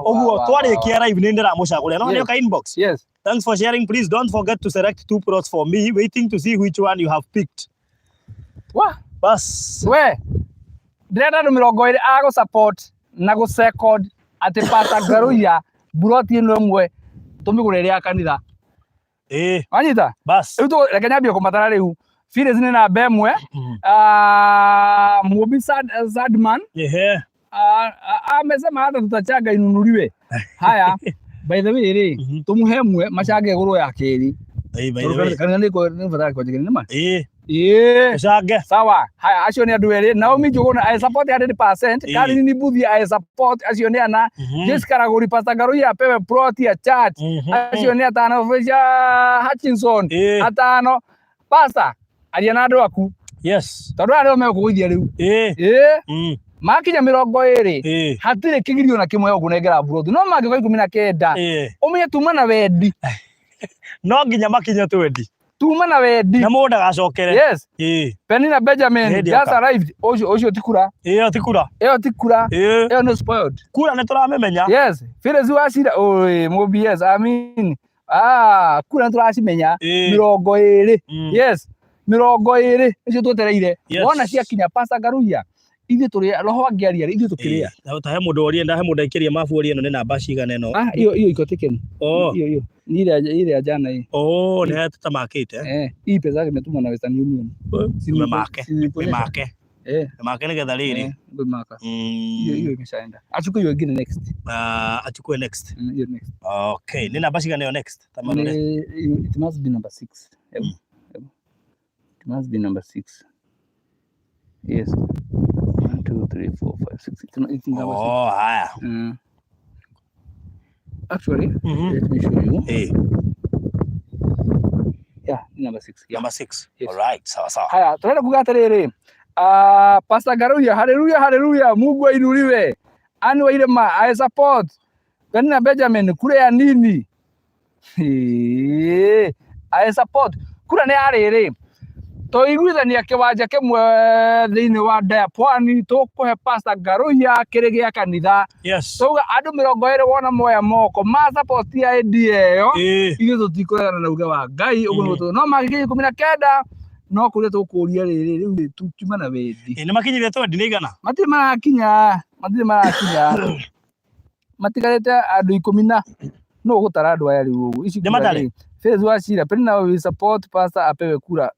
Ũguo twarĩkia live nĩ ndĩramũcagũrĩra. No nĩoka inbox. Yes. Thanks for sharing. Please don't forget to select two plots for me. Waiting to see which one you have picked. Wa. Bas. We. Ndĩrenda andũ 20 a gũ support na gũ second atĩ Pastor Ngaruiya mburoti ĩno ĩmwe tũmĩgũre ĩrĩ ya kanitha. Ĩĩ. Wanyita? Bas. Rĩu reke nyambie kũmatara rĩu. Phyllis nĩ namba ĩmwe. Ah, Mũmbi Sadman. Ehe. Ah, ah, amesema hata tutachanga inunuliwe. Haya. By the way rĩ, tũmũhe ĩmwe machange ĩgũrwo ya kerĩ. Ĩĩ, by the way. Kanitha nĩ nĩ kwanjĩkĩra nĩ ma? Ĩĩ. Ĩĩ. Tũcange. Sawa. Haya, acio nĩ andũ erĩ. Naomi Njuguna, I support 100%. Karin Mbuthia, I support. Acio nĩ ana. Jessica Raguri, Pastor Ngaruiya apewe plot ya church. Acio nĩ atano. Fisher Hutchinson, atano. Pastor, aria na andũ aku. Yes. Tondũ aya nĩo megũkũgũithia rĩu. Ĩĩ. Ĩĩ. Makinya 20. Hatirĩ kĩgirio na kĩmwe gũkũnengera mburoti. No mangĩũka 19. Ũmenye tuma na wendi. No nginya makinye twendi. Tuma na wendi. Na mũndũ ndagacokere. Yes. Ĩĩ. Penina Benjamin Hĩndĩ just yoka. arrived. Ũcio ũcio ti kura. Ĩyo ti kura. Ĩyo ti kura. Ĩĩ. Ĩyo nĩ spoiled. Kura nĩ tũramĩmenya. Yes. Phyllis Wachira. Oi, Mũmbi yes. I mean. Ah, kura nĩ tũracimenya. Ĩĩ. 20. Yes. 20 nĩcio twetereire. Yes. Wona ciakinya Pastor Ngaruiya. Ithuĩ tũrĩ roho angĩaria rĩ, ithuĩ tũkĩrĩa. Ĩĩ. Ta he mũndũ orie, ndahe mũndũ aikĩrie mabu orie ĩno nĩ namba cigana ĩno. Ah, hiyo hiyo iko taken. Oh. Hiyo hiyo. Ni ile ya jana hii. Oh, nĩ tũtamakĩte. Eh, hii pesa yake imetumwa na Western Union. Si Mĩmake. nilikuonyesha. Mĩmake. Eh. Mĩmake nĩgetha rĩrĩ. Eh, ngũmaka. Hiyo hiyo imeshaenda. Achukue hiyo ingine next. Ah, achukue next. Hiyo next. Okay, nĩ namba cigana ĩyo next? Tamarore. Ni, it must be number 6. Hebu. Hebu. It must be number 6. Yes. 1 2 3 4 5 6. It's number 6. Oh, haya. Actually, let me show you. Eh. Yeah, number 6. Yeah. Number 6. Yes. All right, sawa sawa. Haya, tunaenda kuga atĩrĩrĩ. Ah, Pastor Ngaruiya, haleluya haleluya, Mungu ainuliwe. Anne Wairema, I support. Penina Benjamin, kura ya nini? I support. Kura nĩ ya rĩrĩ. Tũiguithania kĩwanja kĩmwe thĩinĩ wa Ndaya Pwani tũkũhe Pastor Ngaruiya kĩrĩ gĩa kanitha. Yes. Twauga andũ 20 wona moya moko ma support ya idea ĩyo. Ithuĩ tũtikũregana na uge wa Ngai ũguo nĩguo no mangĩkinya 19 no kũrĩa tũkũria rĩrĩ rĩu rĩ tuma na wendi. Ĩĩ, nĩ makinyire twendi nĩ igana? Matirĩ marakinya, matirĩ marakinya. Matigarĩte andũ ikũmi na no ũgũtara andũ aya rĩu ũguo. Ici Nĩ kura matarĩ? rĩ, Phyllis Wachira, Penina we support Pastor apewe kura.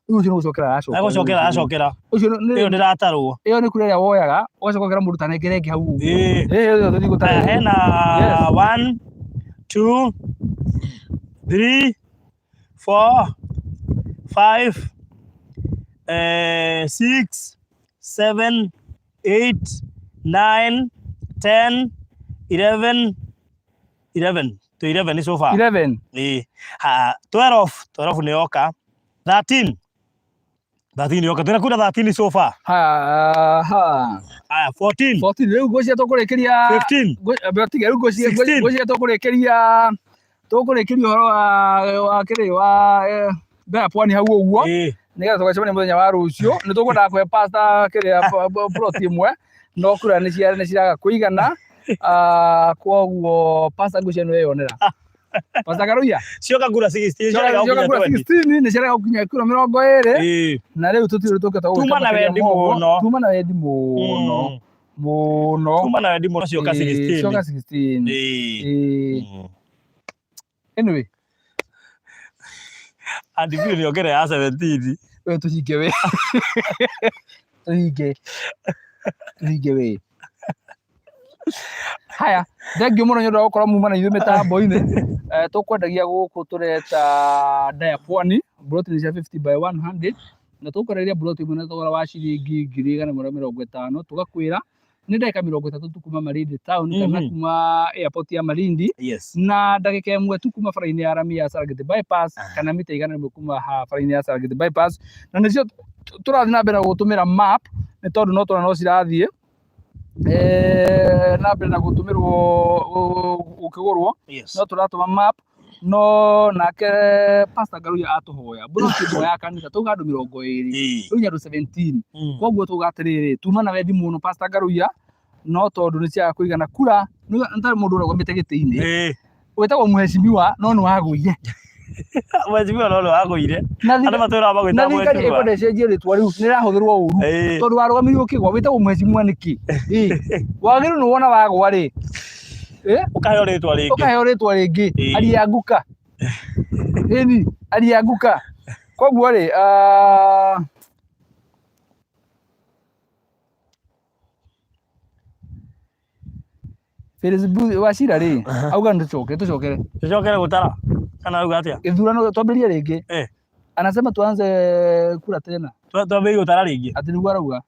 Rĩu ũcio nĩ gũcokera aracokera. Agũcokera aracokera. Ũcio nĩ Ĩyo ndĩratarwo. Ĩyo nĩ kura ĩrĩa woyaga, ũgacoka ũkera mũndũ tanengere ĩngĩ hau ũguo. Ĩĩ. Ĩĩ, ĩyo tũthiĩ gũtara. Haya, hena Yes. 1 2 3 4 5 6 7 8 9 10 11 11 Twĩ 11 so far. 11. Ĩĩ. Ha, 12, 12 nĩ yoka. 13. 13 yoka. Twĩna kura 13 so far. Ha ha. Aya, 14. 14 rĩu ngwĩciria tũkũrĩkĩria 15. Tiga rĩu ngwĩciria 16. ngwĩciria tũkũrĩkĩria ũhoro wa kĩrĩ wa Mbea Pwani hau ũguo nĩgetha tũgacemania mũthenya wa rũciũ. Nĩ tũkwendaga kũhe pastor kĩrĩa plot ĩmwe no kura nĩ ciraga kũigana. Ah, kwoguo pastor ngwĩciria nĩ weyonera. Pastor Karuia Cioka kura 16. Cioka Ciarega kura gũkinya 20. 16 nĩ ciarega gũkinya kura 20. Na rĩu tũtirĩ tũngĩhota gũgĩka Tuma na makĩria wendi ma ũguo. mũno. Tuma na wendi mũno mũno. Tuma na wendi mũno cioka Ĩĩ, 16. cioka 16. Ĩĩ. Ĩĩ. Anyway, Andy Bill nĩongere ya 17. We tũhinge we. Tũhinge. Tũhinge we. Haya, thengiũ mũno nĩ ũndũ wa gũkorwo muma na ithuĩ mĩtambo-inĩ. Tũkwendagia gũkũ tũreta Daya Pwani, mburoti nĩ cia 50 by 100 na tũkwendagia mburoti ĩmwe na thogora wa ciringi 150,000. Tũgakwĩra nĩ ndagĩka 30 tu kuma Malindi town kana kuma airport ya Malindi na ndagĩka 1 tu kuma bara-inĩ ya rami ya Serengeti bypass kana mita 100 kuma ha bara-inĩ ya Serengeti bypass. Na nĩcio tũrathiĩ na mbere na gũtũmĩra map nĩ tondũ no tũrona no cirathiĩ na mbere na gũtũmĩrwo gũkĩgũrwo. No tũratũma map no nake Pastor Ngaruiya atũhoya mburoti ĩmwe ya kanitha tauga andũ 20, rĩu nĩ andũ 17. Koguo tuga atĩrĩrĩ, tuma na wendi mũno Pastor Ngaruiya, no tondũ nĩ ciaga kũigana kura nĩ ta mũndũ ũrũgamĩte gĩtĩ-inĩ wĩtagwo mheshimiwa no nĩ wagũire. Mheshimiwa no nĩ wagũire. Na Andũ matwĩraga na magwĩtaga thirikari mheshimiwa. ĩkwenda ĩcenjie rĩtwa rĩu nĩ rĩrahũthĩrwo ũru tondũ warũgamirio ũkĩgwa wĩtagwo mheshimiwa nĩkĩ? Wagĩrĩirwo nĩ wona wagwa rĩ, Ũkaheo rĩtwa rĩngĩ. Ũkaheo rĩtwa rĩngĩ. Alianguka ĩni alianguka. Koguo rĩ, Facebook Wachira rĩ auga nĩ tũcoke tũcokere. Tũcokere gũtara kana auga atĩa? Gĩthurano twambĩrĩrie rĩngĩ. Anasema tuanze kura tena. Twambĩrĩrie gũtara rĩngĩ. Atĩ nĩguo arauga.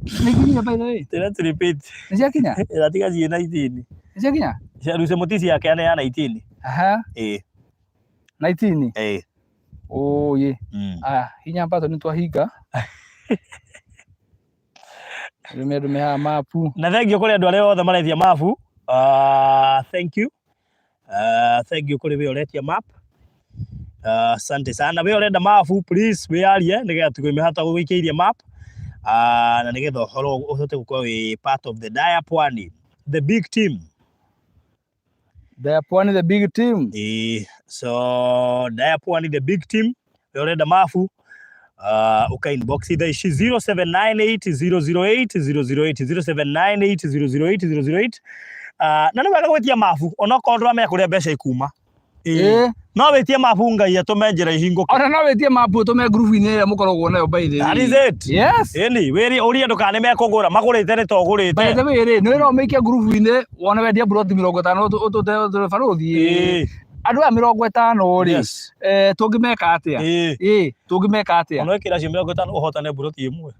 Nĩ ikinyire by the way. Tena to repeat. Nĩ ciakinya? Ĩratiga ciĩ 19. Nĩ ciakinya? Cia Lucy Mutisi yake ya 19. Aha. Ĩĩ. 19. Ĩĩ. Oye. Aya, hinya mpato nĩ twahinga. Ndũme ndũme haha mapu. Na thank you kũrĩ andũ arĩa othe maretia mabu. Thank you. Thank you kũrĩ we ũretia map. Asante sana. We ũrenda mabu please wĩyarie nĩgetha tũkĩmĩhota gũgũikĩiria map. Na nĩgetha ũhoro ũhote gũkorwo wĩ part of the Daya Pwani, the big team. Daya Pwani the big team. So Daya Pwani the big team. We ũrenda mabu uka inbox thaa ici 0798 008 008 0798 008 008. Na nĩ wega gwĩtia mabu onokorwo ndũramenya kũrĩa mbeca ikuma. No wĩtie mabu Ngai atũme njĩra ihingũke. Ona no wĩtie mabu ũtũme ngurubu-inĩ ĩrĩa mũkoragwo nayo by the way. That is it. Yes. Ĩni wĩri ũrie andũ kana nĩ mekũgũra magũrĩte nĩ to ũgũrĩte. By the way rĩ, nĩ no ũmĩikie ngurubu-inĩ wone wendia mburoti 50 ũtũte barũthi. Andũ aya 50 rĩ, tũngĩmeka atĩa? Tũngĩmeka atĩa? Ona wĩkĩra acio 50 ũhotane mburoti ĩmwe.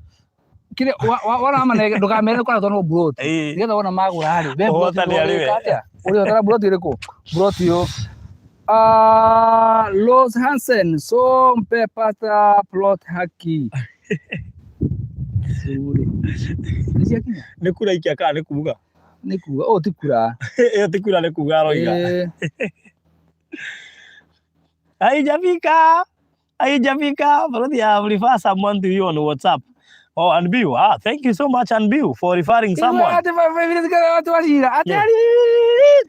Kĩrĩa wona manenge ndũkamere kũratwo no mburoti. Nĩgetha wona magũra rĩ, we mburoti Ũhotane arĩ we. ũgĩka atĩa? Ũrĩhotana mburoti ĩrĩkũ? Mburoti ĩyo. Los Hansen, so mpe pata plot haki. Suri. Nĩ ciakinya? Nĩ kura ikia kana nĩ kuga? Nĩ kuga, oh ti kura. Ĩyo ti kura nĩ kuga aroiga. Haijafika. Haijafika. Brother, I have referred someone to you on WhatsApp. Oh, and Bill. Thank you so much, and Bill, for referring someone. Ati ati Yeah.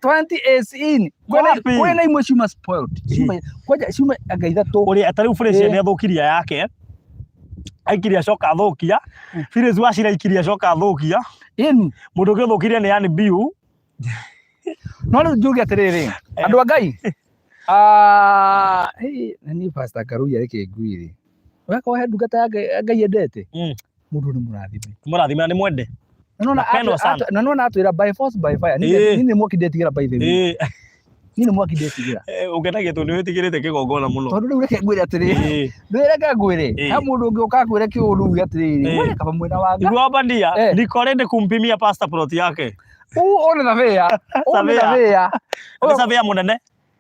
20 is in. Wapi? Kwena imwe ciuma spoiled. Ciuma kwanja ciuma anga ithatũ. Ũrĩa ta rĩu Felicia nĩ athũkirie yake. Aikirie acoka athũkia. Phyllis Wachira aikirie acoka athũkia. Ĩni. Mũndũ ũngĩ ũthũkirie nĩ Ann Biu. No rĩu njuge atĩrĩrĩ, andũ a Ngai. Hey, na niĩ Pastor Karuia reke ngwĩre. Wakorwo he ndungata ya Ngai endete. Mũndũ nĩ mũrathime. Mũrathime na nĩ mwende. Na nĩwona Napendwa sana. na nĩwona atwĩra by force by fire. Niĩ nĩ mwaki ndetigĩra by the way. Niĩ nĩ mwaki ndetigĩra. Ũkenagia tondũ nĩ wĩtigĩrĩte kĩgongona mũno. Tondũ rĩu reke ngwĩre atĩrĩrĩ, rĩu reke ngwĩre, he mũndũ ũngĩ ũka akwĩre kĩũndũ uge atĩrĩrĩ, we kaba mwena wa Ngai. Igua Obadia, niko ready kumpimia pastor plot yake. Ũũ nĩ thabĩa, ũũ nĩ thabĩa. Nĩ thabĩa mũnene.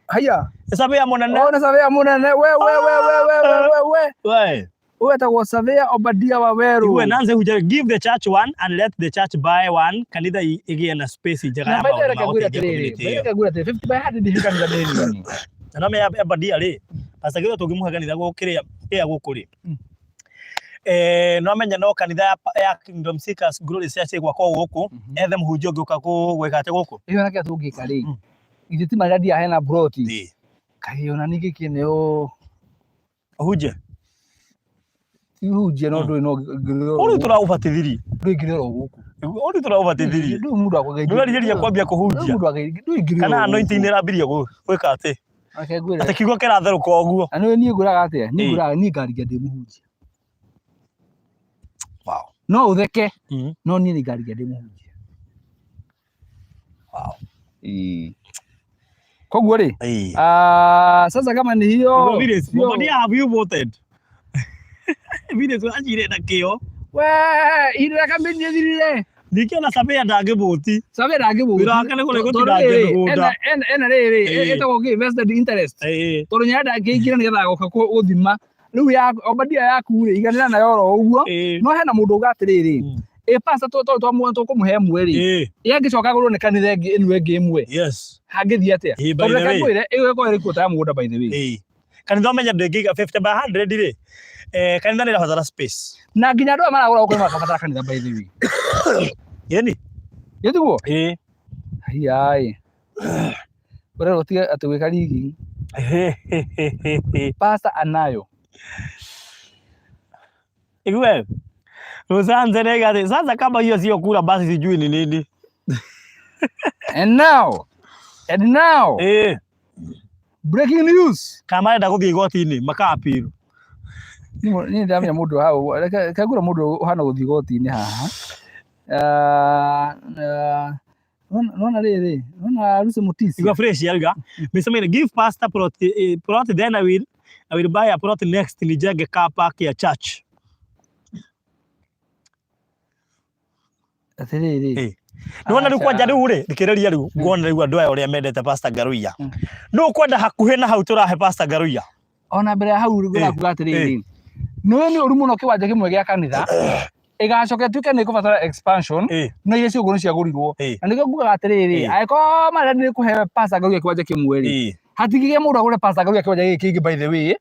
Haya. Nĩ thabĩa mũnene. Ũũ nĩ thabĩa mũnene, we we we we we we we. We. Ũyũ etagwo Surveyor Obadia Waweru. Igue Nancy Hujari, give the church one and let the church buy one. Kanitha ĩgĩe na space njega Na ya by the way, maũndũ reke ma ngwĩre gũteithia atĩrĩrĩ, community by the way, ĩyo. reke ngwĩre atĩrĩrĩ, 50 by 100 ndĩhe kanitha nĩ nini. Na no menya Obadia rĩ, Pastor Githu tũngĩmũhe kanitha gũkĩrĩa kĩrĩa gũkũ rĩ. No amenya no kanitha ya Kingdom Seekers Glory Church ĩgwakwo gũkũ, ethe mũhunjia ũngĩ ũka gwĩka atĩ gũkũ. Ĩyo nake tũngĩka rĩ, githĩ ti marĩa ndiahe na broti. Kaĩ ona ningĩ kĩneo Ũhunjie? Ihunjie no ndũrĩ no Ũrĩ tũraũbatithirie. Ndũrĩ oro gũkũ. Ũrĩ tũraũbatithirie. Ndũrĩ mũndũ akũgeithia. Ndũrarigĩrĩria kwambia kũhunjia. Ndũrĩ mũndũ akũgeithia. Ndũrĩ ingĩrĩ Kana oro anointing gũkũ. nĩ ĩrambirie gwĩka atĩ. Reke ngwĩre. Atĩ kiugo kĩratherũka ũguo. Na nĩũĩ niĩ ngwĩraga atĩa? Niĩ ngwĩraga niĩ ngarigia ndĩ mũhunjia. Wow. No ũtheke no niĩ nĩ ngarigia ndĩ mũhunjia. Wow. Ĩĩ. Koguo rĩ, Ĩĩ. ah, sasa kama ni hiyo Nĩguo Venus, sio- Bombardier, have you voted? Venus anjire na kĩo. We, ihinda rĩa campaign nĩ ĩthirire. Ningĩ ona Surveyor ndangĩvũti. Surveyor ndangĩvũti. Wĩra wake nĩ kũrĩa Tondũ gũtinangia rĩrĩ, mĩgũnda. ena rĩrĩ, ĩtagwo kĩ? Vested interest. Tondũ nyarenda angĩingĩra nĩgetha agoka gũthima. Rĩu ya Obadia yaku rĩ, iganĩra nayo oro ũguo. No hena mũndũ uga atĩrĩrĩ, ĩ pastor tondũ twamuona tũkũmũhe ĩmwe rĩ, ĩ angĩcoka agũrwo nĩ kanitha ĩngĩ ĩno ĩngĩ ĩmwe, hangĩthiĩ atĩa? Ĩĩ, by Tondũ the reke way. ngwĩre, ĩyo ĩkoragwo ĩrĩ quota ya mũgũnda by the way. Kanitha ũmenye ndĩngĩiga 50 by 100 rĩ, kanitha nĩ ĩrabatara space. Na nginya andũ aya maragũra gũkũ nĩ marabatara kanitha by the way. Ĩni. Ĩ tiguo? Ĩĩ. Haiya ĩ. Ũrerwo ũtige atĩ gwĩka rigging. Pastor anayo. Igue. Rosanze nega ati sasa kama hiyo sio kura basi sijui ni nini. And now, breaking news. Kama marenda gũthiĩ igoti-inĩ maka appeal. Niĩ ndĩramenya mũndũ hau, reke ngwĩre mũndũ ũhana gũthiĩ igoti-inĩ haha. Ah, ah, nona rĩrĩ, nona Lucy Mutisi. Igua fresh yaruga. Mr. Maina, give pastor plot, plot then I will buy a plot next nijenge car park ya church. Atĩrĩrĩ. Nĩwona rĩu kwanja rĩu rĩ, thikĩrĩria rĩu, nguona rĩu andũ aya ũrĩa mendete Pastor Ngaruiya. Nũ ũkwenda hakuhĩ na hau tũrahe Pastor Ngaruiya? Ona mbere ya hau ngũrakuga atĩrĩrĩ, nĩũĩ nĩ ũru mũno kĩwanja kĩmwe gĩa kanitha ĩgacoka ĩtuĩke nĩ ĩkũbatara expansion no iria ciũguo nĩ ciagũrirwo. Na nĩkĩo ngugaga atĩrĩrĩ, angĩkorwo marenda nĩ kũhe Pastor Ngaruiya kĩwanja kĩmwe rĩ, hatingĩgĩa mũndũ agũre Pastor Ngaruiya kĩwanja gĩkĩ kĩngĩ by the way.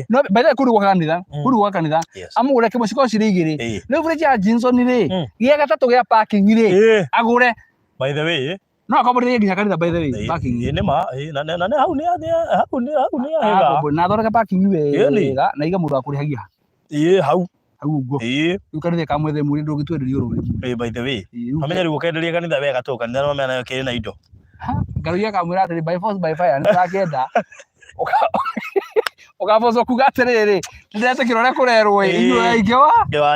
No by the way kũu nĩ gwaka kanitha, kũu nĩ gwaka kanitha. Amũgũre kĩmwe cikorwo cirĩ igĩrĩ. Rĩu bridge ya Jinson rĩ, gĩa gatatũ gĩa parking rĩ, agũre. By the way, No akomborithie nginya kanitha by the way, parking. Nĩ ma, na na hau nĩ hau nĩ hau nĩ ahega. Akombo- na athondeke parking wega na aiga mũndũ wa kũrĩhagia Ĩĩ hau. hau ũguo. Rĩu kanitha ĩkamwethe mwĩrĩ ndũngĩtwenderia oro rĩmwe. Ĩĩ by the way. Mamenya rĩu ũkenderia kanitha wega tu kanitha no mena kĩrĩ na indo. Ngaruiya akamwĩra atĩrĩ by force by fire nĩ tũrakĩenda. Ũkabocwo kuga atĩrĩrĩ, nĩndetĩkĩra ũrĩa kũrerwo ĩ, inyuĩ kĩwa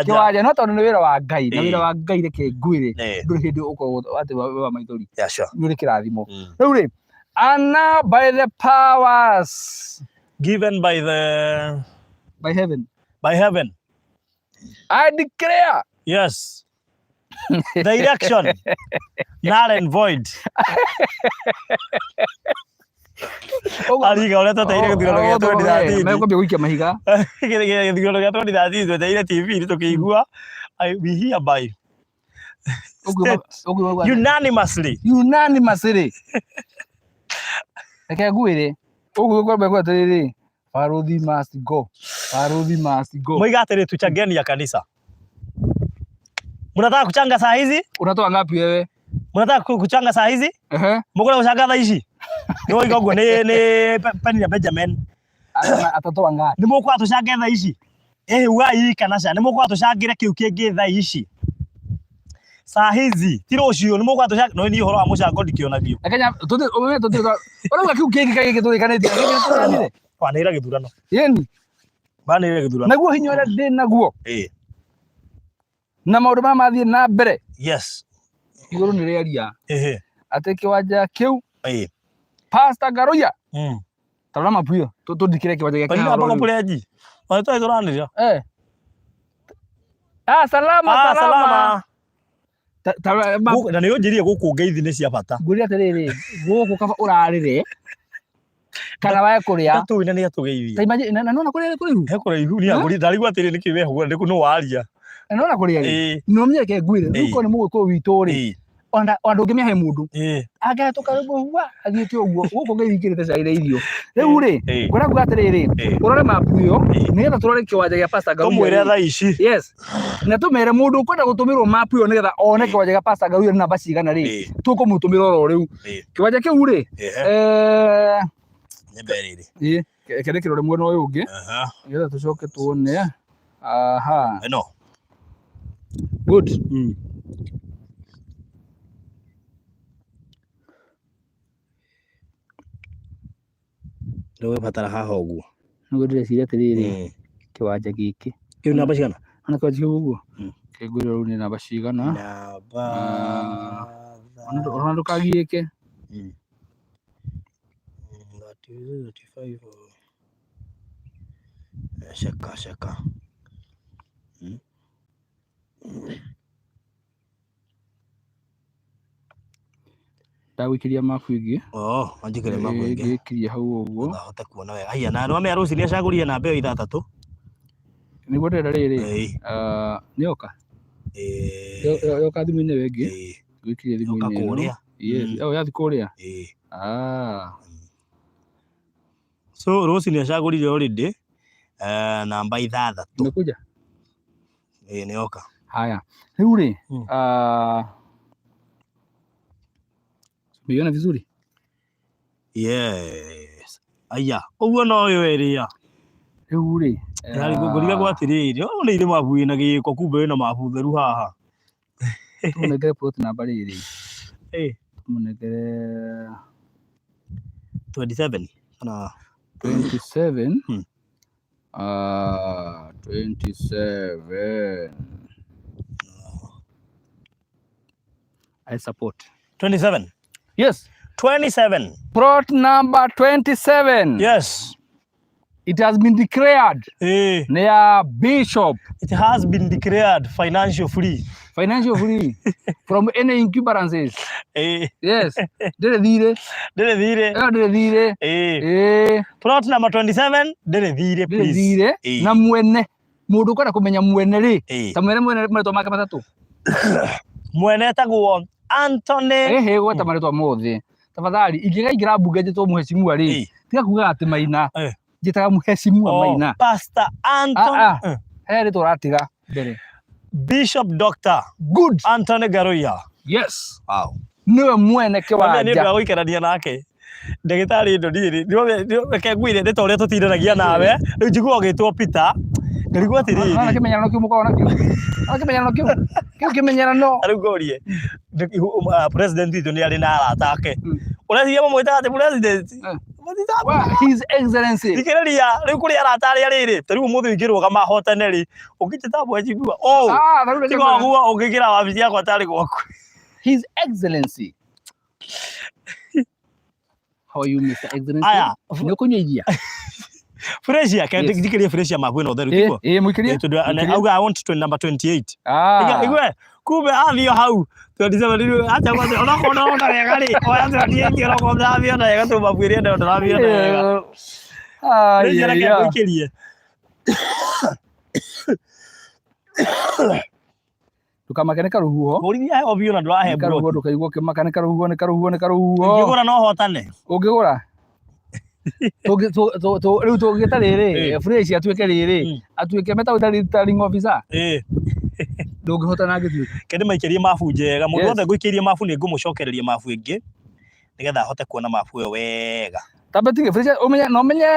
kĩwanja no tondũ nĩ wĩra wa Ngai na wĩra wa Ngai reke ngwĩre ndũrĩ hĩndĩ ũkoragwo atĩ wa maithori, nĩ ũrĩ kĩrathimo. Rĩu rĩ, and now by the powers given by the by heaven, by heaven, I declare, yes, the election null and void. Ariga ũrĩa twetereire gĩthurano gĩa 2013. Mekwambia gũikia mahiga. Gĩthurano gĩa 2013 twetereire TV-inĩ tũkĩigua we hereby state unanimously. Unanimously. Reke ngwĩre, ũguo kwamba kwa atĩrĩrĩ, Barũthi must go. Barũthi must go. Moiga atĩrĩ tuchangeni ya kanisa. Mnataka kuchanga saa hizi? Unatoa ngapi wewe? Mnataka kuchanga saa hizi? Ehe. Mũkũrenda gũcanga thaa ici? Nĩ woiga ũguo nĩ Penina Benjamin. Atatoa ngapi? Nĩ mũkwenda tũcange thaa ici? Ĩĩ ugai kana ca. Nĩ mũkwenda tũcangĩre kĩu kĩngĩ thaa ici? Saa hizi ti rũciũ nĩ mũkwenda tũcange. No niĩ ũhoro wa mũcango ndikĩonagio. Kenya tũthi ũmenye tũthi ũrauga kĩu kĩngĩ kaĩ gĩkĩ tũrĩkanĩtie gĩkĩ tũranire. Wanĩrĩra gĩthurano. Yeni. Wanĩrĩra gĩthurano. Naguo hinya ũrĩa ndĩ naguo. Na maũndũ maya mathiĩ na mbere. Yes. Igũrũ nĩ rĩaria. Atĩ kĩwanja kĩu. Pastor Ngaruiya tarora mapu ĩyo tũndikĩre kĩwanja gĩake Penina haha amba ũrorĩu. gũpũrenji. Ona tũrĩ tũranĩrĩra. Eh. Ah, salama Ah, salama. salama. Tarora mapu. Na nĩ ũnjĩrire gũkũ ngeithi nĩ cia bata. Ngwĩre atĩrĩrĩ, gũkũ kaba ũrarĩre kana wae kũrĩa. Ndatũĩ na nĩ atũgeithia. Ta imagine na nona kũrĩa kũraihu. He kũraihu nĩ agũri ndarigwo atĩrĩ nĩkĩ wehũgũra nĩ nũ waria. Na nona kũrĩa rĩ. Ĩĩ. No mĩeke ngwĩre, rĩu Ĩĩ. korwo nĩ mũgĩkũyũ witũ rĩ, ona ndũngĩmĩahe mũndũ. Angĩhetũka rĩmwe wa athiĩte ũguo, gũkũ Ngai wikĩrĩte cai na irio. Rĩu rĩ, ngwenda kuga atĩrĩrĩ, ũrore mapu ĩyo, nĩgetha tũrore kĩwanja gĩa Pastor Ngaruiya Tũmwĩre rĩ. thaa ici. Yes. Na tũmere mũndũ ũkwenda gũtũmĩrwo mapu ĩyo nĩgetha one kĩwanja gĩa Pastor Ngaruiya nĩ namba cigana rĩ, tũkũmũtũmĩra oro rĩu. Kĩwanja kĩu rĩ, Nyambe rĩrĩ. ĩĩ, reke ndĩkĩrore mwena ũyũ ũngĩ, nĩgetha tũcoke tuone. Aha. Ĩno. Good. Ndũgũbatara haha ũguo. Nĩguo ndĩreciria atĩrĩrĩ, kĩwanja gĩkĩ. Kĩu namba cigana? Ona kĩwanja kĩu ũguo. Kĩngwĩra rĩu nĩ namba cigana. Namba. Ona ndũkagiĩke. 35. Shaka shaka. Ndagũikĩria mabu ĩngĩ. Oh, wanjikĩria mabu ĩngĩ. Ngĩikĩria hau ũguo. Ahote kuona wega. Haiya, na nĩwamenya rũciũ nĩacagũrire namba ĩyo ithathatũ. Nĩguo ndĩrenda rĩrĩ. Nĩyoka? Yoka thimũ-inĩ ĩyo ĩngĩ. Ngũikĩrie Yoka thimũ-inĩ ĩno. kũrĩa. Yes. Oh, yathi kũrĩa? Ah. So rũciũ nĩacagũrire already namba ithathatũ. Imekuja? Ĩĩ nĩyoka. Haya. Rĩu rĩ, umeiona vizuri? Yes. Aya, ũguo no ũyũ ĩrĩa. Rĩu rĩ, Ngũrigagwo atĩrĩrĩ, ũyũ nĩ irĩ mabu ĩna gĩko kumbe wĩna mabu theru haha. Tũmũnengere plot namba rĩrĩ. Tũmũnengere 27 kana 27. 27. I support. 27. Yes. 27. Plot number 27. Yes. It has been declared. Nĩ ya Bishop. It has been declared financial free. Financial free from any encumbrances. Yes. Ndĩrĩ thirĩ. Ndĩrĩ thirĩ. Ĩyo ndĩrĩ thirĩ. Plot number 27 ndĩrĩ thirĩ Ndĩrĩ please. thirĩ. Na mwene mũndũ ũkwenda kũmenya mwene rĩ, ta mwene mwene marĩtwa make matatũ. Mwene etagwo Anthony. Ĩhĩ gweta marĩtwa mothe. Tafadhali ingĩgaingĩra mbunge njĩtwo mheshimiwa rĩ, tiga kugaga atĩ Maina. Njĩtaga mheshimiwa Maina. Pastor Anthony. He rĩtwa ũratiga mbere. Bishop Doctor. Good. Anthony Ngaruiya. Yes. Wow. Nĩwe mwene Nĩ ũndũ kĩwanja. wa gũikarania nake. Ndagĩtarĩ ĩno niĩ rĩ, reke ngwĩre nĩ ta ũrĩa tũtindanagia nawe, rĩu njiguaga ũgĩtwo Peter, ngarigwo atĩrĩrĩ. Ona kĩmenyerano kĩu mũkoragwo nakĩo. Ona kĩmenyerano kĩu. Kĩu kĩmenyerano. Rĩu ngũrie, president witũ nĩ arĩ na arata ake. Ũreciria mamwĩtaga atĩ president? Well, His Excellency. Thikĩrĩria, rĩu kũrĩ arata arĩa rĩrĩ, ta rĩu ũmũthĩ ingĩrũgama hotane rĩ, ũngĩnjĩta mheshimiwa, oh, Ah, ta rĩu reke tiga ũguo ũngĩingĩra wabici yakwa tarĩ gwaku. His Excellency. How are you, Mr. Excellency? Aya. Nĩ ũkũnyua iria? Fresh ke Yes. njikĩrie fresh ya mabu ĩno theru Ĩ, tiguo? ĩ, mũikĩrie. Ĩ, tondũ Mũikĩrie. auga I want to number 28. Ah. Iga igwe kumbe athio hau 27 rĩu acha kwanza onokorwo ndĩrona wega rĩ oya 28 onokorwo ndĩramĩona wega tondũ mabu ĩrĩa ndĩrona ndĩramĩona wega. Ai, Rĩu reke ai, ai. ngũikĩrie. Ndũkamake nĩ karũhuho. Ngũrithia heho biũ na ndũrahe Nĩ karũhuho mburoti. ndũkaigua ũkĩmaka nĩ karũhuho nĩ karũhuho nĩ karũhuho. Ũngĩgũra no hotane. Ũngĩgũra? Rĩu tũngĩta rĩrĩ, fresh atuĩke rĩrĩ, atuĩke metagwo returning officer. Ndũngĩhotana angĩtuĩka. Ke ndĩmaikĩrie mabu njega. Mũndũ Yes. wothe ngũikĩirie mabu nĩ ngũmũcokereria mabu ĩngĩ nĩgetha ahote kuona mabu ĩyo wega. Tamba tige fresh ũmenye no menye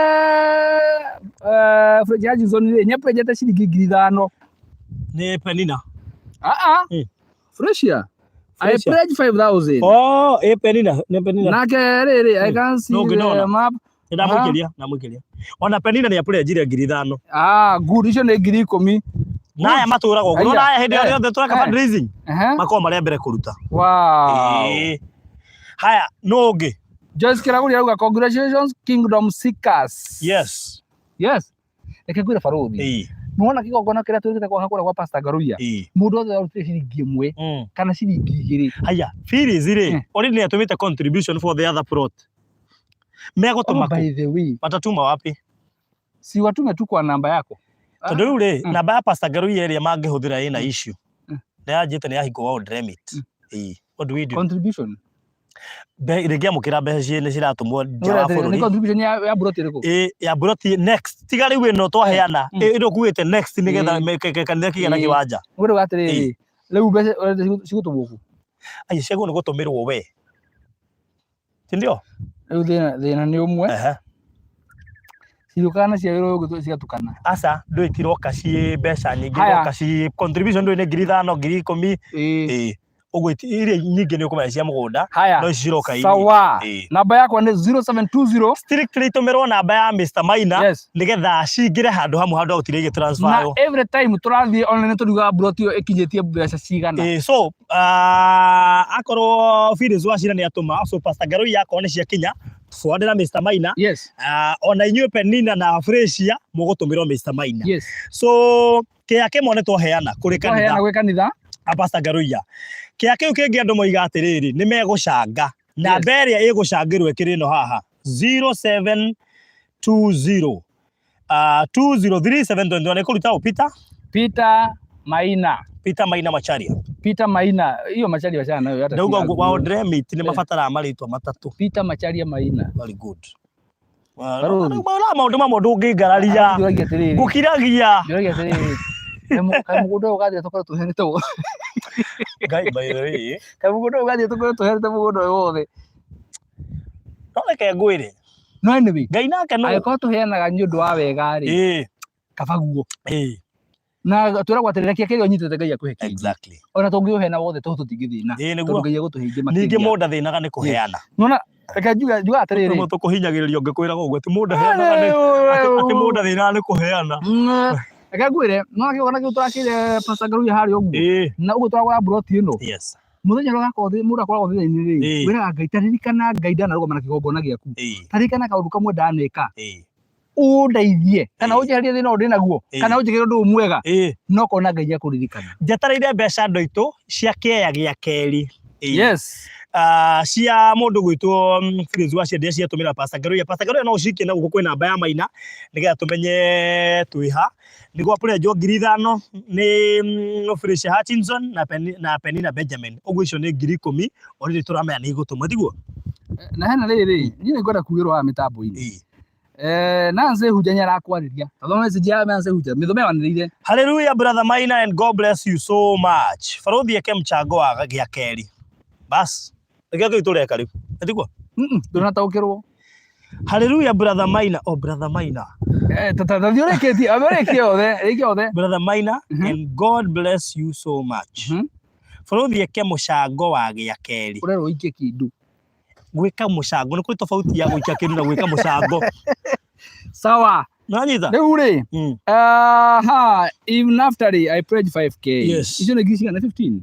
fresh ya Jason rĩ nĩaprenjete ciringi 5,000. Nĩ Penina. Ah ah. Fresh ya. I Fresh ya. pledge 5,000. Oh, ĩ Penina, nĩ Penina. Nake rĩrĩ I can see No the ngĩnona. map. Ndamũikĩria, ndamũikĩria. Ona Penina nĩ aprenjire 5,000. Ah, good. Icio nĩ 10,000. Na aya matũraga ũguo. Aya. Nona aya hĩndĩ ĩrĩa yothe tũreka fundraising. Ehe. Makoragwo marĩ a mbere kũruta. Wow. Ĩĩ. Haya, nũ ũngĩ? Joyce Kiraguri arauga congratulations Kingdom Seekers. Yes. Yes. Reke ngwĩre barothi. Nĩwona kĩgongona kĩrĩa twĩkĩte kwa kũrĩa kwa Pastor Ngaruiya. Mũndũ wothe warutire ciringi ĩmwe kana ciringi igĩrĩ. Haya, Phyllis rĩ, already nĩ atũmĩte contribution for the other plot. Megũtũma Oh, kũ? by the way, Watatuma wapi? Si watume tu kwa namba yako. Tondũ rĩu rĩ, namba ya Pastor Ngaruiya ĩrĩa mangĩhũthĩra ĩna issue. Nĩ yanjĩte nĩ yahingwo World Remit. Ĩĩ. What do we do? Contribution. Rĩngĩ amũkĩra mbeca nĩ ciratũmwo nja wa Nĩ bũrũri. contribution ya buroti ĩrĩkũ? Ĩ ya buroti next. Tiga rĩu ĩno twaheana. Ĩno kuĩte next nĩgetha kanitha kĩgĩe na kĩwanja. Ngwĩra atĩrĩrĩ, rĩu mbeca ũrenda cigũtũmwo kũ? Ai, ciagĩrĩirwo nĩ gũtũmĩrwo we. Si ndio? Rĩu thĩna nĩ ũmwe. Ciũkaga na cia wĩra ũyũ cigatukana. Aca, ndũĩ itiroka ciĩ mbeca nyingĩ, iroka ciĩ contribution ndũĩ nĩ 5,000, 10,000. Ĩĩ. Ũguo iria nyingĩ nĩ ũkũmenya cia mũgũnda, no ici ciroka inini. Sawa. Namba yakwa nĩ 0720. Strictly tũmĩrwo namba ya Mr. Maina nĩgetha cingĩre handũ hamwe handũ ha gũtirĩ igĩ transfer. Na every time tũrathiĩ online tũriugaga broti ĩyo ĩkinyĩtie mbeca cigana. Ĩĩ, so akorwo Phyllis Wachira nĩ atũma, so Pastor Ngaruiya akorwo nĩ ciakinya, forwardĩra Mr. Maina. Ona inyuĩ Penina na Fresia mũgũtũmĩrwo Mr. Maina. So kĩa kĩmwe nĩ twaheana kũrĩ kanitha. Twaheana gwĩ kanitha. A Pastor Ngaruiya. Kĩa kĩu kĩngĩ andũ moiga atĩrĩrĩ, nĩ megũcanga. Namba ĩrĩa ĩgũcangĩrwo ĩkĩrĩ ĩno haha, 0720 203 721. Ĩkũruta ũ? Peter? Peter Maina. Peter Maina Macharia. Peter Maina, hiyo Macharia wachana nayo hata. Ndauga ũguo wa Remit nĩ mabataraga marĩtwa matatũ. Peter Macharia Maina. Very good. Maũndũ mamwe ndũngĩngararia. Ngũkiragia. Njũragia atĩrĩrĩ, kaĩ mũgũnda ũyũ ũgathira tũkorwo tũheanĩte wothe? Ngai, by the way. Kaĩ mũgũnda ũyũ ũgathira tũkorwo tũheanĩte mũgũnda ũyũ wothe? No reke ngwĩre. No anyway, Ngai nake no. Angĩkorwo tũheanaga nĩ ũndũ wa wega rĩ, kaba guo. Na twĩragwo atĩrĩ, reke kĩrĩa ũnyitĩte Ngai akũhe kĩngĩ. Ona tũngĩũheana wothe tondũ tũtingĩthĩna. Nĩguo. Tondũ Ngai egũtũhe ingĩ makĩria. Ningĩ mũndũ ndathĩnaga nĩ kũheana. Nĩwona, reke njuge atĩrĩrĩ. Rĩmwe tũkũhinyagĩrĩria ũngĩkwĩraga ũguo, atĩ mũndũ aheanaga nĩ, atĩ mũndũ ndathĩnaga nĩ kũheana. Reke ngwĩre, nĩwona kĩgongona kĩu tũrakĩire Pastor Ngaruiya harĩa ũguo? Na ũguo tũragũra mburoti ĩno. Mũthenya ũrĩa ũgakorwo mũndũ akoragwo thĩna-inĩ rĩ, wĩraga Ngai, ta ririkana Ngai ndanarũgama na kĩgongona gĩaku. Ta ririkana kaũndũ kamwe ndaneka. Ũndeithie, kana ũnjeherie thĩna ũyũ ndĩnaguo, kana ũnjĩkĩre ũndũ ũyũ mwega. No ũkona Ngai nĩekũririkana. Njetereire mbeca andũ aitũ cia kĩeya gĩa kerĩ. Cia mũndũ gwĩtwo Phyllis Wachia ciatũmĩra Pastor Ngaruiya. Pastor Ngaruiya no ũcikie na gũkũ kwĩ namba ya Maina nĩgetha tũmenye twĩ ha. Nĩguo pledge 5,000 nĩ Felicia Hutchinson na Penina Benjamin. Ũguo icio nĩ 10,000 already tũramenya nĩ igũtũmwo tiguo? Na hena rĩrĩ, niĩ nĩ ngwenda kuugĩrwo haha mĩtambo-inĩ. Nancy Huja nĩ arakwarĩria. Tondũ message ya Nancy Huja, mĩthome wanĩrĩire. Hallelujah brother Maina and God bless you so much. Barothi eke mchango wa gĩa kerĩ. Bas, nĩkĩo kĩu tũreka rĩu. Tiguo? Ndũnataũkĩrwo. Hallelujah brother Maina. Oh brother Maina. Tathiĩ ũrĩkĩtie, ũrĩkie yothe, rĩkia yothe. Brother Maina and God bless you so much. Barothi eke mũcango wa gĩa kerĩ. Ũrerwo ũikie kĩndũ. Gwĩka mũcango nĩ kũrĩ tofauti ya gũikia kĩndũ na gwĩka mũcango. Sawa. Nanyita? Rĩu rĩ, aha, even after I pledge 5K. Icio nĩ ngiri cigana? 15?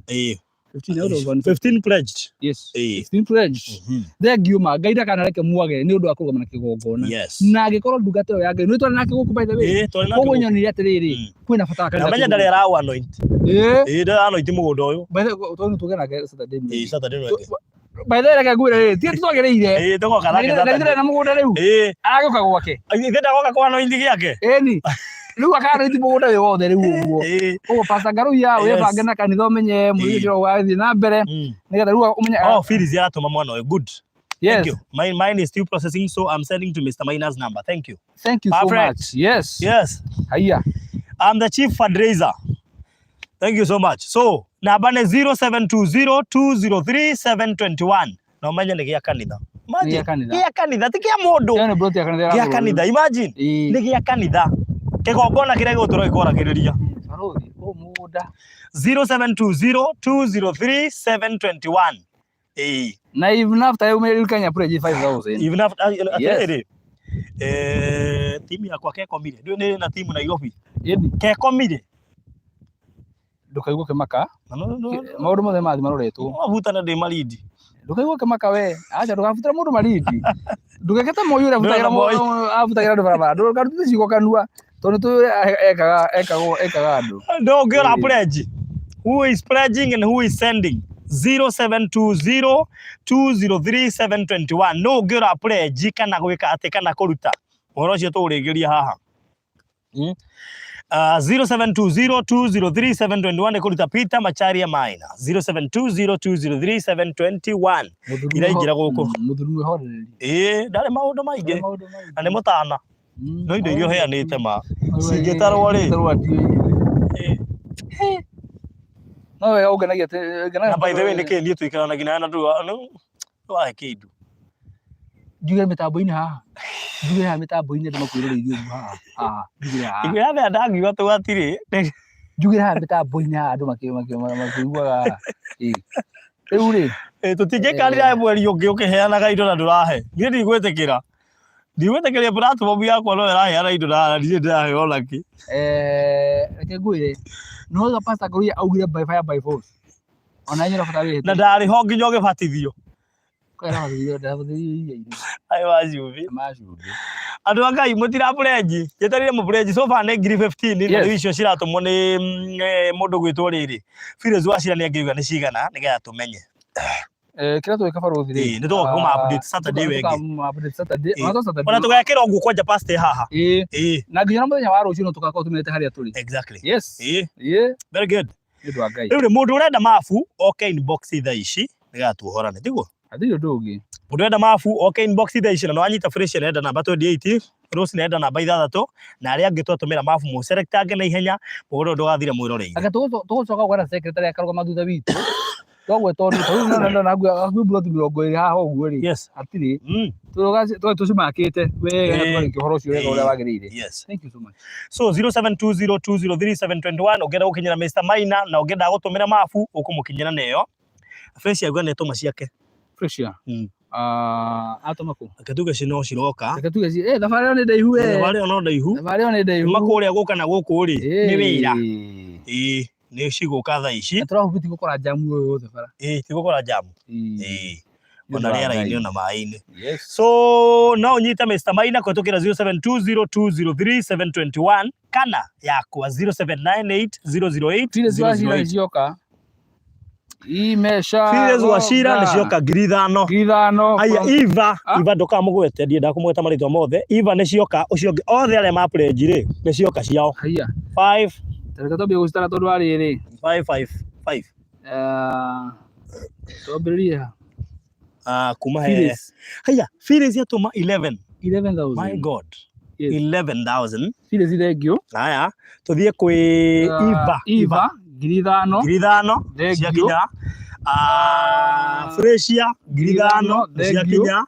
15 out of one 15 pledged. Yes. 15 pledged. Thank you ma. Ngai ndakanareke mwage nĩ ũndũ wa kũrũgama na kĩgongona. Na angĩkorwo ndungata ĩyo ya Ngai, nĩ twarĩ nake gũkũ by the way. Twarĩ nake Koguo gũkũ. nyonire atĩrĩrĩ, kwĩna bata wa kanitha Na menya kũrũgama. ndarĩ araũ anoint. Ndarĩ anoint mũgũnda ũyũ. By the way, tondũ tũgĩe nake Saturday ĩno. Saturday ĩno ĩngĩ. By the way, reke ngwĩre rĩ, ti twagĩrĩire. Tũgoka nake Na Saturday. githĩ na mũgũnda rĩu? Aragĩũka gwake. Ithe ndagoka kwa anoint gĩake? Ĩni. Rĩu akanointi mũgũnda wĩ wothe rĩu ũguo. Ũguo Pastor Ngaruiya wĩbange na kanitha ũmenye mũthenya ũcio ũgathiĩ na mbere nĩgetha rĩu ũmenye. Oh, Phyllis aratũma mwana ũyũ. Good. Thank you. Mine is still processing, so I'm sending to Mr. Maina's number. Thank you. Thank you so Perfect. much. Yes. Yes. Haya. I'm the chief fundraiser. Thank you so much. So, namba nĩ 0720203721. Na ũmenye nĩ gĩa kanitha. Imagine. Nĩ gĩa kanitha. Gĩa kanitha, ti kĩa mũndũ. Ĩyo nĩ plot ya kanitha Gĩa ĩragũrwo. kanitha, imagine. Nĩ gĩa kanitha. Kĩgongona kĩrĩa gĩgũtũra gĩkwaragĩrĩria. Barothi, ũyũ mũgũnda. 0720203721. Na even after you Kenya pledge 5,000. Even after, atĩrĩrĩ, timu yakwa kekomire. Ndũĩ nĩ na timu Nairobi. Kekomire. Ndũkaigue kĩmaka. No, no, no, no. Maũndũ mothe mathiĩ maroretwo. Mabutana ndĩ marindi. Ndũkaigua ũkĩmaka we. Aca ndũgabutĩre mũndũ marindi. Ndũgeke ta Moi ũrĩa Ndũrona abutagĩra Moi. abutagĩra andũ barabara. Ndũkarutĩte ciugo kanua tondũ nĩ tũĩ ũrĩa ekaga ekagwo ekaga andũ. No ũngĩora Ĩĩ. pledge. Who is pledging and who is sending? 0720 203 721. No ũngĩora pledge kana gwĩka atĩ kana kũruta. Ũhoro ũcio tũũrĩngĩria haha. 0720 203 721 nĩ kũruta Peter Macharia Maina. 0720 203 721. Mũthuri Iraingĩra gũkũ. Mũthuri mwĩhorereri. Ĩĩ, ndarĩ maũndũ maingĩ. Maũndũ maingĩ. Na nĩ mũtana. No indo iria ũheanĩte ma. Cingĩtarwo rĩ. Cingĩtarwo Ĩĩ. No wega ũngenagia atĩ Na by the way nĩkĩ niĩ tũikaranagia nawe na ndũrahe kĩndũ. Njuge mĩtambo-inĩ haha. Njuge haha mĩtambo-inĩ andũ makwĩroreire ũguo haha. Haha. Njugĩre haha. Igwe ya ndangiuga tũgatirĩ. Njugĩre haha mĩtambo-inĩ haha andũ makĩiguaga. Ĩĩ. Rĩu rĩ. Tũtingĩkarĩra mweri ũngĩ ũkĩheanaga indo na ndũrahe. Niĩ ndigwĩtĩkĩra. Ndigwĩtĩkĩria platform yakwa no ĩraheana indo na ndirĩ ndĩraheo onakĩ. Reke ngwĩre. No wega Pastor Ngũria augire by fire by force. Ona inyuĩ ũrabatara wĩhĩte. Na ndarĩ ho nginya ũgĩbatithio. Kwĩra ndabatithio iria-inĩ. Aĩ wa cumbĩ. Ma cumbĩ. Andũ a Ngai mũtira pledge. Njetereire mũ pledge so far nĩ ngiri 15 na Yes. rĩu icio ciratũmwo nĩ mũndũ gwĩtwo rĩrĩ. Phyllis Wachira nĩ angiuga nĩ cigana nĩgetha tũmenye. Kĩrĩa tũgĩka barũthi rĩ. Ĩĩ, nĩ tũgoka kũma update Saturday ĩyo ĩngĩ. Tũkama update Saturday. Ĩĩ. Ona to Saturday. Ona tũgekĩra ũguo kwanja past haha. Ĩĩ. Ĩĩ, Na nginya na mũthenya wa rũciũ no tũgakorwo tũmenyete harĩa tũrĩ. exactly. Yes. Ĩĩ, Ĩĩ. very good. Nĩ ũndũ wa Ngai. Rĩu rĩ mũndũ ũrenda mabu oke inbox thaa ici nĩgetha tuohorane tiguo? Hatirĩ ũndũ ũngĩ. Mũndũ ũrenda mabu oke inbox thaa ici na nĩwanyita Fresh nĩarenda namba 28, Rose nĩarenda namba ithathatũ na arĩa angĩ twatũmĩra mabu mũselectange na ihenya mũgũnda ũyũ ndũgathire mwĩroreire. Anga tũgũcoka gwetha secretary akarũgama thutha witũ. Twagweta ũndũ tondũ rĩu nona hakuhĩ mburoti 20 haha ũguo rĩ. Yes. Hatirĩ. Tũgaci tũcimakĩte wega na Ĩĩ. tũkarĩkia ũhoro ũcio wega ũrĩa Ĩĩ. wagĩrĩire. Yes. Thank you so much. So 0720203721 ũngĩenda gũkinyĩra Mr Maina na ũngĩenda gũtũmĩra mabu ũkũmũkinyĩra neyo. Fresh auga nĩ tũma ciake. Fresh ya. Atũma kũ? Reke tuge ci no ciroka. Reke tuge ci. Thabarĩ ĩyo nĩ ndaihu we. Thabarĩ ĩyo no ndaihu. Thabarĩ ĩyo nĩ ndaihu. Kuma kũrĩa gũka na gũkũ rĩ nĩ wĩra. Ĩĩ. Ĩĩ nĩ cigũka thaa ici. Na tũrahope tigũkora jamu ĩyo yothe bara. Ĩĩ tigũkora jamu. Ĩĩ. Ĩĩ. Nĩ Ona ũndũ wa rĩera-inĩ Ngai. ona maĩ-inĩ. Yes. So no ũnyite Mr Maina kũhetũkĩra 0720203721 kana yakwa 0798008008. Phyllis Wachira nĩ cioka. Imesha. Phyllis Wachira nĩ cioka 5,000. 5,000. Aya Eva, Ah. Eva ndũkamũgwete ndiendaga kũmũgweta marĩtwa mothe. Eva nĩ cioka ũcio ũngĩ othe arĩa ma pledge rĩ nĩ cioka ciao. Haiya. 5 Reke twambie gũcitara tondũ wa rĩrĩ. 5 5 5. Twambĩrĩrie ha? Kuma he. Phyllis. Haya, Phyllis yatũma 11. 11,000. My God. Yes. 11,000. Phyllis thank you. Haya, tũthiĩ kwĩ Eva. Eva 5,000. 5,000 Thank ciakinya. you. Fresia 5,000 Thank you. ciakinya.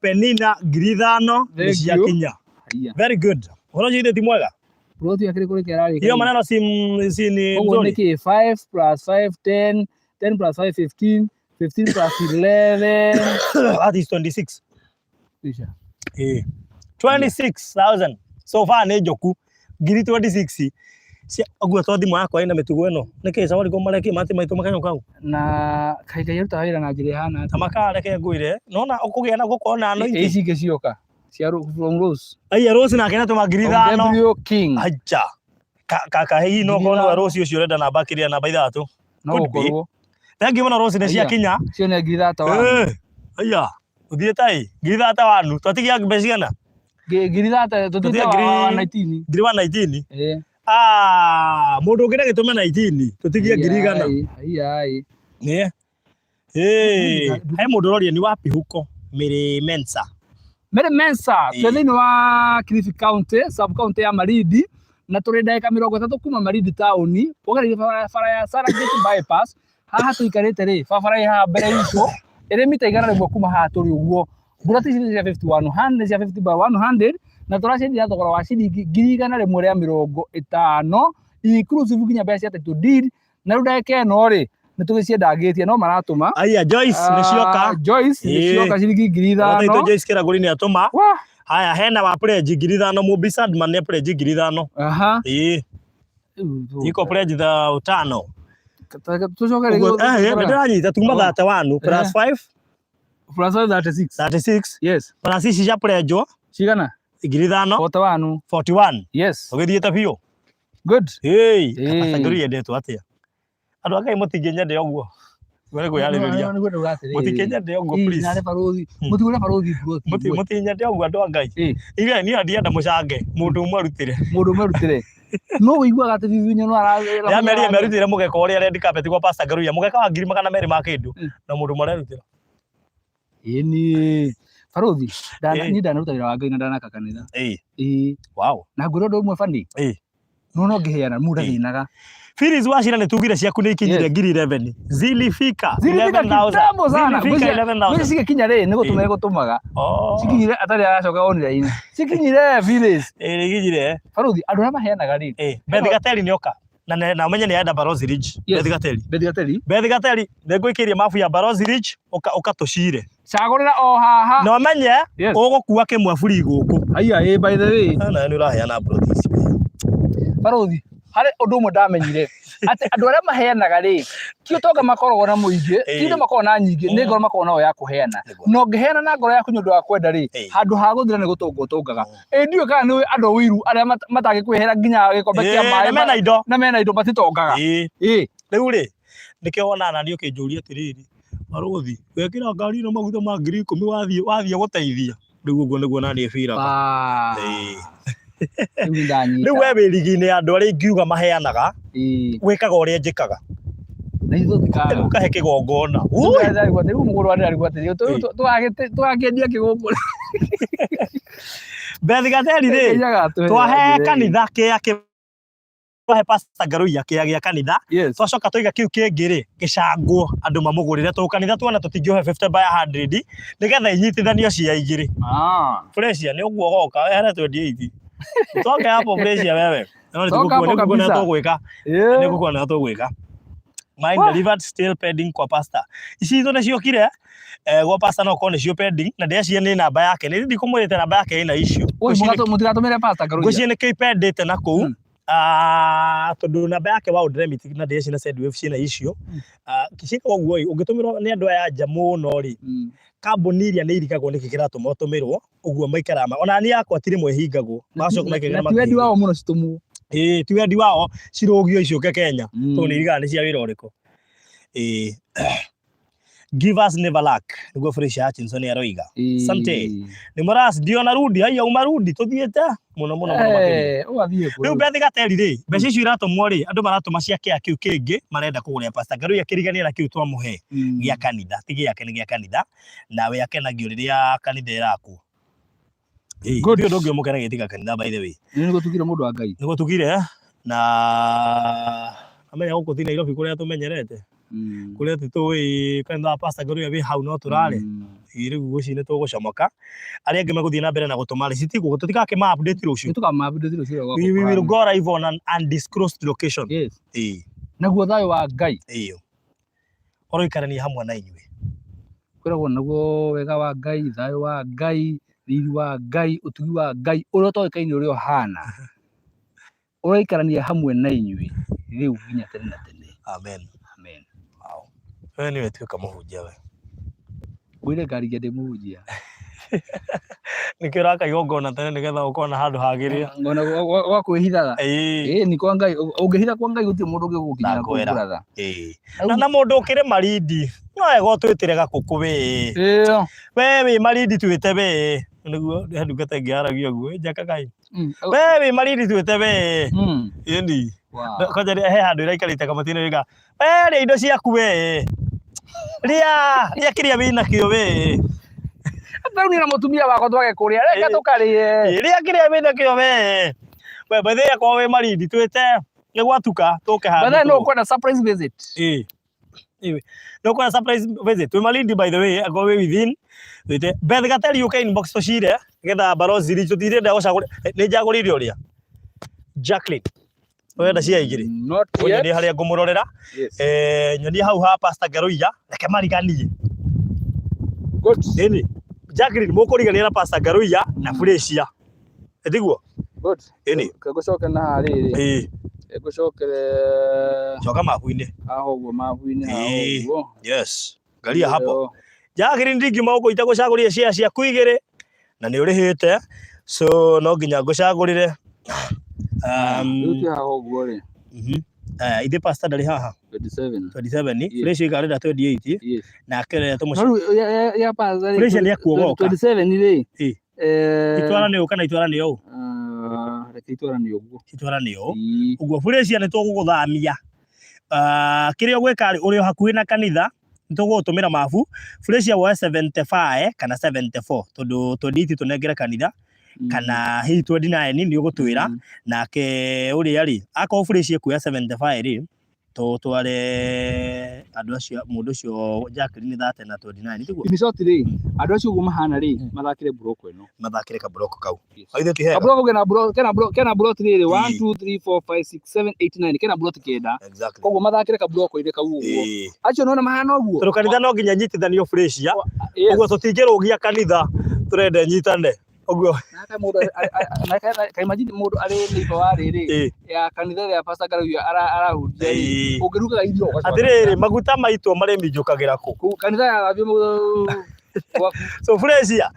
Penina 5,000 Thank you. ciakinya. Haiya. Very good. Ũhoro ũcio ithe ti mwega. Plot yake kũrĩ kĩrarĩka. Hiyo maneno si si ni Koguo mzuri. nĩ kĩ 5 plus 5 10, 10 plus 5 15, 15 plus 11. That is 26. Isha. Eh. 26,000. So far nĩ njoku. Ngiri 26. Cia ũguo to thimũ yakwa ĩna mĩtugo ĩno. Nĩkĩ Safaricom marekĩ matĩ maitũ makanyua kau? Na kaĩ Ngai arutaga wĩra na njĩra ĩhana atĩa? Ta makareke ngwĩre. Nona ũkũgĩa na gũkorwo na anointing. Ici ingĩ cioka cia from Rose. Aya Rose nake natũma 5,000. W King. Aja. Kaka hihi no korwo nĩwe Rose ũcio ũrenda namba kĩrĩa namba ithathatũ. No Could be. gũkorwo. Thank you mũno Rose nĩ ciakinya. Cio nĩ ngiri thata wanu. Aya. Ũthiĩ tai ngiri thata wanu. Twatigia mbeca cigana? Ngiri thata tũthiĩte Tũthiĩ wa ngiri 19. Ngiri 119. Ĩĩ. Ah, mũndũ ũngĩ ndagĩtũme 19 tũtigie ngiri igana. Aiya ai. Nĩ. Ĩĩ, he mũndũ ũroria ni wapi huko Mary Mensa. Mary Mensa twĩ thĩinĩ wa Kilifi County, sub county ya Malindi na tũrĩ ndagĩka 30 kuma Malindi taũni ũgereire barabara ya Serengeti bypass. Haha tũikarĩte rĩ, barabara ĩ haha mbere itũ ĩrĩ mita 100 kuma haha tũrĩ ũguo. Mburoti ici nĩ cia 51 nĩ cia 50 by 100 na tũraciendia na thogora wa ciringi 150,000 inclusive nginya mbeca cia title deed. Na rĩu ndagĩka ĩno rĩ nĩ tũgĩciendangĩtie no maratũma. Aya Joyce nĩ cioka. Joyce nĩ cioka ciringi 5,000. Ũrataitwo Joyce Kĩragũri nĩ atũma. Haya hena wa pledge 5,000 Mumbi Sadman nĩ pledge 5,000. Aha. Ĩĩ. Iko pledge tha utano. Tũcoke Ũguo, rĩngĩ. eh, nĩ ndĩranyita tuma 31 plus 5 Plus 36. 36 Yes. plus ici cia prenjwo Cigana? 5,000. 41. 41. Yes. Ũgĩthiĩte biũ. Good. Hey, Ĩĩ. Pastor Nguru yendetwo atĩa? Andũ a Ngai mũtingĩnyende ũguo. Nĩ kwĩyarĩrĩria. Nĩguo ndauga atĩrĩrĩ. Mũtingĩnyende ũguo Ĩĩ, please. narĩ barũthi. Mũtigũre barũthi mburoti ĩmwe. Mũtinyende ũguo andũ a Ngai. Ĩĩ. Iria niĩ ndienda mũcange mũndũ ũmwe arutĩre. Mũndũ ũmwe arutĩre. No ũiguaga atĩ bibi nyono ara Ndĩramerire merutĩre mũgeka ũrĩa red carpet gwa Pastor Ngaruiya. Mũgeka wa 200,000 ma kĩndũ. Na mũndũ ũmwe arerutĩra. Ĩni. Barũthi, Ĩĩ. niĩ ndanaruta wĩra wa Ngai na ndanaka kanitha. Ĩĩ. Ĩĩ. Wow. Na ngwĩra ũndũ ũmwe bani. Ĩĩ. No no ngĩheana mũndũ Ĩĩ. ndathĩnaga. Phyllis Wachira nĩ tugire ciaku nĩ ikinyire 11,000. Zilifika. Zilifika 11,000. kitambo sana. Zilifika 11,000. Ngwĩciria cigĩkinya rĩ nĩ gũtũma Ĩĩ. ĩgũtũmaga. Oh. Cikinyire atarĩ aracoka online. Cikinyire Phyllis. Ĩĩ nĩ ikinyire. Barũthi, andũ arĩa maheanaga rĩ. Ĩĩ. Beth Gateli nĩ oka. Na na ũmenye nĩ arenda Barozi Ridge. Yes. Beth Gateli. Beth Gateli. Beth Gateli nĩ ngũikĩrie mabu ya Barozi Ridge ũka ũkatũcire. Cagũrĩra o haha. Na ũmenye Yes. ũgũkua kĩmwe buri gũkũ. Aya, ĩ by the way. Na nĩ ũraheana mburoti ici. Barũthi, harĩ ũndũ ũmwe ndamenyire atĩ andũ arĩa maheanaga rĩ ti ũtonga makoragwo na mũingĩ, ti indo makoragwo na nyingĩ, nĩ ngoro makoragwo nayo ya kũheana. Nĩguo. Na ũngĩheana na ngoro yaku nĩ ũndũ wa kwenda rĩ, handũ ha gũthira nĩ gũtonga ũtongaga. Ĩ ndiũĩ kana nĩ andũ a ũiru arĩa matangĩkwĩhera nginya gĩkombe kĩa Ĩĩ, maĩ na mena indo. na mena indo matitongaga. Ĩĩ. Ĩĩ. Rĩu rĩ, nĩkĩo wonaga nani ũkĩnjũria atĩrĩrĩ, barũthi, wekĩra ngari ĩno maguta ma 10,000 wathiĩ wathiĩ gũteithia. Rĩu ũguo nĩguo nani biraga. Ĩĩ. Rĩu nĩ ndanyita. Rĩu we wĩ rigi-inĩ ya andũ arĩa ingiuga maheanaga, Ĩĩ. wĩkaga ũrĩa njĩkaga. Na ithuĩ tũtikaga. Rĩu ũkahe kĩgongona. Ui! Rĩu mũgũrũ ararigwo atĩrĩ, tũgakĩendia kĩgũkũ. Beth Gateli rĩ, twahe kanitha kĩa kĩ twahe Pastor Ngaruiya kĩa gĩa kanitha, Yes. twacoka twaiga kĩu kĩngĩ rĩ, gĩcangwo andũ mamũgũrĩre tondũ kanitha tuona tũtingĩũhe 50 by 100 nĩgetha inyitithanio cia igĩrĩ. Ah. Fresia nĩ ũguo ũgoka wehere twendie ithi. Toke hapo Fresia wewe. No nĩ Toka hapo tũgũkuona nĩ kabisa. tũgwĩka. Yeah. Nĩ ngũkuona nĩ tũgwĩka. Mine Wah. delivered still pending kwa pastor. Ici itũ nĩciokire gwa pastor no korwo nĩcio pending na ndĩreciria nĩ namba yake. Nĩ ndikũmwĩrĩte namba yake ĩna issue. Oi, mũtigatũmĩre pastor Ngaruiya. Ngwĩciria nĩkĩo ipendĩte na kũu. Ah, tondũ namba yake wa Remit na ndĩreciria na Sendwave ciĩna issue. Ah, ciĩkaga ũguo ĩ, ũngĩtũmĩrwo nĩ andũ aya nja mũno rĩ, kambuni iria nĩ irigagwo nĩkĩ kĩratũma ũtũmĩrwo, ũguo maikaraga ona niĩ yakwa ti rĩmwe ĩhingagwo, magacoka makerĩra Na ti wendi makĩhingwo. wao mũno citũmwo. Ĩĩ, ti wendi wao cirũgio icoke Kenya, tondũ nĩ irigaga nĩ cia wĩra ũrĩkũ. Ĩĩ. Give us never lack, nĩguo Felicia Hutchinson aroiga. Asante. Nĩ mũras ndiona rudi, haiya uma rudi tũthiĩte mũno mũno mũno makĩria. Eh, ũgathiĩ kũ Rĩu rĩu? Beth Gateli rĩ, mbeca icio iratũmwo rĩ, andũ maratũma cia kĩa kĩu kĩngĩ marenda kũgũrĩra Pastor Ngaruiya akĩrigania na kĩu twamũhe gĩa kanitha, ti gĩake nĩ gĩa kanitha, nawe akenagio rĩrĩa kanitha ĩrakwo. Ĩĩ, Good. Gũtirĩ ũndũ ũngĩ ũmũkenagia tiga kanitha by the way. Nĩ nĩguo tugire mũndũ wa Ngai. Nĩguo tugire na amenya gũkũ ti Nairobi kũrĩa tũmenyerete kũrĩa tũĩ kanitha wa Pastor Ngaruiya wĩ hau no tũrarĩ. Ĩĩ, rĩu ngwĩciria nĩ tũgũcomoka. Arĩa angĩ megũthiĩ na mbere na gũtũma rĩciti gũkũ tũtigakĩma update rũciũ. Nĩ tũkama update rũciũ rũrĩa We will gwakorwo go live on an undisclosed location. Yes. Ĩĩ, Naguo thayũ wa Ngai ĩyo. Ũroikarania hamwe na inyuĩ. kwĩragwo naguo wega wa Ngai, thayũ wa Ngai, riri wa Ngai, ũtugi wa Ngai ũrĩa ũtoĩkaine ũrĩa ũhana ũraikarania hamwe na inyuĩ rĩu nginya tene na tene. Amen. Amen. Wow. Wewe niwe tuĩka mũhunjia we. Ngwĩre ngarigia ndĩ mũhunjia. Nĩkĩo ũraka igongona tene nĩgetha ũkorwo na handũ hagĩrĩra. Ngona gwa kwĩhithaga. Ĩĩ. Ĩĩ ni kwa Ngai, ũngĩhitha kwa Ngai gũtirĩ mũndũ ũngĩ ũgũkinyĩra kũu Ndakwĩra. brother. Ĩĩ. Na mũndũ ũkĩrĩ Malindi no wega ũtwĩtĩre gakũkũ wĩ. Ĩyo. We wĩ Malindi twĩte we. Nĩguo he ndungata ĩngĩ yaragia ũguo, "Ĩ, njaka kai. We wĩ Malindi twĩte we. Ĩni. Wow. Kwanja he handũ ĩraikarĩte kamũtĩ-inĩ ĩga, we rĩa indo ciaku we. Rĩa, rĩa kĩrĩa wĩnakĩo we. Rĩu niĩ na mũtumia wakwa twage kũrĩa, reke tũkarĩe. Ĩ, Rĩa kĩrĩa wĩnakĩo we. We by the way akorwo wĩ Malindi twĩte nĩ gwatuka tũke handũ. By the way, no ũkwenda surprise visit. Ĩĩ. Ĩĩ. No kwenda surprise visit. Twĩ Malindi by the way, akorwo wĩ within. Twĩte Beth Gateli ũke inbox tũcire nĩgetha barozi tũtirenda gũcagũra. Nĩ njagũrĩire ũrĩa. Jacqueline. Ũrenda cia igĩrĩ. Not yet. Nyonie harĩa ngũmũrorera. Yes. Nyonie hau ha Pastor Ngaruiya, reke mariganie. Good. Ĩni. Jacqueline mũkũrigania na Pastor Ngaruiya na Felicia. Ĩtiguo? Good. Ĩni. Ngũcoke na haha rĩrĩ. Ĩĩ. Ngũcokere Coka mabu-inĩ. Haha ũguo mabu-inĩ haha ũguo. Yes. Ngaria hapo. Jacqueline ndingiuma gũkũ itagũcagũrire share ciaku igĩrĩ na nĩ ũrĩhĩte so no nginya ngũcagũrĩre. Rĩu twĩ haha ũguo rĩ. Ithe pastor ndarĩ haha. 27. 27. Yes. Fresh ikarenda 28. Yes. Nake rĩrĩa tũmũca. No rĩu ya pastor rĩ. Fresh nĩ akuoga oka. 27 rĩ. Itwarane ũũ kana itwarane ũũ? Reke itwarane ũguo. Itwarane ũũ. Ũguo Fresh nĩ tũgũgũthamia. Kĩrĩa ũgwĩka rĩ, ũrĩ o hakuhĩ na kanitha, nĩ tũgũgũtũmĩra mabu. Fresh woe 75 kana 74 tondũ 28 tũnengere kanitha kana hihi 29 nĩ ũgũtwĩra. Nake ũrĩa rĩ, akorwo Fresh ekuoya 75 rĩ, tũtware andũ acio, mũndũ ũcio Jacqueline 30 na 29 tiguo? In short rĩ, andũ acio ũguo mahana rĩ, mathakĩre mburoko ĩno. Mathakĩre kaburoko kau. Ithe ti hega. Kaburoko kena buroti kena buroti kena buroti rĩrĩ 1 2 3 4 5 6 7 8 9 kena buroti kenda. Exactly. Koguo mathakĩre kaburoko-inĩ kau ũguo. Acio nona mahana ũguo. Tondũ kanitha no nginya nyitithanio fresh ya. Ũguo tũtingĩrũgia kanitha tũrenda nyitane. Ũguo. Nake mũndũ ka imagine mũndũ arĩ neighbor wa rĩrĩ ya kanitha ĩrĩa Pastor Ngaruiya arahunjia rĩ, ũngĩrugaga irio ũgacoka. Atĩrĩrĩ, maguta maitwo marĩminjũkagĩra kũ? Kanitha ya gwaku. So Fresia,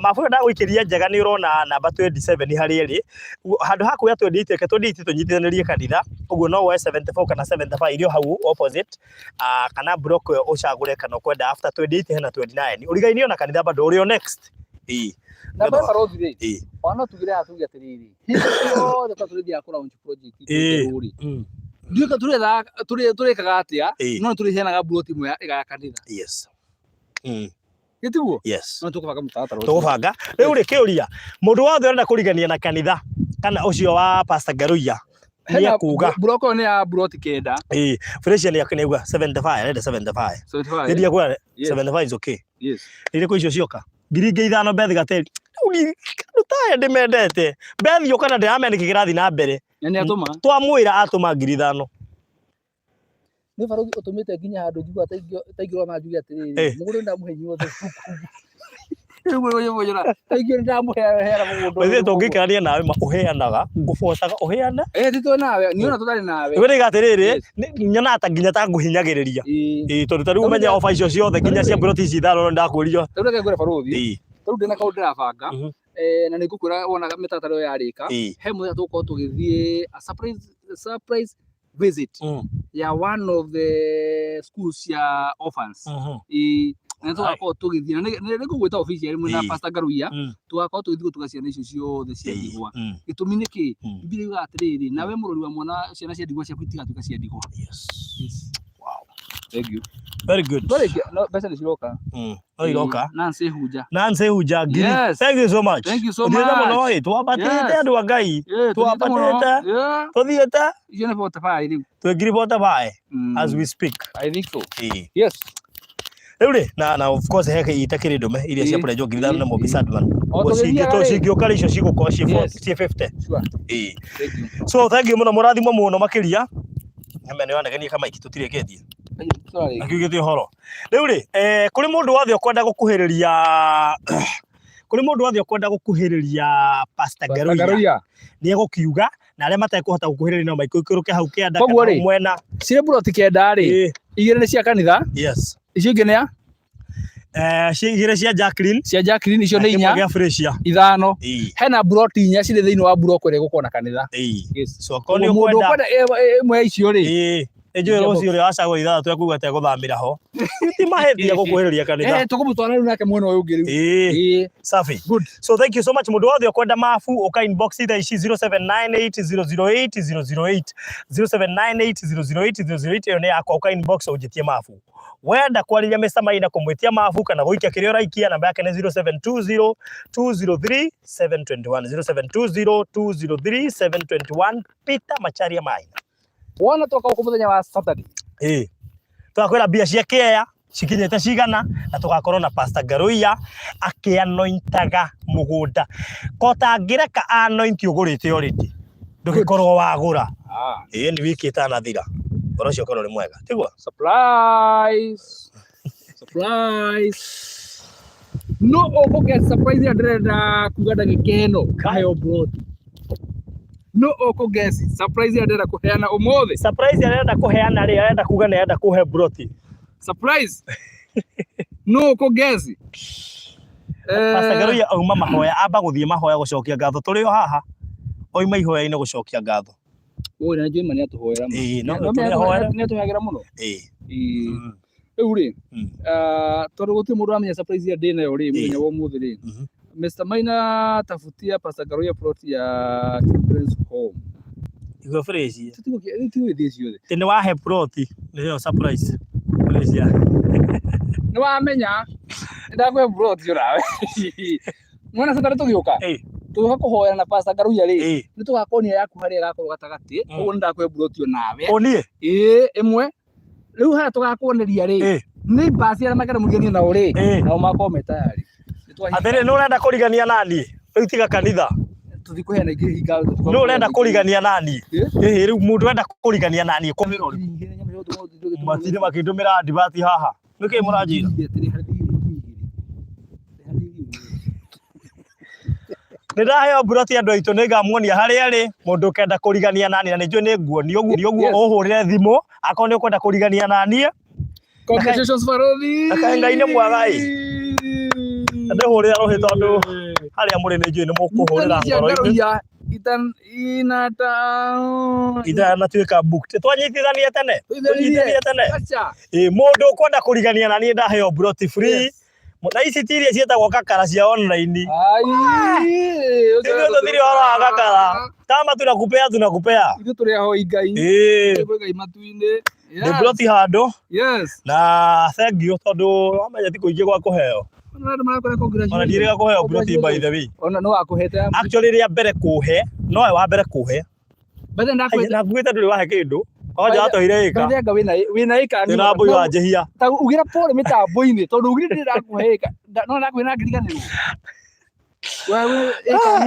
mabuya ndagũikĩria njega nĩ ũrona namba 27 harĩa ĩrĩ. Handũ ha kuoya 28 reke 28 tũnyitithanĩrie kanitha, ũguo no woe 74 kana 75 irio hau opposite, kana block ĩyo ũcagũre kana ũkwenda after 28 hena 29. Ũrigainie na kanitha bado ũrĩ o next. Namba ĩyo barothi rĩ, ona no tugire haha tuge atĩrĩrĩ, hĩndĩ ciothe twa tũrĩthiaga kũ launch project njerũ rĩ, ndiũĩ tũrĩkaga atĩa, no nĩ tũrĩheanaga plot ĩmwe ya kanitha. Yes. Gĩtiguo? Yes. No tũkũbanga mũtaratara ũcio. Tũgũbanga. Rĩu rĩ kĩũria, mũndũ wothe ũrenda kũrigania na kanitha kana ũcio wa Pastor Ngaruiya nĩ ekuga. Mburoko ĩyo nĩ ya mburoti kenda. Fresh nĩ akuga 75, arenda 75. 75. Nĩ ndiakuga 75 is okay. Yes. Irĩkũ icio cioka? Ngiri ingĩ ithano Beth Gateri. Rĩu andũ ta aya ndĩmendete. Beth yoka na ndĩramenya nĩkĩ kĩrathiĩ na mbere. Na nĩ atũma. Twamwĩra atũma ngiri ithano. Nĩ barothi ũtũmĩte nginya handũ njiguaga ta ingĩrũgama njuge atĩrĩrĩ, mũgũnda ndamũhe inyuothe. Rĩu ndamũheera mũgũnda. Ithuĩ tũngĩikarania nawe ma ũheanaga, ngũbocaga ũheane. Ti twĩ nawe, niĩ ona tũtarĩ nawe. Rĩu nĩga atĩrĩrĩ, nyonaga ta nginya ta ngũhinyagĩrĩria. Tondũ ta rĩu ũmenye oba icio ciothe nginya cia mburoti ici ithano ndakwĩrio. Rĩu reke ngwĩre barothi, ta rĩu ndĩna kaũndũ ndĩrabanga, na nĩ ngũkwĩra wona mĩtaratara ĩyo yarĩka, he mũthenya tũgũkorwo tũgĩthiĩ a surprise visit ya one of the schools cia orphans. Na tũgakorwo tũgĩthiĩ, na nĩ ngũgwĩta officially mwĩna Pastor Ngaruiya, tũgakorwo tũgĩthiĩ gũtuga ciana icio ciothe cia ndigwa. Gĩtũmi nĩ kĩ? Bibilia yugaga atĩrĩrĩ, nawe mũrori wa mwana ciana cia ndigwa ciaku itigatuĩka cia ndigwa. Yes. Wow. Thank you. Very good. No, mbeca nĩ ciroka. No iroka. Nancy Hunja. Nancy Hunja ngiri. Yes. Thank you so much. Thank you so Ũthiĩte much. mũno ĩ, twambatĩte andũ a Ngai. Twambatĩte. Tũthiĩte. Icio nĩ 45 rĩu. Twĩ ngiri 45 as we speak. I think so. Yes. Rĩu rĩ, na of course he itakĩrĩ ndũme iria cia prenjwo ngiri ithano na Mobi Sadman. Cingĩũka rĩ icio cigũkorwo ciĩ 50. Sure. Thank you. So thank you mũno, mũrathimwo mũno makĩria. Nyama nĩ wanegenia kamaiki tũtirĩkĩtie. Akiugĩte ũhoro. Rĩu rĩ, kũrĩ mũndũ wothe ũkwenda gũkuhĩrĩria kũrĩ mũndũ wothe ũkwenda gũkuhĩrĩria Pastor Ngaruiya nĩ egũkiuga, na arĩa matekũhota gũkuhĩrĩria no maikũrũke hau kĩanda kana mwena. Cirĩ mburoti kenda rĩ, igĩrĩ nĩ cia kanitha. Yes. Icio ingĩ nĩ ya? Igĩrĩ cia Jacqueline. Cia Jacqueline icio nĩ inya. Gĩa Fresia. Ithano. Hena mburoti inya cirĩ thĩinĩ wa mburoko ĩrĩa ĩgũkorwo na kanitha. Yes. So akorwo nĩ ũkwenda mũndũ ũkwenda ĩmwe ya icio rĩ. Nĩnjũĩ rũciũ ũrĩa wacagũra ithathatũ ekuga atĩ egũthamĩra ho. Ti mahĩtia gũkuhĩrĩria kanitha. Tũkũmũtwara rĩu nake mwena ũyũ ũngĩ rĩu. Safi. Good. So thank you so much mũndũ wothe ũkwenda mabu ũka inbox thaa ici 0798008008 0798008008 ĩyo nĩ yakwa, ũka inbox ũnjĩtie mabu. Wenda kwarĩria Mr. Maina kũmwĩtia mabu kana gũikia kĩrĩa ũraikia, namba yake nĩ 0720 203 721 0720 203 721 Peter Macharia Maina. Wona twoka gũkũ mũthenya wa Saturday. Tũgakwĩra mbia cia kĩea cikinyĩte cigana, na tũgakorwo na Pastor Ngaruiya akĩanointaga mũgũnda. Ko tangĩreka anoint ũgũrĩte already, ndũgĩkorwo wagũra. Nĩ wiki ĩtanathira. Ũhoro ũcio ũkorwo ũrĩ mwega. Tiguo? Surprise. Surprise. No ũkũget surprise ĩrĩa ndĩrenda kuga ndagĩka ĩno kaheo mburoti. No ũkũgesi surprise ĩrĩa ndĩrenda kũheana ũmũthĩ. Surprise arenda kũheana rĩ, arenda kuga nĩ arenda kũhe broti. Surprise. No ũkũgesi. Pastor Ngaruiya auma mahoya, amba gũthiĩ mahoya gũcokia ngatho. Tũrĩ o haha. Oima ihoya-inĩ gũcokia ngatho. Ũyũ na njũĩ ma nĩatũhoera ma. Ĩĩ, no No tũrĩhoera. nĩatũhoyagĩra mũno. Ĩĩ. Ĩĩ. Mm. Rĩu rĩ, tondũ gũtirĩ mũndũ ũramenya surprise ĩrĩa ndĩ nayo rĩ mũthenya wa ũmũthĩ rĩ. Mr. Maina tafutia Pastor Ngaruiya plot ya Children's Home. Igua fresh. Tũtigũgĩthiĩ ciothe. Atĩ nĩ wahe plot, nĩyo surprise. Fresh ya. Nĩ wamenya nĩ ndakũhe plot ũrawe. Mwana Saturday tũgĩũka. Tũgĩũka kũhoya na Pastor Ngaruiya rĩ. Nĩ tũgakuonia yaku harĩa ĩgakorwo gatagatĩ. Ũguo nĩ ndakũhe plot o nawe. O niĩ? Ĩĩ, ĩmwe. Rĩu harĩa tũgakuoneria rĩ. Nĩ basi arĩa makenda mũriganie nao rĩ. Nao makorwo me tayari. Atĩrĩ, nĩ ũrenda kũrigania naniĩ? Rĩu tiga kanitha. Tũthiĩ kũheana ingĩ hinga. Nĩ ũrenda kũrigania naniĩ? Ĩhĩ, rĩu mũndũ ũrenda kũrigania naniĩ kũ? Matinde makĩndũmĩra advert haha. Nĩkĩ mũranjĩra? Nĩ ndaheo mburoti andũ aitũ nĩ ngamuonia harĩa arĩ mũndũ ũkenda kũrigania naniĩ na nĩ njũĩ nĩ nguonio ũguo ũguo ũhũrĩre thimũ akorwo nĩ ũkwenda kũrigania naniĩ. Congratulations Barothi. Na kaĩ Ngai nĩ mwega ĩ. Ndĩhũrĩra rũhĩ tondũ harĩa mũrĩ nĩ njũĩ nĩ mũkũhũrĩra ngoro-inĩ. Inata Itanatuĩka booked. Twanyitithanie tene. Tũnyitithanie tene. Acha. Ĩ mũndũ ũkwenda kũrigania naniĩ ndaheo mburoti free. Na ici ti iria ciĩtagwo kakara cia online. Ai. Ithuĩ tũtirĩ ũhoro wa kakara. Kama tunakupea tunakupea. Ithuĩ tũrĩ ahoi Ngai. Ĩĩ. Twĩ Ngai matu-inĩ. Nĩ mburoti handũ. Yes. Na thank you tondũ wamenya ti kũingĩ gwa kũheo. Ona andũ marakora congratulations. Ona ndiĩrĩga kũheo mburoti by the way. Ona no akũhete ya. Actually rĩa mbere kũhe, nowe wa mbere kũhe. By the ndakwete. Na nguĩte ndũrĩ wahe kĩndũ. Kwanja watũheire ĩka. By the anga wĩna wĩna ĩka. Wĩna mbũi wa njĩhia. Ta ugĩra pole mĩtambo-inĩ tondũ ugire ndĩ ndakũhe ĩka. No ndakũhe na ngiriganĩrwo.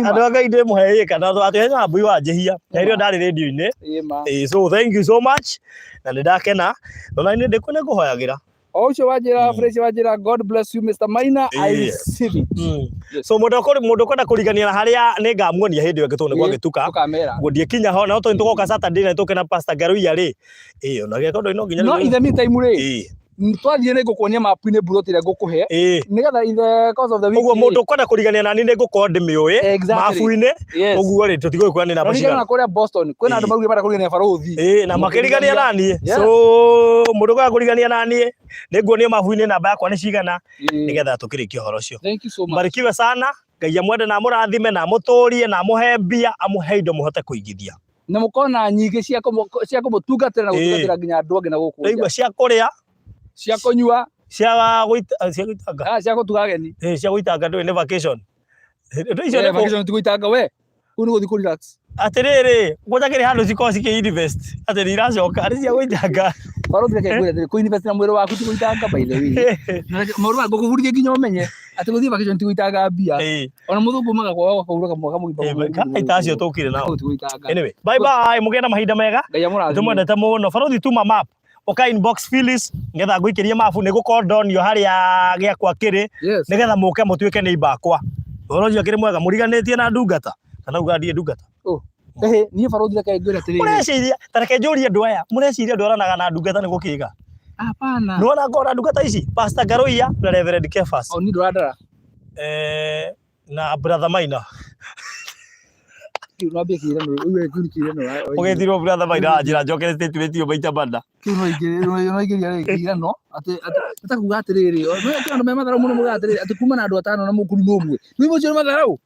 Andũ a Ngai ndĩmũhe ĩka na atũhe na mbũi wa njĩhia. Na ĩrĩa ndarĩ radio-inĩ. So thank you so much. Na nĩ ndakena. Ona nĩ ndĩkũ nĩ ngũhoyagĩra. O ũcio wanjĩra fresh wanjĩra God bless you Mr. Maina I receive it. So mũndũ mũndũ ũkwenda kũrigania na harĩa nĩ ngamuonia hĩndĩ ĩyo ĩngĩ tondũ nĩ gwagĩtuka. Tũkamera. Guo ndiĩkinya ho na tondũ tũgoka Saturday na tũke na Pastor Ngaruiya rĩ. Ĩĩ ona gĩako ndũ no nginya. No in the meantime rĩ. Twathiĩ nĩ ngũkuonia mapu-inĩ mburoti ĩrĩa ngũkũhe. Nĩgetha in the course of the week. Ũguo mũndũ ũkwenda kũrigania nani nĩ ngũkorwo ndĩmĩũĩ mabu-inĩ. Ũguo rĩ tũtigũgĩkwĩra nĩ namba cigana. Kũrĩa Boston kwĩna andũ maugire marenda kũrigania barũthi. Ĩĩ na makĩrigania naniĩ. So mũndũ ũkwenda kũrigania naniĩ nĩ nguonio mabu-inĩ namba yakwa nĩ cigana nĩgetha tũkĩrĩkie ũhoro ũcio. Thank you so much. Mbarikiwe sana. Ngai amwende na amũrathime na amũtũrie na amũhe mbia amũhe indo mũhote kũigithia. Na mũkona nyingĩ cia kũmũtungatĩra na gũtungatĩra nginya andũ angĩ na gũkũ nja. Ndaigua cia kũrĩa, cia kũnyua, cia cia gũitanga, cia gũtuga ageni. Cia gũitanga ndũĩ nĩ vacation. Indo icio nĩ vacation ti gũitanga we. Kũu nĩ gũthiĩ kũ relax. Atĩrĩrĩ, gũtakĩrĩ handũ cikoragwo cikĩ invest atĩ nĩ iracoka nĩ cia gũitanga. Barũthi reke ngwĩre atĩrĩ, kũ invest na mwĩrĩ waku ti gũitanga by the way. Maũndũ maya ngũkũbundithia nginya ũmenye atĩ gũthiĩ vacation ti gũitanga mbia. Ona mũthũngũ umaga kwao akahurũka mwaka mũgima. Ita acio tũkire nao. Kũu ti gũitanga. Anyway, bye bye, mũgĩe na mahinda mega. Ngai amũrathime. Tũmwendete mũno. Barũthi tuma map. Ũka inbox Phyllis nĩgetha ngũikĩrie mabu nĩ gũkorwo ndonio harĩa gĩakwa kĩrĩ nĩgetha mũke mũtuĩke nĩ ibakwa. Ũhoro ũcio akĩrĩ mwega mũriganĩtie na ndungata kana uga ndiĩ ndungata. Niĩ barũthi reke ngwĩre atĩrĩrĩ. Mũreciria ta reke njũrie andũ aya mũreciria ndwaranaga na ndungata nĩ gũkĩga. Hapana. Nĩwona ngorwo na ndungata ici Pastor Ngaruiya na Reverend Kefas. O niĩ ndũrandara. Na Brother Maina. Kĩu no ambie kĩirano, ũyũ kĩu nĩ kĩirano. Ũgĩtirwo Brother Maina anjĩra njokere statement ĩyo maita mana. Kĩu no ingĩria rĩ kĩirano atĩ atĩ ta kuga atĩrĩrĩ, kwĩna andũ me matharau mũno mugaga atĩrĩrĩ atĩ kuma na andũ atano na mũkuri ũmwe. Nĩ ũcio nĩ matharau?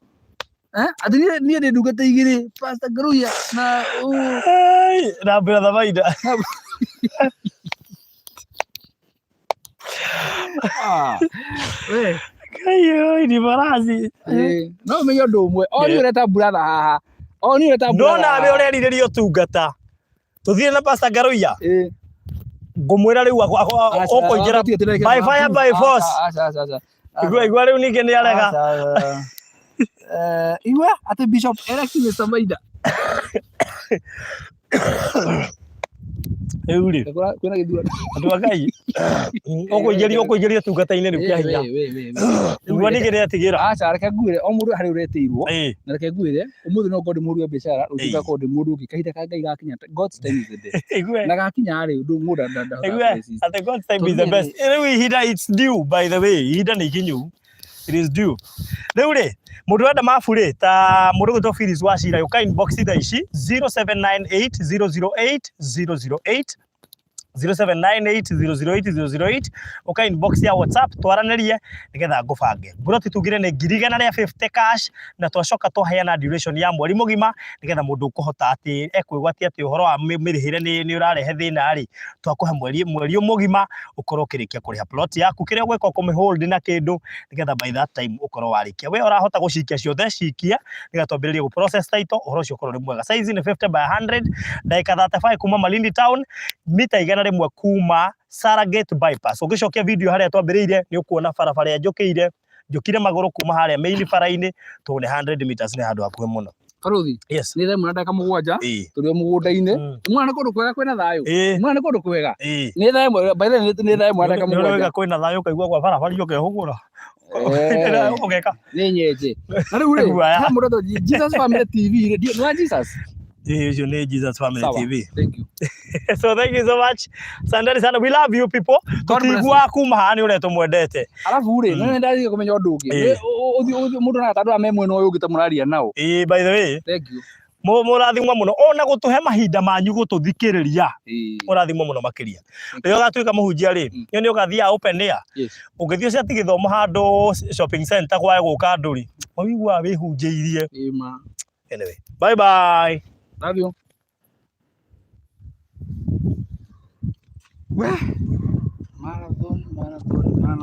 Atĩ niĩ ndĩ ndungata igĩrĩ Pastor Ngaruiya na na Brother Maina. We. Kai ni barazi. No ũmenye ũndũ ũmwe. O niĩ ũreta brother haha. O niĩ ũreta brother. No nawe ũrerirĩria ũtungata. Tũthiĩ na Pastor Ngaruiya. Ngũmwĩra rĩu ũkũingĩra by fire by force. Igua igua rĩu ningĩ nĩ arega. Igua atĩ Bishop Eric Mr. Maina. Rĩu rĩ, Kwĩna gĩthurano. Andũ a Ngai, ũkũingĩrio ũtungata-inĩ rĩu kĩa hinya. Igua ningĩ nĩ atigĩra. Aca, reke ngwĩre, o mũndũ harĩ ũretĩirwo. Na reke ngwĩre, ũmũthĩ no ngorwo ndĩ mũhũri wa biacara, rũciũ ngakorwo ndĩ mũndũ ũngĩ. Kahinda ka Ngai gakinya, God's time is the best. Igue. Na gakinya rĩ, ndũ mũndũ ndahotaga Igue. kũresist. At the God's time is the best. Rĩu ihinda, it's due, by the way, ihinda nĩ ikinyu. It is due. Rĩu rĩ, mũndũ ũrenda mabu rĩ, ta mũndũ ũgwĩtwo Phyllis Wachira, ũka inbox thaa ici 0798 008 008, 0798 008 008, ũka inbox ya WhatsApp twaranĩrie nĩgetha ngũbange. Mburoti tugire nĩ 150,000 cash, na twacoka twaheana duration ya mweri mũgima nĩgetha mũndũ ũkũhota atĩ ekwĩgwatia atĩ ũhoro wa mĩrĩhĩre nĩ ũrarehe thĩna rĩ, twakũhe mweri mũgima ũkorwo ũkĩrĩkia kũrĩha plot yaku. Kĩrĩa ũgwĩka, ũkũmĩ hold na kĩndũ nĩgetha by that time ũkorwo warĩkia. We ũrahota gũcikia ciothe, cikia nĩgetha twambĩrĩrie gũ process title, ũhoro ũcio ũkorwo ũrĩ mwega. Size nĩ 50 by 100, ndagĩka 35 kuma Malindi town, mita 100 kuma Saragate bypass. Ũngĩcokia video harĩa twambĩrĩirie, nĩ ũkuona barabara ĩrĩa njũkĩire, njũkire magũrũ kuma harĩa main bara-inĩ, tondũ nĩ 100 meters, nĩ handũ hakuhĩ mũno. Baruthi. Yes. Nĩ 1:07. Tũrĩ o mũgũnda-inĩ. Mwana, nĩ kũndũ kwega kwĩna thayũ. Mwana, nĩ kũndũ kwega. Nĩ 1:00, by the way, nĩ 1:07. Nĩ ũrauga kwĩna thayũ, ũkaigua kwa barabara ũkehũgũra. Ũgeka. Nĩ nyenje. Na rĩu rĩ, Guaya. he mũndũ etagwo Jesus Family TV rĩ, nĩ wa Jesus? Ĩĩ, ũcio nĩ Jesus Family Sawa. TV. Thank you. So thank you so much. Asanteni sana. We love you people. God bless you. Tũtiguaga kuma haha nĩ ũrĩa tũmwendete. Arabu rĩ, nĩ ndathiĩ kũmenya ũndũ ũngĩ. Ũthiĩ mũndũ na andũ aya me mwena ũyũ ũngĩ ta mũraria nao. Ĩĩ, by the way, Thank you. Mũrathimwo mũno ona gũtũhe mahinda manyu gũtũthikĩrĩria. Mũrathimwo mũno makĩria. Rĩrĩa ũgatuĩka mũhunjia rĩ, nĩ ũgathiaga open air. Ũngĩthiĩ ũcati gĩthomo handũ shopping center kwage gũka andũ rĩ, ũiguaga wĩhunjĩirie. Ĩĩ ma. Anyway, bye bye. Love you. We. Marathon, marathon, marathon.